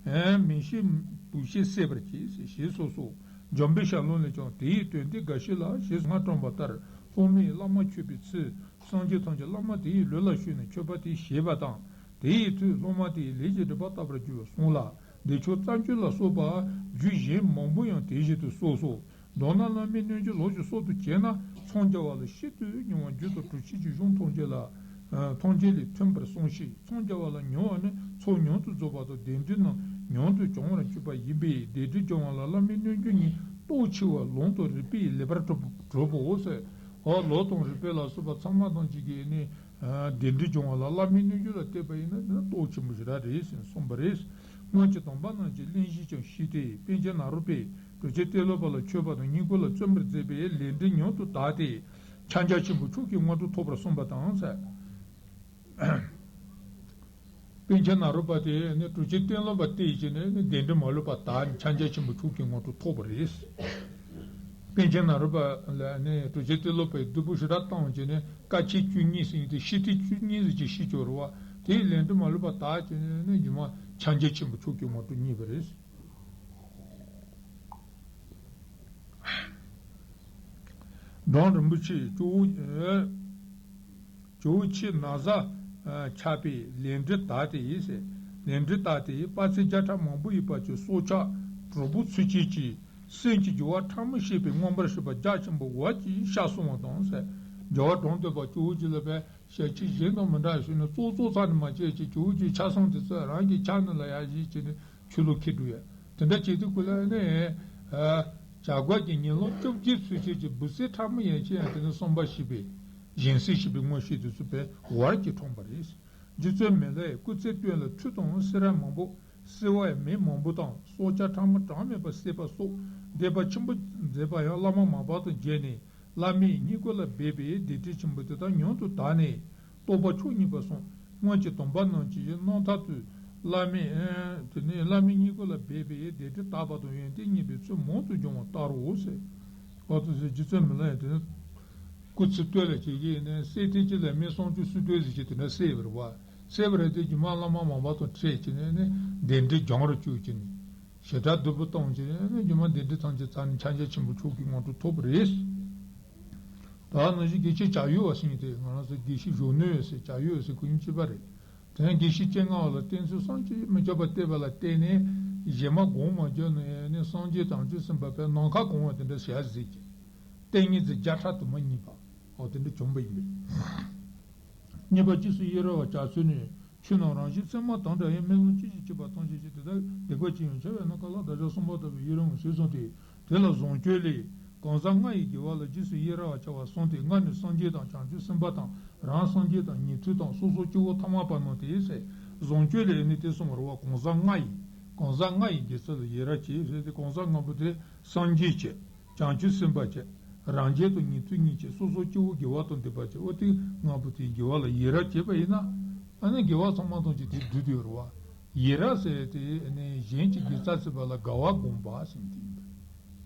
བྱ། མེ་ཤིང་བུད་ཤིང་བསྲེག་པར་བྱེད་ཟེར། ཞེས་སོ་སོ། འཇམ་དཔལ་ཞལ་ལུང་ལས་ཀྱང་། དེ་ཡི་དོན་འདི་འགའ་ཞིག་ལ། ཞེས་སྔར་བཀྲམ་པ་ལྟར། སློབ་མས་བླ་མ་མཆོད་པའི་ཚུལ། སངས་རྒྱས་ཐམས་ཅད་བླ་མ་དེ་ཡི་ལུས་ལ་ཞུགས་ནས་མཆོད་པ་དེ་བཞེས་པ་དང་། དེ་ཡི་མཐུས་སློབ་མ་དེ་ཡི་ལས་ཀྱི་སྒྲིབ་པ་དག་པར་འགྱུར་བར་གསུངས་ལ། བདེ་མཆོག་རྩ་རྒྱུད་ལ་སོགས་པ་རྒྱུད་གཞན་མང་པོ་ཡང་དེ་བཞིན་དུ་གསུངས་སོ། མདོར་ན་བླ་མའི་རྣལ་འབྱོར་ལོག་ཅིང་སྲོག་ཏུ་བྱས་ན། འཚང་རྒྱ་བ་ལ་ཤིན་ཏུ་སྙིང་བ། རྒྱུད་དང་གྲུབ་ཆེན་གྱི་གཞུང་ཐམས་ཅད་ལ། ཐམས་ཅད་ལས་མཐུན་པར་གསུངས་ཤིང་། འཚང་རྒྱ་བ་ལ་མྱུར་བ་ནི་ཚོགས་མྱུར་དུ་རྫོགས་པ་དང་བདེ་འབྲས་རྣམས་མྱུར་དུ་བྱུང་བར་གྱུར་པ་ཡིན་པས། བདེ་འབྲས་སྦྱོང་བ་ལ་བླ་མའི་རྣལ་འབྱོར་ཉིད་སྟོབས་ཆེ་བ་ལུང་དང་རིགས་པས་ལེགས་པར་གྲུབ་གྲུབ་བོ་ཟེར། འོ་ལུང་དང་རིགས་པ་ལ་སོགས་པ་ཚང་མ་ཐམས་ཅད་ཀྱིས་ནི། བདེ་འབྲས་སྦྱོང་བ་ལ་བླ་མའི་རྣལ་འབྱོར་ལ་བལྟས་པ་ཡིན་ན་འདི་ནི་སྟོབས་ཆེན་པོ་ཞེ་དྲག་རེད་ཟེར་གསུངས་པ་རེད། སྔོན་གྱི་དམ་པ་རྣམས་ཀྱི་གླེང་གཞི་ཀྱང་ཞུས་ཏེ། པཎ་ཆེན་ནཱ་རོ་པས་གྲུབ་ཆེན་ཏེ་ལོ་པ་ལ་མཆོད་པ་དང་བསྙེན་བཀུར་ལ་བརྩོན་པར་མཛད་པས་ལས་འབྲས་མྱུར་དུ་དག་སྟེ། ཕྱག་རྒྱ་ཆེན་པོ་མཆོག་གི་དངོས་གྲུབ་ཐོབ་པར་གསུངས་པ་དང་ཟེར། པཎ་ཆེན་ནཱ་རོ་པ་དེ་ནི་གྲུབ་ཆེན་ཏེ་ལོ་པ་བསྟེན་བྱས་ནས་ནི་བདེ་འབྲས་མ་ལུས་པ་དང་ཕྱག་རྒྱ་ཆེན་པོ་མཆོག་གི་དངོས་གྲུབ་ཐོབ་པ་རེད། པཎ་ཆེན་ནཱ་རོ་པ་ལ་ནི་གྲུབ་ཆེན་ཏེ་ལོ་པས་སྡིག་པ་ཞེ་དྲག་བཏང་བྱས་ནས་སྐར་ཆ་བཅུ་གཉིས་ཟེར་ཡིན་ཏེ་ཤི་ཐེངས་བཅུ་གཉིས་ཟེར་ཅིག་ཤི་ཆོག་རེད་བ། དེའི་ལས་འབྲས་མ་ལུས་པ་དག་བྱས་ནས་ནི་རྗེས་མ་ཕྱག་རྒྱ་ཆེན་པོ་མཆོག་གི་དངོས་གྲུབ་བརྙེས་པ་རེད། འབྲོམ་རིན་པོ་ཆེས་ཇོ་བོ་ཇོ་བོ་ཁྱེད་ན་བཟའ་ ཆགས་པས་ལས་འབྲས་དག་སྟེ་ཟེར། ལས་འབྲས་དག་སྟེ་དཔག་ཚད་བརྒྱ་ཕྲག་མང་པོ་ཡོད་པ་ཅིག་སྲོག་ཆགས་གྲོག་སྦུར་ཚུན་ཆད་ཀྱི་སེམས་ཀྱི་རྒྱུ་བ་ཕྲ་མོ་ཤེས་པའི་མངོན་པར་ཤེས་པ་རྒྱ་ཆེན་པོ་བར་གྱིས་ཤར་སོང་བ་དང་ཟེར། རྒྱལ་བ་གྲོང་སྡེ་པ་སྐྱེ་བོ་ཅིག་ལ་བས་ཞལ་ཆད་གཞན་དང་མི་འདྲ་ཞུས་ནས་ཙོག་ཙོག་ཚ་ནས་མ་བྱས་ཀྱི་སྐྱེ་བོ་ཅིག་ཆགས་སོང་དེ་ཚོ་རང་གི་ཆགས་ནས་ལ་ཡ་བཞེས་བྱས་ནས་ཆོས་ལུགས་འཁྱེར་འགྲོ་ཡ། དེ་འདྲ་བྱེད་དུས་ཀུན་ལ་ནི། བྱ་རྒོད་ཀྱི་ཉིན་ལོ་བཅོ་བརྒྱད་ཚུན་ཆད་ཀྱི་འབུ་སྲིན་ཕྲ་མོ་ཡན་ཆད་ཡང་དེ་ནི་གསོན་པར་བྱེད་པའི་སྦྱིན་སྲེག་བྱེད་པའི་མངོན་ཤེས་དེ་ཚོ་བས་བར་གྱིས་འཁྲུངས་པ་རེད། རྗེ་བཙུན་མི་ལས་སྐུ་ཚེ་སྟོད་ལ་ཁྲུས་དང་སེར་བ་མང་པོ། བསིལ་བའི་མེ་མང་པོ་དང་སྲོག་ཆགས་ཕྲ་མོ་གྲངས་མེད་པ་བསད་པ་སོགས་བདེ་བ་ཆེན་པོ་མཛད་པ་ཡང་བླ་མ་མར་པ་དང་མཇལ་ནས་བླ་མའི་སྙིང་གོ་ལ་སྦས་པའི་བདེ་ཁྲིམས་ཆེན་པོ་དེ་དག་མྱུར་དུ་དག་ནས། རྟོགས་པ་མཆོག་བརྙེས་པ་སོགས་སྔོན་གྱི་སྡོམ་པ་རྣམས་ཀྱི་རྣམ་ཐར་དུ། བླ་མའི། དེ་ནས་བླ་མའི་སྙིང་གོ་ལ་སྦས་པའི་བདེ་ཁྲིམས་དག་པ་དང་ཡོན་ཏན་བརྙེས་པའི་ཚུལ་མང་དུ་འབྱུང་བ་ལྟར་རོ་ཟེར། འོ་དེ་ཚོ་རྗེ་བཙུན་མི་ལ་ཡང་དེ་ནས་སྐུ་ཚེ་སྟོད་ལ་བྱེད་ཀྱི་ཡིན་ནའི་སྲས་དེ་གཅིག་ལ་མི་སུམ་ཅུ་སོ་བདུན་ཟེར་གྱི་དེ་འདྲ་བསད་པ་རེད་བ། བསད་པ་རེད་དེ་རྗེས་མ་བླ་མ་མར་པ་དང་འཕྲད་བྱས་ནས་ནི་གདན་འདྲེན་སྦྱངས་རུ་བཅུག་བྱས་ནས། ཞེ་དྲག་སྡུག་པོ་བཏང་བྱས་ནས་ནི་རྗེས་མ་གདན་འདྲེན་ཐམས་ཅད་ཚར་ནས་ཕྱག་རྒྱ་ཆེན་པོ་མཆོག་གི་ངང་དུ་ཐོབ་པ་རེད། ད་ནང་བཞིན་དགེ་བཤེས་བྱ་ཡུལ་བ་ཟེར་མཁན་དེ་ང་རང་ཚོ་དགེ་བཤེས་གཞོན་ནུ་ཟེར་བྱ་ཡུལ་བ་ཟེར་ཁོ་གཉིས་གཅིག་པ་རེད། དེ་ཡང་དགེ་བཤེས་སྤྱན་སྔ་བ་ལ་བསྟེན་ཚུལ་བསམ་གྱིས་མི་ཁྱབ་པ་བསྟན་པ་ལ་བརྟེན་ནས་གཞན་མ་དགོངས་མ་བརྒྱབ་ནས་ནི་སངས་རྒྱས་དང་བྱོན་ཟིན་པ་བས་ནམ་མཁའ་གང་བ་དེ་འདྲ་ཞལ་གཟིགས་ཀྱི། ཏིང་ངེ་འཛིན་བརྒྱ་ཕྲག་དུ་མ་རྙེད་པ། འོ་དེ་འདྲ་བྱུང་བ་ཡིན་པས། གཉིས་པ་རྗེས་སུ་ཡི་རང་བར་བྱ་ཚུལ་ནི། ཆོས་རྣམས་རང་བཞིན་ཚད་མ་དང་འདྲ་ཡང་སྨོན་ལམ་ཅི་ཞིག་བྱས་པ་ཐམས་ཅད་ཀྱི་དེ་དག་སྡིག་པ་ཅི་ཡང་བྱ་བས་ན་གང་ལ་བདག་ཅག་གསུམ་པ་ལྟ་བུའི་ཡི་རང་ངོ་ཟེར་གསུངས་ཏེ། དེ་ལ་བཟང་སྤྱོད་ལས། གང་ཟག་ལྔ་ཡི་དགེ་བ་ལ་རྗེས་སུ་ཡི་རང་བར་བྱ་བ་གསུངས་ཏེ། ལྔ་ནི་སངས་རྒྱས་དང་བྱང་ཆུབ་སེམས་དཔའ་དང་རང་སངས་རྒྱས་དང་ཉན་ཐོས་དང་སོ་སོ་སྐྱེ་བོ་ཐ་མལ་པ་རྣམས་ཏེ་ཟེར། བཟང་སྤྱོད་ལས་ནི་དེ་གསུངས་པ་རེད་བ། གང་ཟག་ལྔ་ཡི། གང་ཟག་ལྔ་ཡི་དགེ་རྩ་ལ་ཡི་རང་བྱེད་ཟེར་ཏེ་གང་ཟག་ལྔ་པོ་དེ། སངས་རྒྱས་བྱས། བྱང་ཆུབ་སེམས་དཔའ་བྱས། རང་རྒྱལ་དང་ཉན་ཐོས་གཉིས་བྱས། སོ་སོ་སྐྱེ་བོ་དགེ་བ་དང་སྡིག་པ་བྱས། འོ་དེ་ལྔ་པོ་དེའི་དགེ་བ་ལ་ཡི་རང་བྱས་པ་ཡིན་ན། ཨ་ནི་དགེ་བ་ཚང་མ་ཐམས་ཅད་དེ་བསྡུས་ཏེ་ཡོད་རེད་བ། ཡི་རང་ཟེར་དེ་ནི་གཞན་གྱི་དགེ་རྩ་བྱེད་པ་ལ་དགའ་བ་བསྒོམ་པ་ཟེར་དེ་ཡིན་པས།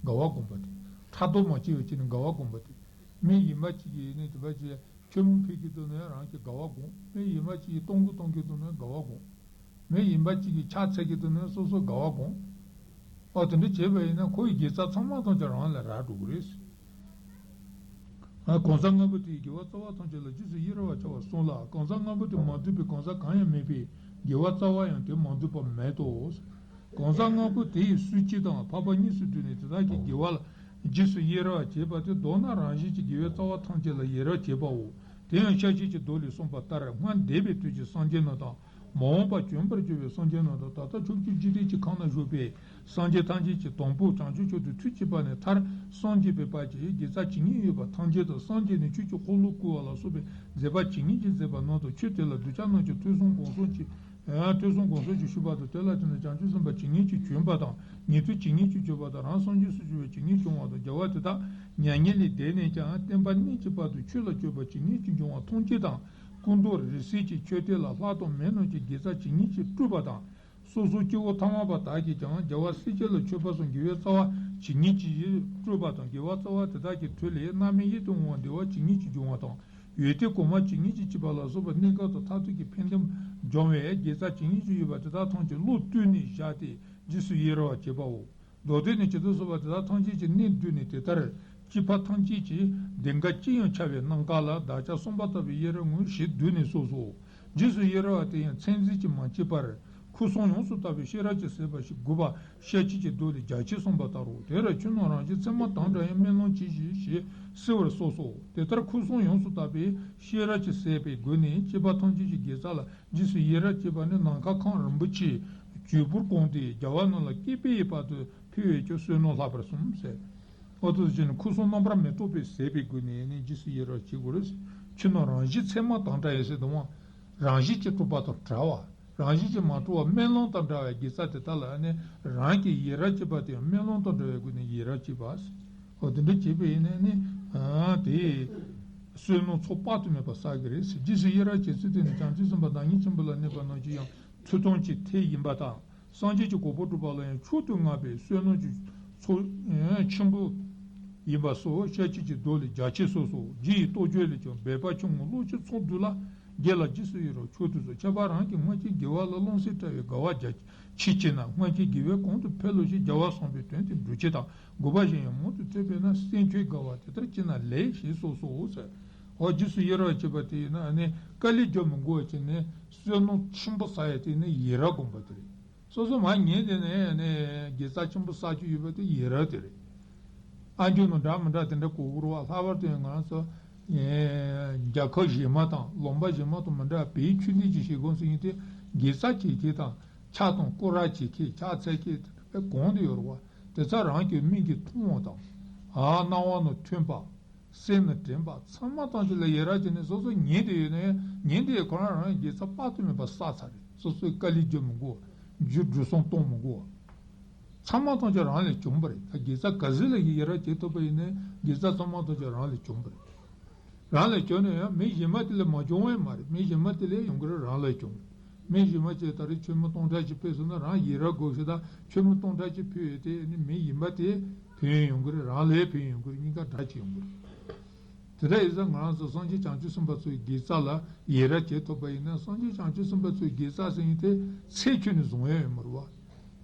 དགའ་བ་བསྒོམ་པ་དེ། ཕྲག་དོག་མ་སྐྱེ་བའི་ཆེད་ནས་དགའ་བ་བསྒོམ་པ་དེ། མི་གཞན་པ་གཅིག་གིས་ནི་དེ་པ་བྱས། ཁྱོད་མི་ཕེབས་ཀྱི་འདུག་ན་རང་གི་དགའ་བ་སྒོམ། མི་གཞན་པ་གཅིག་གིས་གཏོང་གི་གཏོང་གི་འདུག་ན་དགའ་བ་སྒོམ། མི་གཞན་པ་གཅིག་གིས་ཕྱག་འཚལ་གྱི་འདུག་ན་སོ་སོ་དགའ་བ་སྒོམ། ཨོ་དེ་འདྲ་བྱས་པ་ཡིན་ན་ཁོ་ཡི་དགེ་རྩ་ཚང་མ་ཐམས་ཅད་རང་ལ་རག་འགྲོ་གི་རེད། ཨ་གང་ཟག་ལྔ་པོ་དེའི་དགེ་བ་རྩ་བ་ཐམས་ཅད་ལ་རྗེས་སུ་ཡི་རང་བར་བྱ་བ་གསུངས་ལ། གང་ཟག་ལྔ་པོ་དེ་མ་འདུས་པའི་གང་ཟག་གང་ཡང་མེད་པས་དགེ་བ་རྩ་བ་ཡང་དེ་མ་འདུས་པ་མེད་དོ། གང་ཟག་ལྔ་པོ་དེ་ཡི་སུ་སྤྱི་དང་འཕགས་པ་གཉིས་སུ་འདུས་ནས་དེ་དག་གི་དགེ་བ་ལ་རྗེས་སུ་ཡི་རང་བ་བྱེད་པ་དེ་མདོར་ན་རང་བཞིན་གྱིས་དགེ་བའི་རྩ་བ་ཐམས་ཅད་ལ་ཡི་རང་བྱེད་པའོ། དེ་ཡང་ཤཱཀྱའི་མདོ་ལས་གསུངས་པ་ལྟར་སྔར་འདས་པའི་དུས་ཀྱི་སངས་རྒྱས་རྣམས་དང་། མ་འོངས་པར་བྱོན་པར་འགྱུར་བའི་སངས་རྒྱས་རྣམས་དང་། ད་ལྟ་ཕྱོགས་བཅུའི་འཇིག་རྟེན་གྱི་ཁམས་ན་བཞུགས་པའི་སངས་རྒྱས་ཐམས་ཅད་ཀྱིས་དང་པོ་བྱང་ཆུབ་མཆོག་ཏུ་ཐུགས་བསྐྱེད་པ་ནས་མཐར་སངས་རྒྱས་པའི་བར་གྱི་དགེ་རྩ་ཇི་སྙེད་ཡོད་པ་ཐམས་ཅད་དང་། སངས་རྒྱས་ནས་ཆོས་ཀྱི་འཁོར་ལོ་བསྐོར་བ་ལ་སོགས་པའི་མཛད་པ་ཇི་སྙེད་ཅིག་མཛད་པ་རྣམས་དང་། ཆོས་དེ་ལ་གདུལ་བྱ་རྣམས་ཀྱིས་ཐོས་བསམ་སྒོམ་གསུམ་གྱིས། ཐོས་བསམ་སྒོམ་གསུམ་གྱིས་ཞུགས་པ་དང་། དེ་ལ་བརྟེན་ནས་བྱང་ཆུབ་སེམས་དཔའ་ཇི་སྙེད་ཅིག་བྱོན་པ་དང་། ཉན་ཐོས་ཇི་སྙེད་ཅིག་བྱོན་པ་དང་། རང་སངས་རྒྱས་སུ་གྱུར་པ་ཇི་སྙེད་བྱུང་བ་དང་། རྒྱལ་བ་དེ་དག་མྱ་ངན་ལས་འདས་ནས་ཀྱང་བསྟན་པ་གནས་ཀྱི་བར་དུ་ཆོས་ལ་སྤྱོད་པ་ཇི་སྙེད་ཅིག་འབྱུང་བ་ཐམས་ཅད་དང་། སྐུ་མདོག་རིང་བསྲེལ་གྱི་མཆོད་རྟེན་ལ་ལྷ་དང་མི་རྣམས་ཀྱིས་དགེ་རྩ་ཇི་སྙེད་ཅིག་སྤྲུལ་པ་དང་། སོ་སོ་སྐྱེ་བོ་ཐ་མལ་པ་དག་གིས་ཀྱང་རྒྱལ་བ་སྲས་བཅས་ལ་མཆོད་པ་སོགས་དགེ་བའི་རྩ་བ་ཇི་སྙེད་ཅིག་སྤྲུལ་པ་དང་། དགེ་བ་རྩ་བ་དེ་དག་གི་མཐུ་ལས་རྣམ་སྨིན་ཡིད་དུ་འོང་བ་བདེ་བ་ཇི་སྙེད་ཅིག་འབྱུང་བ་དང་། འོད་ཟེར་གོང་མ་ཇི་སྙེད་ཅིག་སྐྱེས་པ་ལ་སོགས་པ་གནས་སྐབས་དང་མཐར་ཐུག་གི་ཕན་བདེ་འབྱུང་བའི་དགེ་རྩ་ཇི་སྙེད་ཅིག་ཡོད་པ་དེ་དག་ཐམས་ཅད་བློ་གཏད་ནས་བཞག་སྟེ་རྗེས་སུ་ཡི་རང་བར་བྱེད་པའོ། མདོར་བསྡུས་ནས་ཇི་ལྟར་གསུངས་པ་དེ་དག་ཐམས་ཅད་ཀྱི་གནད་བསྡུས་ནས་དེ་ལྟར། སྐྱེས་པ་ཐམས་ཅད་ཀྱི་གདེངས་ཀ་ཅི་ཡང་འཆར་བའི་རྣམ་དཀར་ལ་བདག་ཅག་གསུམ་པ་ལྟ་བུའི་ཡི་རང་ངོ་ཞེས་བསྡུས་ནས་གསུངས་སོ། རྗེས་སུ་ཡི་རང་བ་དེ་ཡང་མཚན་འཛིན་གྱིས་མ་བསྐྱེད་པར། ཁུ་སིམ་ཡོངས་སུ་དག་པའི་ཤེས་རབ་ཀྱི་ཟད་པ་ཞིག་དགོས་པ་ཤཱཀྱའི་མདོ་ལས་རྒྱ་ཆེར་གསུངས་པ་ལྟར་རོ། དེ་ལ་ཆོས་རྣམས་རང་བཞིན་ཚད་མ་དང་འདྲ་ཡང་སྨོན་ལམ་གྱིས་ཞེས་བྱས་གསོལ་བར་གསུངས་སོ། དེ་ལྟར་ཁུ་སིམ་ཡོངས་སུ་དག་པའི་ཤེས་རབ་ཀྱི་ཟད་པའི་སྒོ་ནས་སྐྱེས་པ་ཐམས་ཅད་ཀྱི་དགེ་རྩ་ལ་རྗེས་སུ་ཡི་རང་བྱེད་པ་ནི་ནམ་མཁའ་ཁམས་རིན་པོ་ཆེའི་བརྗིད་པོར་གང་སྟེ་རྒྱལ་བ་རྣམས་ལ་བསྐལ་པའི་བར་དུ་འཕེལ་བས་ཀྱང་བསོད་ནམས་ལྷག་པར་གསུངས་ཟེར། འོ་དེ་བཞིན་ཁུ་སིམ་རྣམ་པར་མི་རྟོག་པའི་ཟད་པའི་སྒོ་ནས་ནི་རྗེས་སུ་ཡི་རང་བྱེད་དགོས་རེད། ཆོས་རྣམས་རང་བཞིན་ཚད་མ་དང་འདྲ་ཡང་ཟེར་དུས་རང་བཞིན་གྱིས་གྲུབ་པ་དང་བྲལ་བ། རང་བཞིན་གྱིས་མ་གྲུབ་པ་རྨི་ལམ་དང་འདྲ་བའི་དགེ་རྩ་དེ་དག་ལ་ནི་རང་གིས་ཡི་རང་བྱེད་པ་དེ་རྨི་ལམ་དང་འདྲ་བའི་སྒོ་ནས་ཡི་རང་བྱེད་པ། འོ་དེ་འདྲ་བྱེད་པ་ཡིན་ན་ནི། དེ། བསོད་ནམས་ཚོགས་དཔག་ཏུ་མེད་པ་བསགས་ཀྱི་རེད། རྗེས་སུ་ཡི་རང་བྱེད་ཚུལ་དེ་ནི་བྱང་ཆུབ་སེམས་དཔའ་བདག་ཉིད་ཆེན་པོ་ལ་གནས་པ་རྣམས་ཀྱི་ཡང་ཚུལ་ཁྲིམས་ཀྱི་མཐའ་ཡིན་པ་དང་། སངས་རྒྱས་ཀྱི་གོ་འཕང་སྒྲུབ་པ་ལ་ཡང་མཆོག་ཏུ་བསྔགས་པའི་བསོད་ནམས་ཀྱི་ཚོགས་ཆེན་པོ་ཡིན་པ་སོགས་ཤཱཀྱའི་མདོ་ལས་རྒྱ་ཆེར་གསུངས་སོ། རྗེ་ཡི་རྟོགས་བརྗོད་ལས་ཀྱང་འབད་པ་ཆུང་ངུ་བློ་ཆེ་ཚོགས་སྡུད་ལ། དགེ་ལ་རྗེས་སུ་ཡི་རང་མཆོག་ཏུ་གསོལ། ཁྱད་པར་རང་གི་སྔོན་གྱི་དགེ་བ་ལ་རློམ་སེམས་བྲལ་བའི་དགའ་བ་རྒྱ་ཆེ་ཆེ་ན། སྔོན་གྱི་དགེ་བས་གོང་དུ་འཕེལ་ལོ་ཞེས་རྒྱལ་བ་བསམ་པའི་དོན་དེ་འགྲུབ་བྱེད་དང་དགོས་པ་གཞན་ཡང་མང་དུ་ཐོས་པས་ན། སེམས་ཁྱོད་དགའ་བ་དེ་ལྟར་སྐྱེས་ན་ལེགས་ཞེས་གསུངས་སོ་ཟེར། འོ་རྗེས་སུ་ཡི་རང་བྱེད་པ་དེ་ཡིན་ན་ཨ་ནི་དཀའ་ལས་རྒྱག་མི་དགོས་པ་བྱས་ནས་བསོད་ནམས་ཆེན་པོ་བསགས་ཡ་དེ་ནི་ཡི་རང་སྒོམ་པ་དེ་རེད། སོ་སོ་མར་ཉལ་བསྡད་ནས་ཨ་ནི་དགེ་རྩ་ཆེན་པོ་བསགས་རྒྱུ་ཡོད་པ་དེ་ཡི་རང་དེ་རེད། ཨ་འཇོན་ནོ་འདྲ་མི་འདྲ་དེ་འདྲ་གོ་དགོས་རེད་བ། ལྷག་པར་དུ་ང་ཚོ་རྒྱལ་ཁབ་གཞན་མ་དང་ལུང་པ་གཞན་མ་དང་མི་འདྲ་བའི་ཆོས་འདི་ཅིག་བྱེད་དགོས་ཟེར་མཁན་དེ་དགེ་རྩ་བྱེད་མཁན་དང་ཕྱག་དང་སྐོར་ར་བྱེད་མཁན་ཕྱག་འཚལ་མཁན་དེ་གོང་དུ་ཡོད་རེད་བ། དེ་ཚོ་རང་གི་མིག་གིས་མཐོང་བ་དང་ཨ་རྣ་བ་ནང་ཐོས་པ། སེམས་ནི་དྲན་པ་ཚང་མ་ཐམས་ཅད་ལ་ཡི་རང་བྱས་ནས་སོ་སོ་ཉལ་བསྡད་ཡོད་ན་ཡང་ཉལ་བསྡད་ཁོ་རང་རང་དགེ་རྩ་དཔག་ཏུ་མེད་པ་བསགས་ཚར་རེད། སོ་སོའི་དཀའ་ལས་རྒྱག་མི་དགོས། རྒྱུ་འགྲོ་སོང་གཏོང་མི་དགོས། ཚང་མ་ཐམས་ཅད་རང་ལས་བྱུང་བ་རེད། ད་དགེ་རྩ་ག་ཚོད་ལ་ཡི་རང་བྱེད་ཐུབ་པ་ཡིན་ན་དགེ་རྩ་ཚང་མ་ཐམས་ཅད་རང་ལས་བྱུང་བ་རེད། རང་ལས་བྱུང་ན་ཡང་མི་གཞན་མ་དེ་ལས་མ་བྱུང་བ་ཡང་མ་རེད། མི་གཞན་མ་དེ་ལས་ཡོང་གི་རེད། རང་ལས་བྱུང་རེད། མི་གཞན་མ་ཅིག་ད་རེས་མཆོད་མེ་སྟོང་ཕྲག་ཅིག་ཕུལ་སོང་ན་རང་ཡི་རང་སྒོམ་ཞིག་དང་མཆོད་མེ་སྟོང་ཕྲག་ཅིག་ཕུལ་ཡོད་དེ་ནི་མི་གཞན་མ་དེ་ཕན་ཡོན་ཡོང་གི་རེད། རང་ལ་ཕན་ཡོན་ཡོང་གི་རེད། གཉིས་ཀ་འདྲ་ཅིག་ཡོང་གི་རེད། དེ་འདྲ་ཡིན་ཙང་ང་རང་ཚོ་སངས་རྒྱས་བྱང་ཆུབ་སེམས་དཔའ་ཚོའི་དགེ་རྩ་ལ་ཡི་རང་བྱེད་ཐུབ་པ་ཡིན་ན་སངས་རྒྱས་བྱང་ཆུབ་སེམས་དཔའ་ཚོའི་དགེ་རྩ་ཟེར་མཁན་དེ་ཚེ་ཁྱོན་ནས་བཟུང་ཡ་ཡོད་མ་རེད་བ།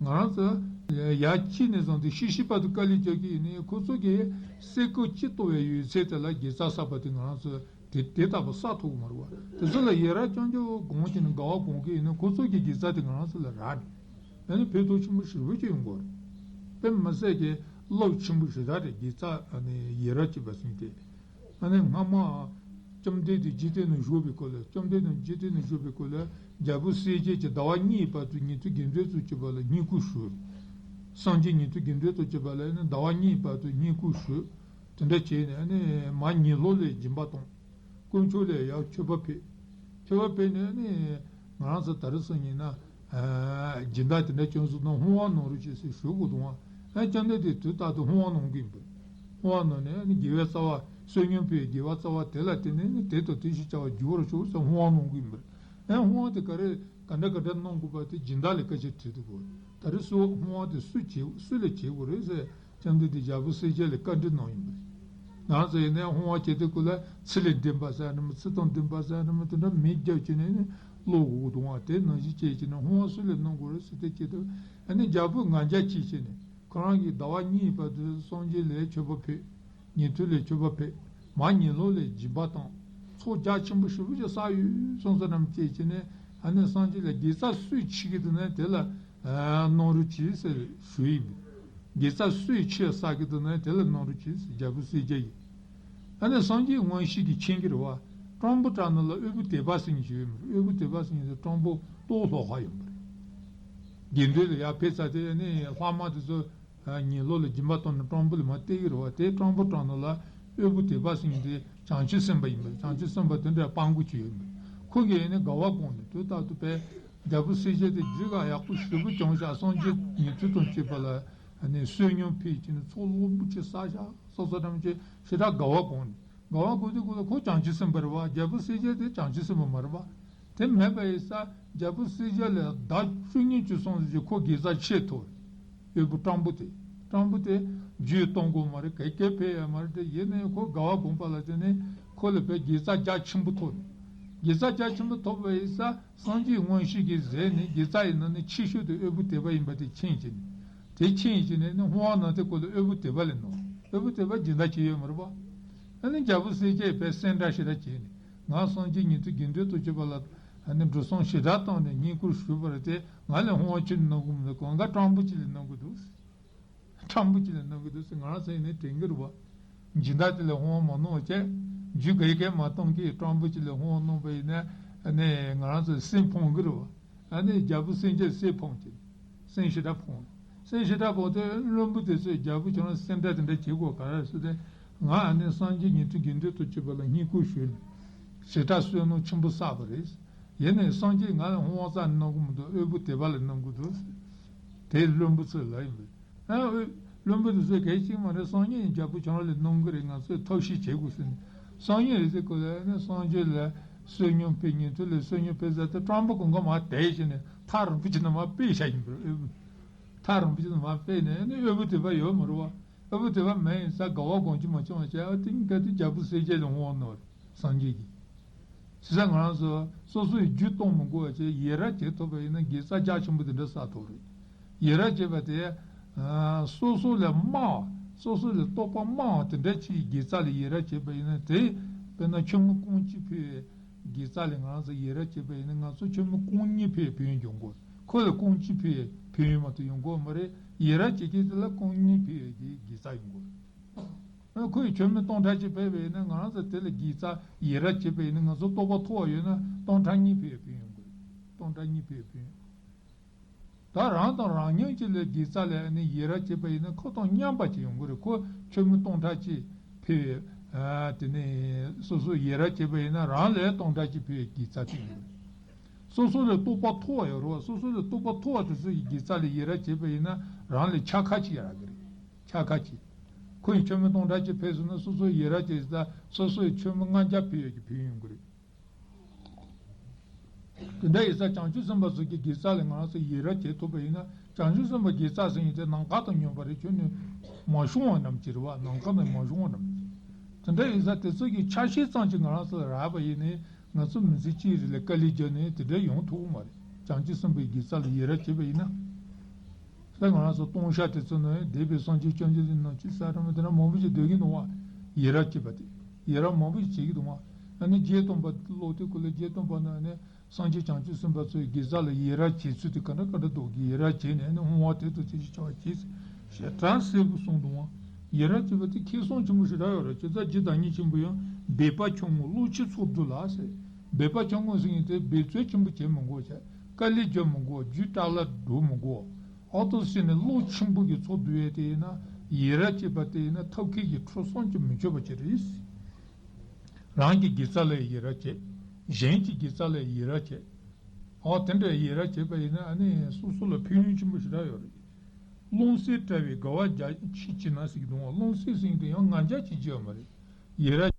ང་རང་ཚོ་ཡར་སྐྱེས་ནས་བཟུང་སྟེ་ཤི་ཤི་བར་དུ་དཀའ་ལས་རྒྱག་གི་ཡིན་ནའི་ཁོ་ཚོ་གིས་སེ་གོལ་གཅིག་གཏོང་བའི་ཡོད་ཚད་དེ་ལ་དགེ་རྩ་བསགས་པ་དེ་ང་རང་ཚོ་དེ་དེ་ལྟ་བུ་བསགས་ཐུབ་ཀྱི་མ་རེད་བ། དེ་ཚོ་ལ་ཡི་རང་རྐྱང་རྐྱང་སྒོམ་བྱས་ནས་དགའ་བ་སྒོམ་གི་ཡིན་ན་ཁོ་ཚོ་གི་དགེ་རྩ་དེ་ང་རང་ཚོ་ལ་རག་ནས་ཨ་ནི་ཕན་ཐོགས་ཆེན་པོ་ཞེ་པོ་ཅིག་ཡོང་གི་རེད། དཔེ་མི་སྲིད་ཀྱི་རླབས་ཆེན་པོ་ཞེ་དྲག་རེད། དགེ་རྩ་ཨ་ནི་ཡི་རང་བྱེད་པ་ཟེར་མཁན་དེ། ཨ་ནི་སྔ་མ་བཅོམ་ལྡན་འདས་འཇིག་རྟེན་ན་བཞུགས་པའི་སྐོར་ལ། བཅོམ་ལྡན་འདས་འཇིག་རྟེན་ན་བཞུགས་པའི་སྐོར་ལ་རྒྱལ་པོ་གསལ་རྒྱལ་གྱིས་ཟླ་བ་གཉིས་བར་དུ་ཉན་ཐོས་དགེ་འདུན་ཚོ་བཅས་པ་ལ་བསྙེན་བཀུར་ཞུས། སངས་རྒྱས་ཉན་ཐོས་དགེ་འདུན་ཚོ་བཅས་པ་ལ་ནི་ཟླ་བ་གཉིས་བར་དུ་བསྙེན་བཀུར་ཞུས། དེ་འདྲ་བྱས་ནས་ཨ་ནི་མར་ཉི་ལོག་ལས་སྦྱིན་པ་བཏང་། དཀོན་མཆོག་ལ་ཡང་མཆོད་པ་ཕུལ། མཆོད་པ་ཕུལ་ནས་ནི་ང་རང་ཚོ་ད་རེས་སུ་ཉིན་ན་སྦྱིན་བདག་དེ་འདྲ་བྱུང་སོང་ན་ཧོང་བ་གནང་རོགས་བྱེད་ཟེར་ཞུ་དགོས་འདུག་ཨ། ཨ་སྐྱབས་མགོན་དེ་དུས་རྟག་ཏུ་ཧོང་བ་གནང་གི་ཡིན་པས། ཧོང་བ་གནང་ནས་ནི་དགེ་བའི་རྩ་བ་བསོད་སྙོམས་ཕུལ་དགེ་བའི་རྩ་བ་དེ་ལ་བརྟེན་ནས་ནི་དེ་དང་དེ་བཞིན་བྱ་བ་འགྱུར་བར་ཤོག་ཟེར་ཧོང་བ་གནང་གི་ཡིན་པས། ཨ་ཧོང་བ་དེ་ག་རེ་ག་འདྲ་ག་འདྲ་གནང་དགོས་པ་དེ་སྦྱིན་བདག་ལ་སྐད་ཆ་དྲིས་འདུག་གོ། ད་རེས་སུ་ཧོང་བ་དེ་སུས་བྱེད་སུ་ལས་བྱེད་དགོས་རེད་ཟེར། སྐྱབས་མགོན་དེ་རྒྱལ་པོ་གསལ་རྒྱལ་ལ་བཀའ་འདྲི་གནང་ཡིན་པ་རེད། ང་ཚོ་ཡིན་ནའི་ཧོང་བ་བྱེད་དུས་སྐབས་ལ་ཚི་ལས་འདེབས་པ་ཟེར་ནི་མི་ཚི་དང་འདེབས་པ་ཟེར་ནི་མི་དེ་འདྲ་མེ་བརྒྱབ་བྱས་ནས་ནི་གློག་འོད་འོང་བ་དེ་ནང་བཞིན་བྱས་བྱས་ནས་ཧོང་བ་སུ་ལས་གནང་དགོས་རེད་ཟེར་དེ་བྱེད་དུས་ཨ་ནི་རྒྱལ་པོས་ང་རྒྱལ་གྱིས་བྱས་ནས་ཁོ་རང་གིས་ཟླ་བ་གཉིས་བར་དུ་སངས་རྒྱས་ལ་མཆོད་པ་ཕུལ། ཉན་ཐོས་ལ་མཆོད་པ་ཕུལ། མར་ཉི་ལོག་ལས་སྦྱིན་པ་བཏང་། ཚོགས་རྒྱ་ཆེན་པོ་ཞེ་པོ་ཅིག་བསགས་ཡོད་སོང་ས་རྣམས་བཅས་བྱས་ནས་ཨ་ནི་སངས་རྒྱས་ལ་དགེ་རྩ་སུས་བྱེད་ཀྱི་འདུག་ན་དེ་ལ་གནང་རོགས་གྱིས་ཟེར་ཞུས་ཡིན་པས། དགེ་རྩ་སུས་ཆེ་བསགས་ཀྱི་འདུག་ན་དེ་ལ་གནང་རོགས་གྱིས་ཟེར་རྒྱལ་པོ་གསལ་རྒྱལ་གྱིས། ཨ་ནི་སངས་རྒྱས་མངོན་ཤེས་ཀྱིས་མཁྱེན་གྱི་རེད་བ། སྤྲང་པོ་བྲག་ནང་ལ་དབུལ་པོ་དད་པ་ཟེར་མཁན་ཞིག་ཡོད་མ་རེད། དབུལ་པོ་དད་པ་ཟེར་མཁན་དེ་སྤྲང་པོ་ལྟོགས་ལྷོག་ཁ་ཡོད་མ་རེད། དགེ་འདུན་ལ་ཡར་ཕེབས་ཚར་དེ་ཨ་ནི་ལྷག་མ་དེ་ཚོ་ཉིན་ལོ་ལ་སྦྱིན་པ་བཏང་ནས་སྤྲང་པོ་ལ་མར་སྟེར་གྱི་རེད་བ། དེ་སྤྲང་པོ་བྲག་ནང་ལ་དབུལ་པོ་དད་པ་ཟེར་མཁན་དེ་བྱང་ཆུབ་སེམས་དཔའ་ཡིན་པས། བྱང་ཆུབ་སེམས་དཔའ་དེ་འདྲ་སྤྲང་པོ་ཅིག་ཡོད་མ་རེད། ཁོ་གིས་ཨ་ནི་དགའ་བ་བསྒོམས་ནས་དུས་རྟག་ཏུ་དཔེ་རྒྱལ་པོ་གསལ་རྒྱལ་དེ་རྒྱུད་ལ་ཡག་པོ་ཞེ་པོ་སྦྱངས་ཤག་སངས་རྒྱས་ཉན་ཐོས་དང་བཅས་པ་ལ་ཨ་ནི་བསོད་སྙོམས་ཕུལ་བྱས་ནས་ཚོགས་རླབས་པོ་ཆེ་བསགས་ཤག་སོ་སོ་ཐམས་ཅད་ཞེ་དྲག་དགའ་བ་བསྒོམས་ནས། དགའ་བ་བསྒོམས་དུས་ཁོ་ལ་ཁོ་བྱང་ཆུབ་སེམས་དཔའ་རེད་བ། རྒྱལ་པོ་གསལ་རྒྱལ་དེ་བྱང་ཆུབ་སེམས་དཔའ་མ་རེད་བ། དེ་མེད་པ་ཡིན་ཙང་རྒྱལ་པོ་གསལ་རྒྱལ་ལས་ཟླ་བཅུ་གཉིས་ཅིག་སོང་ཟིན་གྱི་ཁོ་དགེ་རྩ་ཆེ་མཐོ་རེད། དབུལ་པོ་སྤྲང་པོ་དེ། སྤྲང་པོ་དེ་རྒྱུད་གཏོང་དགོས་མ་རེད། ག་གེ་ཕེབས་ཡ་མ་རེད། དེ་ཡིན་ནའི་ཁོ་དགའ་བ་བསྒོམས་པ་ལ་བརྟེན་ནས་ཁོ་ལ་དཔེ་དགེ་རྩ་རྒྱ་ཆེན་པོ་ཐོབ་ནས། དགེ་རྩ་རྒྱ་ཆེན་པོ་ཐོབ་པ་ཡིན་ཙང་སངས་རྒྱས་མངོན་ཤེས་ཀྱིས་གཟིགས་ནས་དགེ་རྩ་ཡི་ནང་ནས་ཆེ་ཤོས་དེ་དབུལ་པོ་དད་པ་ཡིན་པ་དེ་མཁྱེན་བྱས་ནས། དེ་མཁྱེན་བྱས་ནས་ནི་ཧོང་བ་གནང་དུས་ཁོ་ལ་དབུལ་པོ་དད་པ་ལས་གནང་། དབུལ་པོ་དད་པ་སྦྱིན་བདག་བྱས་ཡོད་མ་རེད་པ། ཨ་ནི་རྒྱལ་པོ་གསལ་རྒྱལ་ཕར་གསལ་བསྒྲགས་ཞེ་དྲག་བྱས་ནས་ང་སངས་རྒྱས་ཉན་ཐོས་དགེ་འདུན་དང་བཅས་པ་ལ་ཨ་ནི་འགྲོ་སོང་ཞེ་དྲག་བཏང་ནས་བསྙེན་བཀུར་ཞུས་པ་རེད་དེ་ང་ལས་ཧོང་བ་ཁྱོན་ནས་གནང་གི་མི་འདུག་གང་ག་སྤྲང་པོ་ཅིག་ལས་གནང་གི་འདུག་སྤྲང་པོ་ཅིག་ལས་གནང་གི་འདུག་ཟེར་ང་རང་ཚོ་ཡིན་ནའི་དྲན་གྱི་རེད་བ། སྦྱིན་བདག་དེ་ལས་ཧོང་བ་མ་གནང་བ་བྱས། རྒྱུ་ག་གེ་མ་གཏོང་གི་སྤྲང་པོ་ཅིག་ལས་ཧོང་བ་གནང་བ་ཡིན་ན་ཨ་ནི་ང་རང་ཚོ་སེམས་ཕོངས་གི་རེད་བ། ཨ་ནི་རྒྱལ་པོ་གསལ་རྒྱལ་སེམས་ཕོངས་ཀྱི། སེམས་ཞེ་དྲག་ཕོངས། སེམས་ཞེ་དྲག་ཕོངས་ཏེ་བློན་པོ་དེ་ཚོས་རྒྱལ་པོ་ཁྱོད་རང་སེམས་ཁྲལ་དེ་འདྲ་བྱེད་དགོས་ག་རེ་ཟེར་ཏེ། ང་ཨ་ནི་སངས་རྒྱས་ཉན་ཐོས་དགེ་འདུན་དང་བཅས་པ་ལ་བསྙེན་བཀུར་ཞུས་ནས་ཞེ་དྲག་བསོད་ནམས་ཆེན་པོ་བསགས་པ་རེད། ཡིན་ནའི་སངས་རྒྱས་ང་ལ་ཧོང་བ་རྩ་ནས་གནང་གི་མི་འདུག་དབུལ་པོ་དད་པ་ལ་གནང་གི་འདུག་དེ་བློན་པོ་ཚོས་ལབ་ཡིན་པས། ཨ་བློན་པོ་དེ་ཚོས་གལ་ཆེ་མ་རེད། སངས་རྒྱས་ཀྱི་རྒྱལ་པོ་ཁྱོད་རང་ལ་གནང་གི་རེད། ང་ཚོས་ཐབས་ཤེས་བྱེད་དགོས་ཟེར་ནས། སངས་རྒྱས་ལ་ཟེར་དགོས་ལ་ནི་སངས་རྒྱས་ལ་བསོད་སྙོམས་ཕུལ། ཉན་ཐོས་ལ་བསོད་སྙོམས་ཕུལ་ཟེར་ཏེ་སྤྲང་པོ་གང་ག་མར་དེད་བྱས་ནས་ཐག་རིང་པོ་ཅིག་ནས་མར་ཕུད་བཞག་ཡིན་པས། ཨེ། ཐག་རིང་པོ་ཅིག་ནས་མར་ཕུད་ནས་ནི་དབུལ་པོ་དད་པ་ཡོད་མ་རེད་བ། དབུལ་པོ་དད་པ་མེད་ཡིན་ཙང་དགའ་བ་གང་བྱུང་མ་བྱུང་བ་བྱས། ཨ་དེ་གཉིས་ཀ་དེ་རྒྱལ་པོ་གསལ་རྒྱལ་ལ་ཧོང་བ་གནང་བ་རེད། སངས་རྒྱས་ཀྱིས། བྱས་ཙང་ང་རང་ཚོ་སོ་སོའི་རྒྱུད་གཏོང་མི་དགོས་པ་བྱས་ཡི་རང་བྱེད་ཐུབ་པ་ཡིན་ན་དགེ་རྩ་རྒྱ་ཆེན་པོ་དེ་འདྲ་བསགས་ཐུབ་རེད། ཡི་རང་བྱེད་པ་དེ་ཨ་སོ་སོ་ལས་དམའ་བ། སོ་སོ་ལས་སྟོབས་པ་དམའ་བ་དེ་འདྲ་ཅིག་དགེ་རྩ་ལ་ཡི་རང་བྱེད་པ་ཡིན་ན་དེ་ དཔེར་ན་ཆུ་མོ་རྐང་གཅིག་ཕུལ་བའི་དགེ་རྩ་ལས་ང་རང་ཚོ་ཡི་རང་བྱེད་པ་ཡིན་ན། ང་ཚོ་ཆུ་མོ་རྐང་གཉིས་ཕུལ་བའི་ཕན་ཡོན་འབྱུང་གི་ཡོད་རེད། ཁོ་ལ་རྐང་གཅིག་ཕུལ་བའི་ཕན་ཡོན་མ་གཏོགས་ཡོང་གི་ཡོད་མ་རེད། ཡི་རང་བྱེད་མཁན་དེ་ལ་རྐང་གཉིས་ཕུལ་བའི་དགེ་རྩ་ཡོང་གི་ཡོད་རེད། ཁོས་ཆུ་མོ་སྟོང་ཕྲག་གཅིག་ཕུལ་བ་ཡིན་ན། ང་རང་ཚོ་དེ་ལ་དགེ་རྩ་ཡི་རང་བྱེད་པ་ཡིན་ན། ང་ཚོ་རྟོགས་པ་མཐོ་བ་ཡོད་ན་སྟོང་ཕྲག་གཉིས་ཕུལ་བའི་ཕན་ཡོན་ཡོང་གི་རེད། སྟོང་ཕྲག་གཉིས་ཕུལ་བའི་ཕན་ཡོན། ད་རང་དང་རང་མཉམ་གཅིག་ལ་དགེ་རྩ་ལས་ནི་ཡི་རང་བྱེད་པ་ཡིན་ན། ཁོ་དང་མཉམ་པ་ཅིག་ཡོང་གི་རེད། ཁོ་ཆུ་མོ་སྟོང་ཕྲག་གཅིག་ཕུལ་བའི། ཨ། དེ་ནས་སོ་སོ་ཡི་རང་བྱེད་པ་ཡིན་ན། རང་ལ་སྟོང་ཕྲག་གཅིག་ཕུལ་བའི་དགེ་རྩ་ཅིག་ཡོང་གི་རེད། སོ་སོ་ལས་རྟོགས་པ་མཐོ་བ་ཡོད་རེད་བ། སོ་སོ་ལས་རྟོགས་པ་མཐོ་བ་དེ་ཚོ་ཡི་དགེ་རྩ་ལས་ཡི་རང་བྱེད་པ་ཡིན་ན། རང་ལས་ཕྱག་ཁ་ཅིག་རག་གི་རེད། ཕྱག་ཁ་ཅིག་ཁོ་ཡིས་ཆུ་མོ་སྟོང་ཕྲག་གཅིག་ཕུལ་སོང་ན། སོ་སོ་ཡི་རང་བྱེད་ས། སོ་སོ་ཡིས་ཆུ་མོ་ལྔ་བརྒྱ་ཕུལ་བའི་གི་ཕན་ཡོན་ཡོང་གི་རེད། དེ་འདྲ་ཡིན་ཙང་བྱང་ཆུབ་སེམས་དཔའ་ཚོ་གི་དགེ་རྩ་ལས་ང་རང་ཚོ་ཡི་རང་བྱེད་ཐུབ་པ་ཡིན་ན། བྱང་ཆུབ་སེམས་དཔའི་དགེ་རྩ་ཟེར་མཁན་དེ་ནམ་མཁའ་དང་མཉམ་པ་རེད། ཁྱོན་ནས་མ་ཤོང་བ་ནམ་ཅིག་རེད་བ། ནམ་མཁའ་ནས་མ་ཤོང་བ་ནམ་ཅིག་དེ་འདྲ་ཡིན་ཙང་དེ་ཚོ་གི་ཆ་ཤས་ཙམ་ཅིག་ང་རང་ཚོ་ལ་རག་པ་ཡིན་ནའི། ང་ཚོ་མི་ཚེ་གཅིག་རེ་ལ་དཀའ་ལས་བརྒྱབ་ནས་དེ་འདྲ་ཡོང་ཐུབ་ཀྱི་མ་རེད། བྱང་ཆུབ་སེམས་དཔའི་དགེ་རྩ་ལ་ཡི་རང་བྱེད་པ་ཡིན་ན། ད་ང་རང་ཚོ་ལྟུང་བཤགས་དེ་ཚོ་ནི་འདས་པའི་སངས་རྒྱས་བཅོམ་ལྡན་འདས་ནང་ཆོས་ཟབ་དྲགས་མ་དེ་འདྲ་མང་པོ་ཞིག་སྡོད་ཀྱི་འདུག་བ། ཡི་རང་བྱེད་པ་དེ། ཡི་རང་མང་པོ་ཞིག་བྱེད་ཀྱི་འདུག་བ། ཨ་ནི་བརྒྱད་སྟོང་པ་ཀློག་དུས་སྐབས་ལ། བརྒྱད་སྟོང་པ་ནང་ནས་སངས་རྒྱས་བྱང་ཆུབ་སེམས་དཔའ་ཚོའི་དགེ་རྩ་ལ་ཡི་རང་བྱེད་ཚུལ་དེ་ག་འདྲ་ག་འདྲ་འདུག་གི། ཡི་རང་བྱས་ནས་ནི་བསྔོ་བ་དེ་དང་དེ་བཞིན་བྱ་བ་གྱིས་ཞེས་གྲངས་གསལ་པོ་གསུངས་འདུག་བ། ཡི་རང་བྱེད་པ་དེ་ཁེ་བཟང་ཆེན་པོ་ཞེ་དྲག་ཡོད་རེད། བྱས་ཙང་རྗེ་བདག་ཉིད་ཆེན་པོ་ཡང་སྦས་པ་ཆུང་ངུས་བློ་ཆེ་ཚོགས་སྒྲུབ་ལ་ཟེར། སྦས་པ་ཆུང་ངུ་ཟེར་མཁན་དེ་འབད་རྩོལ་ཆེན་པོ་བྱེད་མི་དགོས་བྱས། དཀའ་ལས་རྒྱག་མི་དགོས། རྒྱུ་སྐྲག་ལ་སྒྲུབ་མི་དགོས། ཨོ་ཏོ་ཟེར་ནས་བློ་ཆེན་པོ་གི་ཚོགས་བསྡུ་ཡས་དེ་ཡིན་ན། ཡི་རང་བྱེད་པ་དེ་ཡིན་ན་ཐབས་མཁས་ཀྱི་ཁྲོད་བསམ་གྱིས་མི་ཆོད་པ་ཅིག་རེད། རང་གི་དགེ་རྩ་ལ་ཡི་རང་བྱེད། གཞན་གྱི་དགེ་རྩ་ལ་ཡི་རང་བྱེད། ཨོ་དེ་འདྲ་ཡི་རང་བྱེད་པ་ཡིན་ན། ཨ་ནི་སོ་སོ་ལ་ཕན་ཡོན་ཆེན་པོ་ཞེ་དྲག་ཡོད་རེད། རླུང་བསིལ་བཀྲ་བའི་དགའ་བ་རྒྱ་ཆེ་བགྱིས་ན་ཟེར་གྱི་འདུག་བ། རླུང་བསིལ་ཟེར་མཁན་དེ་ཡང་ང་རྒྱལ་ཆེ་བགྱིས་ཡོད་མ་རེད། ཡི་རང་